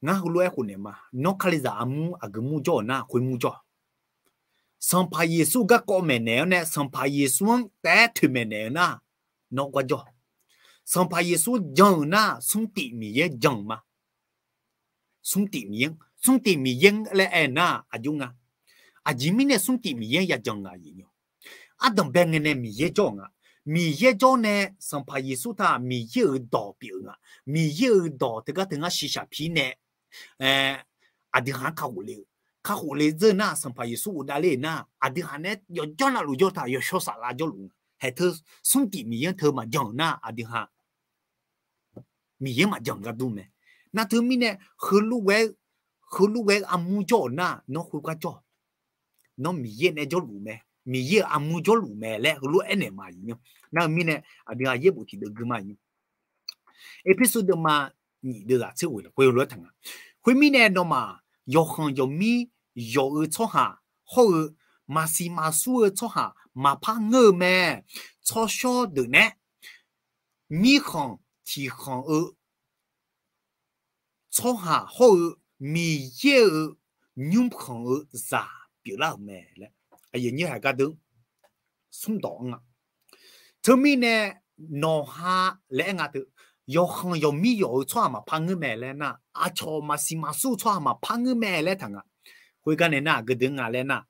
Ngar heulof-aer khofnaeq ma. Nawr Kalizaq armur aqgeu mur jawr-euq nar khoer mur jawr. Sanqpaq Yeqsur garkawv maeqnaeq-awr nae Sanqpaq Yeqsur-anr taef-aer toeqmaeq naeq-eu nar nawr gar jawr. Sanqpaq Yeqsur jan-euq nar smrtif Miqyaer jan-euq ma. Smrtif Miqyaer, smrtif Miqyaer laer aer nar aqjox nga. Aqjeq mirnae smrtif Miqyaer ya jan nga. Ardanqbae ngae nae Miqyaer jawr-euq nga. Miqyaer jawr nae Sanqpaq Yeqsur taq Miqyaer-euq dawq pyeuf-eu nga. Miqyaer-euq dawq teugar teu ngar shiqshaq pir nae aqdui haq-anr kakhof le-eu, kakhof le zeur nar Sanqpaq Yeqsur ghofdav ler-euq nar aqdui haq nae yawqjawr navluf jawr taq yawshawr saflar jawrluf nga. Haeq teu smrtif Miqyaer teu maqjan-euq nar aqdui haq Miqyaer maqjan-euq gar dur mae. Nar teumirnae heulof ghae-eu, heulof ghae-eu armur jawr-euq nar nawr khoergar jawr. Nawr Miqyaer nae jawrluf mae, Miqyaer-euq armur jawrluf mae laer heulof aernaeq ma. Nar-eu mirnae aqdui haq yaerbof tiqdeuv gui ma. Erpersu deuvma nyiq deuvzaq tser ghoeq lafkhoer heulof-aer taq nga. Khoermirnae nawmaf yawqkhanq yawqmir yawq-eu tsawrhaq hawr-eu maqsiq maqsur-eu tsawrhaq maqpar ngeur-eu mae. Tsawrshawr deuq nae mirkhanq tiqkhanq-eu tsawrhaq hawr-eu Miqyaer-euq nymrkhanq-eu zaq pyeuflar-euq mae laer aqyuif nyi haiq gardeuv smrdawq-anr nga. Teumirnae nawqha laer aer nga teu, yawqkhanq yawqmir yawq-eu tsawrhaq maqpar ngeur mae laer nar, aqcawq maqsiq maqsur-eu tsawrhaq maqpar ngeur mae laer taq nga. Khoergar nae nar aqgeu deuq nga laer nar,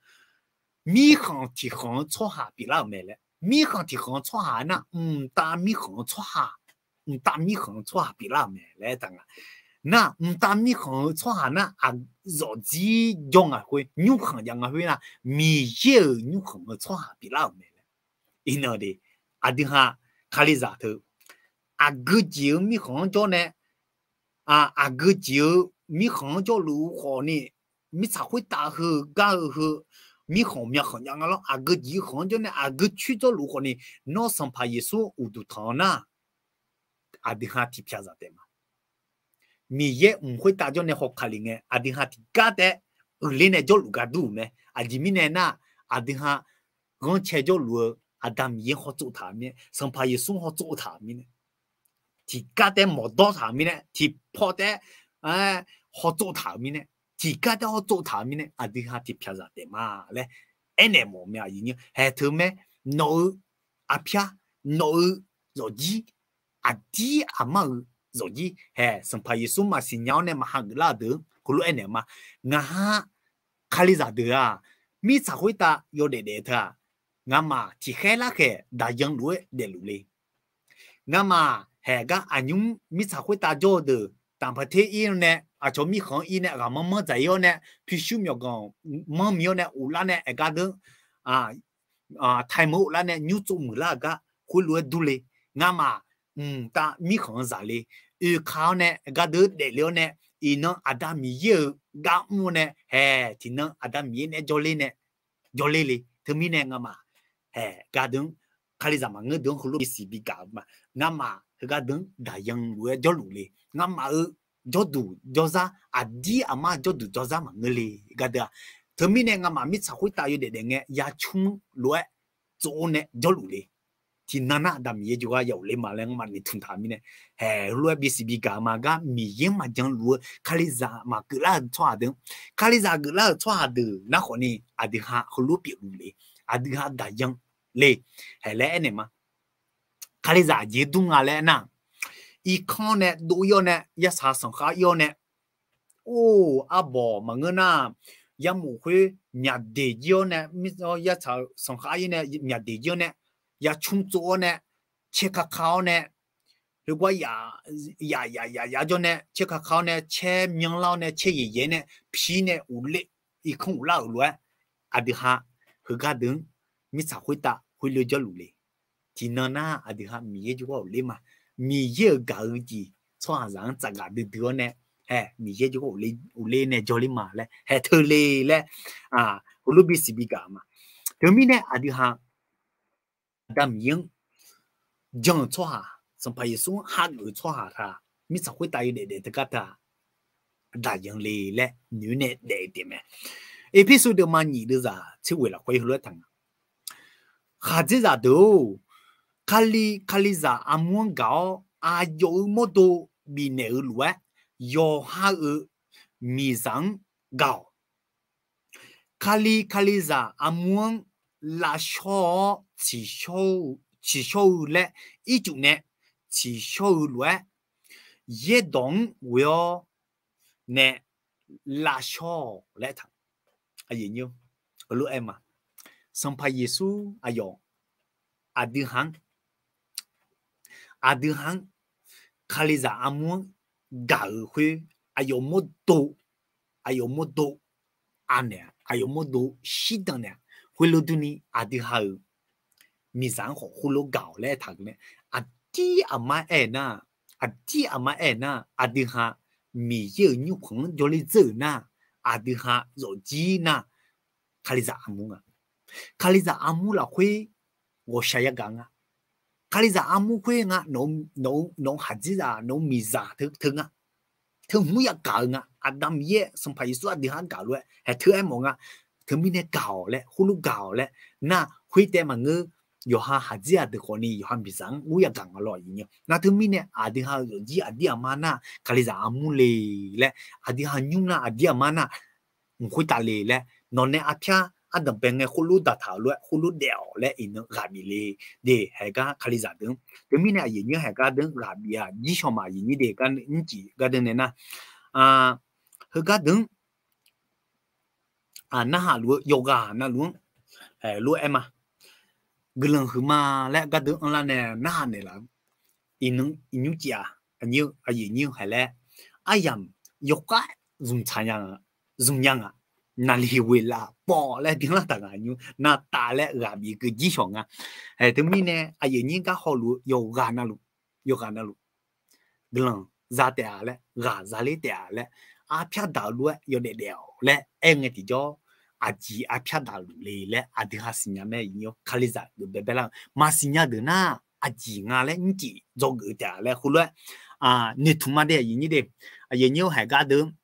mirkhanq tiqkhanq-eu tsawrhaq pyeuflar-euq mae laer, mirkhanq tiqkhanq-eu tsawrhaq nar mqtav mirkhanq-eu tsawrhaq, mqtav mirkhanq-eu tsawrhaq pyeuflar-euq mae laer taq nga. Nar mqtav mirkhanq-eu tsawrhaq nar aqzawqjir jawr nga khoer, nymrkhanq jav nga khoer nar Miqyaer-euq nymrkhanq-eu tsawrhaq pyeuflar-euq mae laer. Iqnan de, aqdui haq Kalizaq teu aqgeu jeq-eu mirkhanq-anr jawr nae, aqgeu jeq-eu mirkhanq-anr jawrluf-eu khawf ni, mirtsaq khoertav heu gar-eu heu, mirkhanq myavkhanq jav nga lawr, aqgeu jeq-eu khanq-anr jawr nae aqgeu coer jawrluf-eu khawf ni, nawr Sanqpaq Yeqsur uqduq tanq-eu nar, aqdui haq tiqpyaq zaq taef ma. Miqyaer mq khoertav jawr nae haw kali ngae aqdui haq tiqgar taef-aer uiqler nae jawrluf gar dur-euq mae. Aqjeq mirnae nar, aqdui haq ghanrcae jawrluf-eu Aqda Miqyaer hawtsov taq-euq mirnae, Sanqpaq Yeqsur hawtsov taq-euq mirnae, tiqgar taef-aer mawqdawr taq-euq mirnae, tiqpaw taef-aer hawtsov taq-euq mirnae, tiqgar taef-aer hawtsov taq-euq mirnae aqdui haq tiqpyaq zaq taef ma laer aernaeq mawf mae. Aqyuif nyi haeq teu mae, nawq-eu aqpyar, nawq-eu zawqjir, aqdir aqmar-euq zawqjir haeq Sanqpaq Yeqsur maqsiq nya-awr nae maqha geuflar-eu deuq-anr heulof aernaeq ma. Ngaq ha Kalizaq deuq-aq, mirtsaq khoertav yawdaef daef teu-aq, ngamaf tiqkhaer larkhaeq daqyan luf-aer daefluf le. Ngamaf Haeq gar aqnymr mirtsaq khoertav jawr-eu deuq, taqpaq ter ir-awr nae, aqcawq mirkhanq ir nae, ghaqmanr manr dzaq ir-awr nae, pyurshuir myawqganq manr mi-awr nae, uvlar nae aeqgar deuq, taimeuq uvlar nae nymr tsov muiqlar-euq gar khoerlof-aer dur le. Ngamaf mqtav mirkhanq-anr zaq le. Oeka-awr nae aeqgar deuq daefle-awr nae, iqnan Aqda Miqyaer-euq gar mr-awr nae, haeq tiqnan Aqda Miqyaer nae jawrler nae jawrler le. Teumirnae ngamaf haeq gar deuq-anr, Kalizaq maqngeur deuq-anr heulof bisiq bigaq-eu ma. Ngamaf heugar deuq-anr daqyan lof-aer jawrluf le. Ngamaf-euq jawrduq jawrzar, aqdir aqmar jawrduq jawrzar maqngeur le gar deuq-aq. Teumirnae ngamaf mirtsaq khoertav yawdaef daef ngae yarcmr lof-aer tsov-awr nae jawrluf le. Tiqnan nar Aqda Miqyaer jawrgar ya ghofler ma laer ngamaf noeqtmq taq mirnae, haeq heulof-aer bisiq bigaq ma gar Miqyaer maqjan luf-eu Kalizaq maqgeuflar-euq tsawrhaq deuq, Kalizaq geuflar-euq tsawrhaq deuq nar khawfni aqdui ha heulof pyeufluf le. Aqdui ha daqyan le. Haeq laer aernaeq ma. Kalizaq jeq dur nga laer aernar, irkanr nae dov ir-awr nae, yarsaq sanqkhar ir-awr nae, or, arbawq maqngeur nar, yarmof khoer myaqdeq jir-awr nae, yarsaq sanqkhar ir nae myaqdeq jir-awr nae, yarcmr tsov-awr nae, caer kaka-awr nae, khoergar yaf yaf yaf yaf jawr nae caer kaka-awr nae caer myanrlar-awr nae caer yaeq yaeq nae pir nae uvle, irkanr uvlar-euq lof-aer, aqdui ha heugar deuq-anr mirtsaq khoertav khoerlof jawrluf le. Tiqnan nar aqdui ha Miqyaer jawrgar ghofler ma. Miqyaer-euq gaq-eu jeq tsawrhaqzaq-anr tsafgaq duidui-awr nae, haeq Miqyaer jawrgar ghofler nae jawrler ma laer haeq teu le laer, heulof bisiq bigaq ma. Teumirnae aqdui ha Aqda Miqyaer-anr jan-euq tsawrhaq, Sanqpaq Yeqsur-anr hageuf-eu tsawrhaq taq, mirtsaq khoertav yawdaef daef teugar taq, daqyan le laer noeq nae daef-eu taef mae. Erpersu deuvma nyiq deuvzaq tser ghoeq lafkhoer heulof-aer taq nga. Khaqdzerzaq deuq-or, Kali, Kalizaq armur-anr gaq-awr aqyawf-euq mawrdo bifnaeq-eu lof-aer, yawqha-euq miqzaq-anr gaq-awq. Kali, Kalizaq armur-anr lavshawr-awr tsiqshawr-eu laer ircuf nae tsiqshawr-eu lof-aer, yaerdawq-anr ghoe-awr nae lavshawr-awq laer taq. Heulof-aer ma. Sanqpaq Yeqsur aqyawf, aqdui ha-anr, aqdui ha-anr Kalizaq armur-anr gaq-euq khoer, aqyawf mawrdo, aqyawf mawrdo anaeq-a, aqyawf mawrdo shirdan naeq-a. Khoerlof durni aqdui ha-euq miqzaq-anr khawf khoerlof gaq-awq laer aertaq-eu mae. Aqdir aqmar aer-eu nar, aqdir aqmar aer-eu nar, aqdui ha Miqyaer-euq nymrkhanq-anr jawrler dzeur-euq nar, aqdui ha zawqjir nar, Kalizaq armur nga. Kalizaq armur lafkhoer ghawqshaq yagaq nga. Kalizaq armur khoer nga, nawq-eu khaqdzerzaq, nawq-eu miqzaq teu nga. Teu hmq yagaq-eu nga. Aqda Miqyaer Sanqpaq Yeqsur aqdui ha-anr gaq lof-aer haeq teu aermawf nga. Teumirnae gaq-awq laer, khoerlof gaq-awq laer nar, khoertaev maqngeur. Yawqha khaqdzerzaq deuq khawfni yawqha miqzaq-anr gur yagaq nga lawr. Nar teumirnae aqdui ha-eu zawqjir aqdir aqmar nar Kalizaq armur le laer, aqdui ha nymr nar aqdir aqmar nar mq khoertav le laer, nawq nae arpyar ardanqbae ngae khoerlof daqtaq-euq lof-aer khoerlof daef-awq laer iqnan ghaq bif le. De, haeq gar Kalizaq deuq-anr, teumirnae aqyuif nyir haeq gar deuq-anr ghaq bif-a. Jirshawq ma aqyuif nyir de, nymrcif gar deuq nae nar, heugar deuq-anr narhaq luf-eu yawqghaq navluf-anr lof-aer ma. Guiqlanq huiqma laer gar deuq-anr anrlar nae narhaq naeqlaf-eu iqnan iqnymr cif-aq, aqyuif nyir haeq laer aryamq yawkhav zmqtsaq nya nga, zmq nya nga. Naqliq ghoeqlaf pawv laer byanlar taq nga nymr navtaf laer ghaq bif keuv jirshawq nga. Teumirnae aqyuif nyir gar hawluf-eu yawqghaq navluf, yawqghaq navluf guiqlanq za taef-a laer, ghaq za ler taef-a laer, arpyar daq-eu lof-aer yawdaef daef-awq laer aer ngae tiqjawr, aqjeq arpyar daq luf le laer aqdui ha siqnya mae. Kalizaq geuf baebae lar-eu maqsiqnya deuq nar, aqjeq nga laer nymrcif dzawgeuf taef-a laer khoerlof-aer noeqtmq ma de, aqyuif nyir de. Aqyuif nyir-eu haeq gar deuq-anr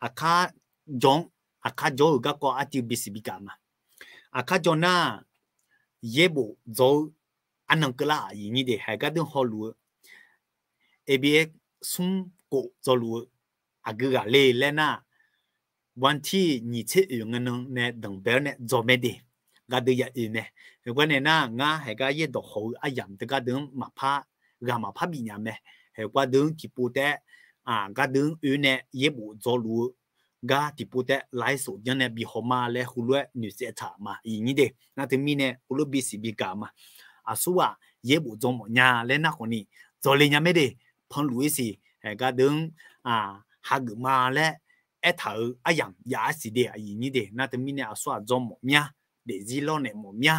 aqkar jawr-anr, aqkar jawr-euq garkawv artiv bisiq bigaq ma. Aqkar jawr nar, yaerbof dzaw-eu arnan keuvlar aqyuif nyir de, haeq gar deuq hawluf-eu abs smr khof dzawluf-eu aqgeu ghaq le laer nar, วันที่ nyiq tser oeq ngae nan nae danqbae-awr nae dzaw mae de, gardeuv ya oe mae. Heugar nae nar, ngar haeq gar yaerdawq hawq-eu aryamq teugar deuq-anr maqpar, ghaq maqpar bifnya mae. Heugar deuq-anr tiqpov taef-aer, gardeuv-anr oe nae yaerbof dzawluf-eu gar tiqpov taef-aer ไลฟ์สด janr nae bi haw ma laer heulof-aer noeqtsaev taq ma, aqyuif nyir de. Nar teumirnae heulof bisiq bigaq ma. Aqsurghaq yaerbof dzaw mawf nya laer nar khawfni, dzawle nya mae de, panluf-ir siq, haeq gardeuv-anr hageuf ma laer aertaq-euq aryamq jav-ar siq de, aqyuif nyir de. Nar teumirnae aqsur aqdzawr mawf mya, daefzir lawrnaeq mawf mya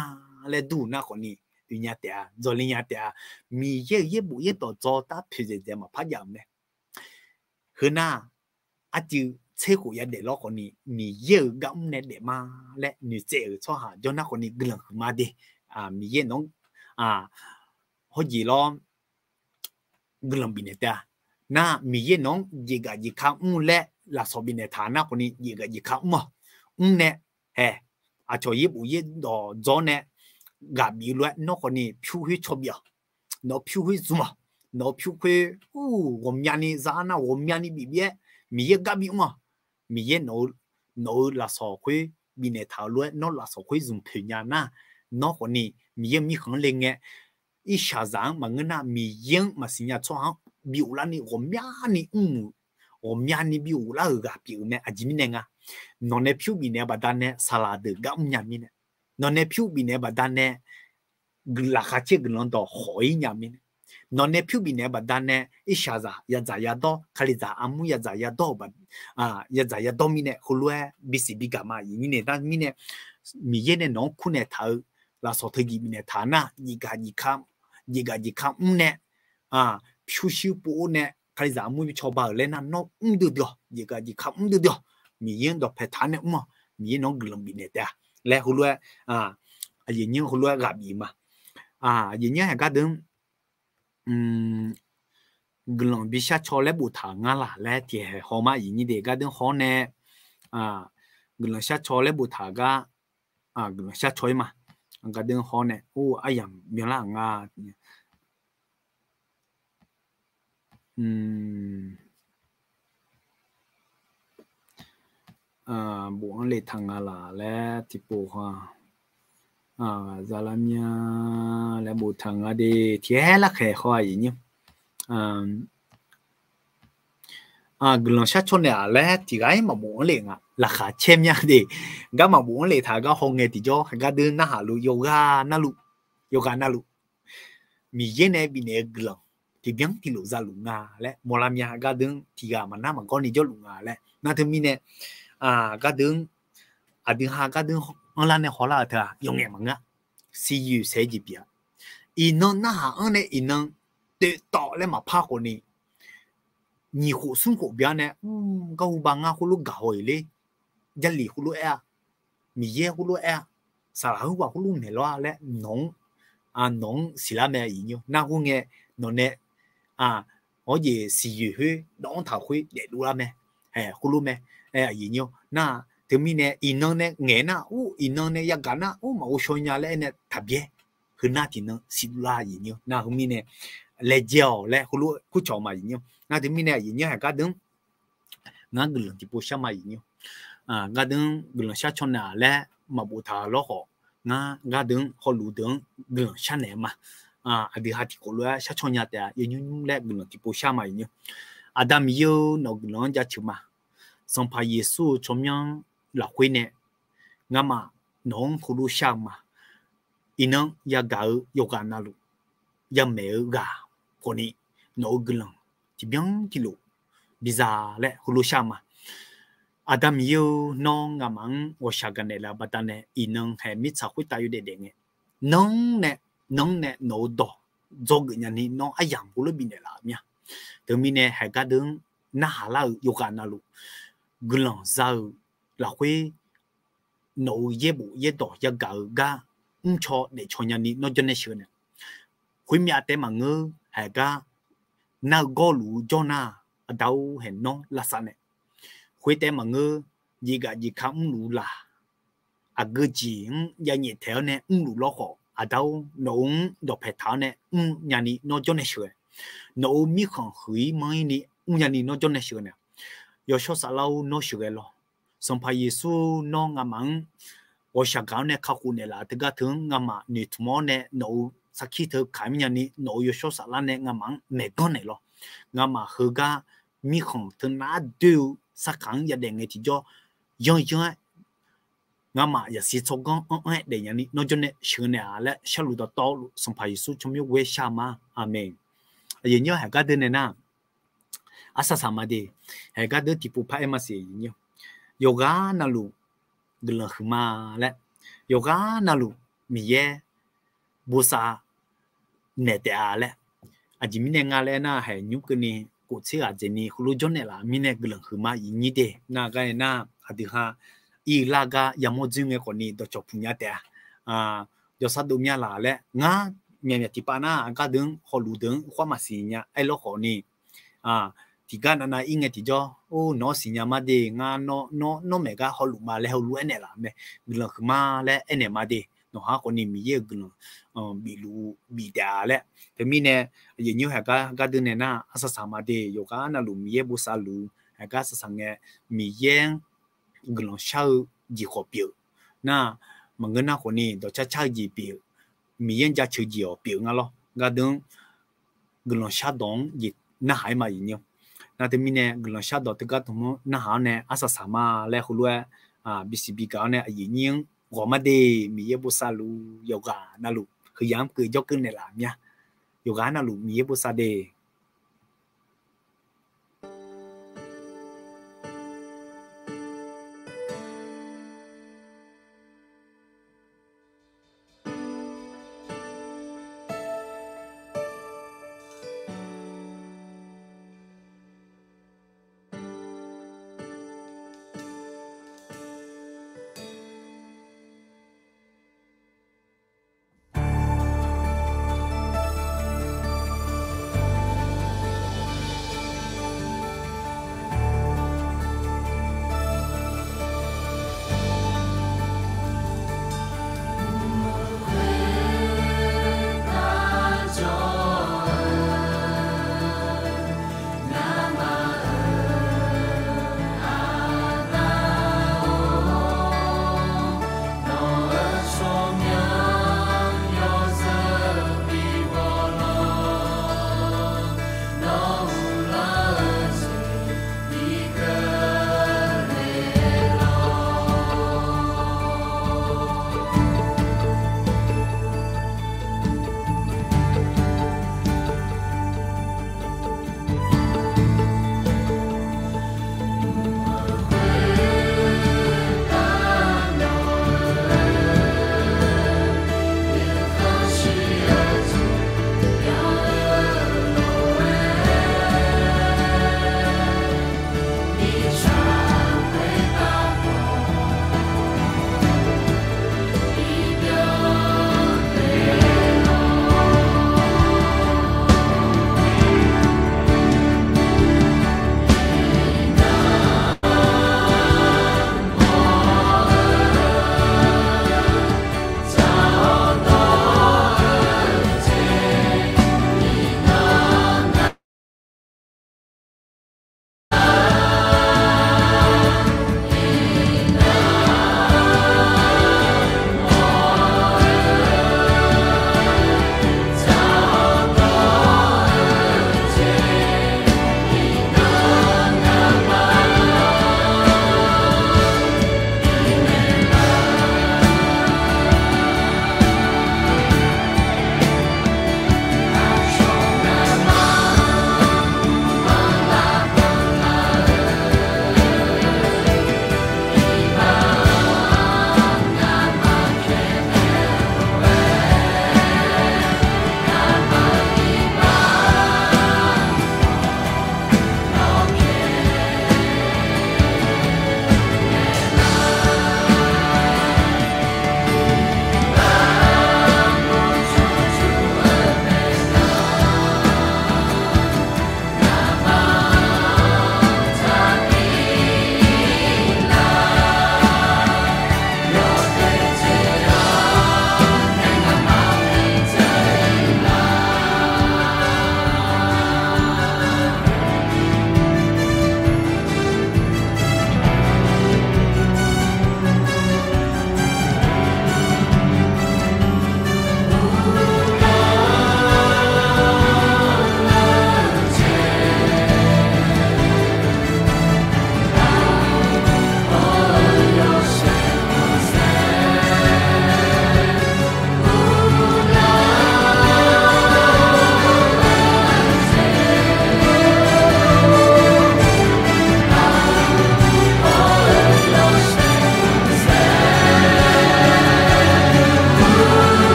laer dur-eu nar khawfni, oe nya taef-a, dzawle nya taef-a. Miqyaer-euq yaerbof yaerdawq dzaw tar poeqdzaeq dzaeq maqpar jav-euq mae. Heu nar, arcuiv tser khof yadaef lawr khawfni, Miqyaer-euq gar mr nae daef ma laer noeqtsaev-euq tsawrhaq jawr nar khawfni guiqlanq huiqma de. Miqyaer nawq-anr hawjeq lawr guiqlanq bifnaeq taef-a. Nar Miqyaer nawq-anr jeqgaf jeqka mr laer lafsawq bifnaeq taq nar khawfni jeqgaf jeqka mr-awq. Mr nae, haeq, aqcawq yaerbof yaerdawq dzaw nae ghaq bif-eu lof-aer nawr khawfni pyur khoer caw bif-awq. Nawq-eu pyur khoer zmq-awq. Nawq-eu pyur khoer, ur, ghawqmyani za-ar nar ghawqmyani bif bif-aer Miqyaer gar bi mr-awq. Miqyaer nawq-eu lafsawq khoer bifnaeq taq-eu lof-aer nawr lafsawq khoer zmq poeq nya nar, nawr khawfni Miqyaer-euq mirkhanq-anr le ngae, irshaqzaq-anr maqngeur nar Miqyaer-anr maqsiq nya tsawrhaq-anr bi ghoflarni ghawqmyani mr-euq, ghawqmyani bi ghoflar-euq ghaq pyeuf-eu mae. Aqjeq mirnae nga, nawq nae pyur bifnaeq-eu baqdanae saqlaq deuq gar mrnya mirnae, nawq nae pyur bifnaeq-eu baqdanae laqkhaq caer guiqlanq dawq khawf-ir nya mirnae, nawq nae pyur bifnaeq-eu baqdanae irshaqzaq yadzaq yadawr, kalizaq armur yadzaq yadawr-eu, yadzaq yadawr mirnae heulof-aer bisiq bigaq ma. Aqyuif nyir nae nar mirnae, Miqyaer nae nawq-anr kurnaeq taq-eu lafsawq teujeq bifnaeq taq nar, jeqgaf jeqka mr nae pyurshuir pov-or nae kalizaq armur bi cawba-euq laer nar nawr mr duidui-awq, jeqgaf jeqka mr duidui-awq. Miqyaer-anr dawqpae taq-ar nae mr-awq. Miqyaer nawq-anr guiqlanq bifnaeq taef-a laer heulof-aer, aqyuif nyir heulof-aer ghaq bif ma. Aqyuif nyir haeq gardeuv-anr guiqlanq bi sharcaw laer boftaq-euq ngar laq laer tiqhaeq haw ma. Aqyuif nyir de gardeuv-anr haw nae, guiqlanq sharcaw laer boftaq-euq gar, guiqlanq sharcaw-ir ma. Gardeuv-anr haw nae, or, aryamq byanlar-euq nga. Bof-anr le taq nga laq laer tiqpov ha, zalar mya laer boftaq nga de tiqhaer larkhaeq haw-aq aqyuif nyir. Guiqlanq sharcaw naeq-aq laer tiqghaq-ir maqbof-anr le nga. Laqkhaq caer mya de, gar maqbof-anr le taq gar haw ngae tiqjawr gardeuv narhaq luf yawqghaq navluf, yawqghaq navluf Miqyaer nae bifnaeq-eu guiqlanq tiqbyan tiqlof za luf nga laer mawrlar mya. Gardeuv-anr tiqghaq maqnar maqgawr ni jawrluf nga laer nar teumirnae, gardeuv-anr, aqdui ha gardeuv-anr anrlar nae hawlar-euq teu-aq yawqngaef maqngeur-a. Siqyoeq saeq-eu jeq pyeuf-a. Iqnan narhaq-anr nae iqnan toeqtawv laer maqpar khawfni, nyiq khof smr khof bya nae, garhu ba ngar khoerlof gaq haw-iq ler, Jarlif khoerlof aer-a, Miqyaer khoerlof aer-a, saqlaq khoerghaq khoerlof maeq lawr-a laer nawq-anr, nawq-anr siqlar mae aqyuif nyir. Nar khoerngae nawq nae, awr jeq siqyoeq khoer dawv-anr taq khoer daefdov lar mae, khoerlof mae, aqyuif nyir. Nar teumirnae iqnan nae ngaeq nar ur, iqnan nae yagaq nar ur, maqghov shaw nya laer aer nae taqbyaer. Heunar tiqnan siqdov lar aqyuif nyir. Nar heumirnae laejae-awq laer heulof kurcawq ma aqyuif nyir. Nar teumirnae aqyuif nyir haeq gardeuv-anr ngar guiqlanq tiqpov shar ma aqyuif nyir. Gardeuv-anr guiqlanq sharcaw naeq-aq laer maqboftaq lawr khawf, ngar gardeuv-anr hawluf deuq-anr guiqlanq sharnaeq ma. Aqdui ha tiqkawv lof-aer sharcaw nya taef-a yawnymr nymr laer guiqlanq tiqpov shar ma aqyuif nyir. Aqda Miqyaer-eu nawq-eu guiqlanq-anr jaceuq ma. Sanqpaq Yeqsur-eu tsawrmyanr lafkhoer nae ngamaf nawq-anr heulof shar-eu ma. Iqnan yagaq-eu yawqghaq navluf yamaeq-eu ghaq khawfni nawq-eu guiqlanq tiqbyan tiqlof biza laer heulof shar-eu ma. Aqda Miqyaer-eu nawr ngamaf-anr ghawqshaq gaqnaeq laf-eu baqdanae iqnan haeq mirtsaq khoertav yawdaef daef ngae, nanr nae nanr nae nawq-eu dawq dzawgeuf nyani nawr aryamq heulof bifnaeq laf-euq mir-a. Teumirnae haeq gardeuv-anr narhaq lar-euq yawqghaq navluf guiqlanq za-eu lafkhoer nawq-eu yaerbof yaerdawq yagaq-eu gar mrcaw daefcaw nyani nawr jawrnae sheuq naeq. Khoermyav taef maqngeur haeq gar nar-eu gawrluf-eu jawr nar-aq, Aqda-or, haeq nawr lavsav naeq. Khoertaef maqngeur jeqgaf jeqka mrluf laf, aqgeu jeq-anr yanyaef taeq-awr nae mrluf lawr khawf, Aqda-or, nawq-eu-anr dawqpae taq-awr nae mrnya ni nawr jawrnae sheuq. Nawq-euq mirkhanq huiq-ir manr-ir ni mrnya ni nawr jawrnae sheuq naeq. Yawshawr Saflar-or, nawr sheuqghae lawq. Sanqpaq Yeqsur-or, nawr ngamaf-anr ghawqshaq gaq-awr nae kakhof naeq laf-eu teugar teu-anr ngamaf noeqtmq-awr nae nawq-euq sarkir teu kaq-ir mrnya ni nawq-euq Yawshawr Saflar nae ngamaf-anr maeqganr naeq lawq. Ngamaf heugar mirkhanq teunav doer-eu sarkaq-anr yadaef ngae tiqjawr yanryanr-aer ngamaf zaqsiq tsawrganr anr anr-aer daefnya ni nawr jawrnae sheuq naeq-a laer sharluf dawqtawvluf Sanqpaq Yeqsur tsawrmyanr ghoer shar ma. Aqmeq. Aqyuif nyir-awr, haeq gar deuq nae nar, arsaq saq ma de. Haeq gar deuq tiqpov par-aer maqsiq, yawqghaq navluf guiqlanq huiqma laer, yawqghaq navluf Miqyaer bosav naeq taef-a laer. Aqjeq mirnae nga laer aernar, haeq nymr keuvni khof tser ghaq dzaeqni heulof jawrnaeq laf mirnae guiqlanq huiqma aqyuif nyir de. Nar gar aernar, aqdui ha ir lar gar yamawr dzoer ngae khawfni dawqcawq puq nya taef-a. Jawrsar dov mya laf laer ngar myaqmyaq tiqpav nar, aqgar deuq-anr hawluf deuq-anr khoer maqsiq nya aerlawr khawfni, tiqgar navnav ir ngae tiqjawr, or, nawq-anr siqnya ma de, ngar nawr, nawr, nawr maeq gar hawluf ma laer heulof aernaeq laf mae. Guiqlanq huiqma laer aernaeq ma de. Nawq-anr khawfni Miqyaer-euq guiqlanq bifluf bif taef-a laer. Teumirnae, aqyuif nyir-awr, haeq gar, gar deuq nae nar, arsaq saq ma de. Yawqghaq navluf Miqyaer bosav luf-eu, haeq gar saq saq ngae, Miqyaer-anr guiqlanq shar-eu jeq khawf pyeuf nar, maqngeur nar khawfni dawqcar car-eu jeq pyeuf, Miqyaer-anr jaceuq jeq-awq pyeuf nga lawr. Gar deuq-anr guiqlanq shardawq-anr jeq narhaq-aer ma, aqyuif nyir-awr. Nar teumirnae guiqlanq shardawq teugar tmq-anr narhaq-awr nae arsaq saq ma laer heulof-aer bisiq bigaq-awr nae aqyuif nyir-anr ghawq ma de. Miqyaer bosav luf, yawqghaq navluf huiqyaq-anr keuv jawrkeuv naeqlaf mya. Yawqghaq navluf Miqyaer bosav de.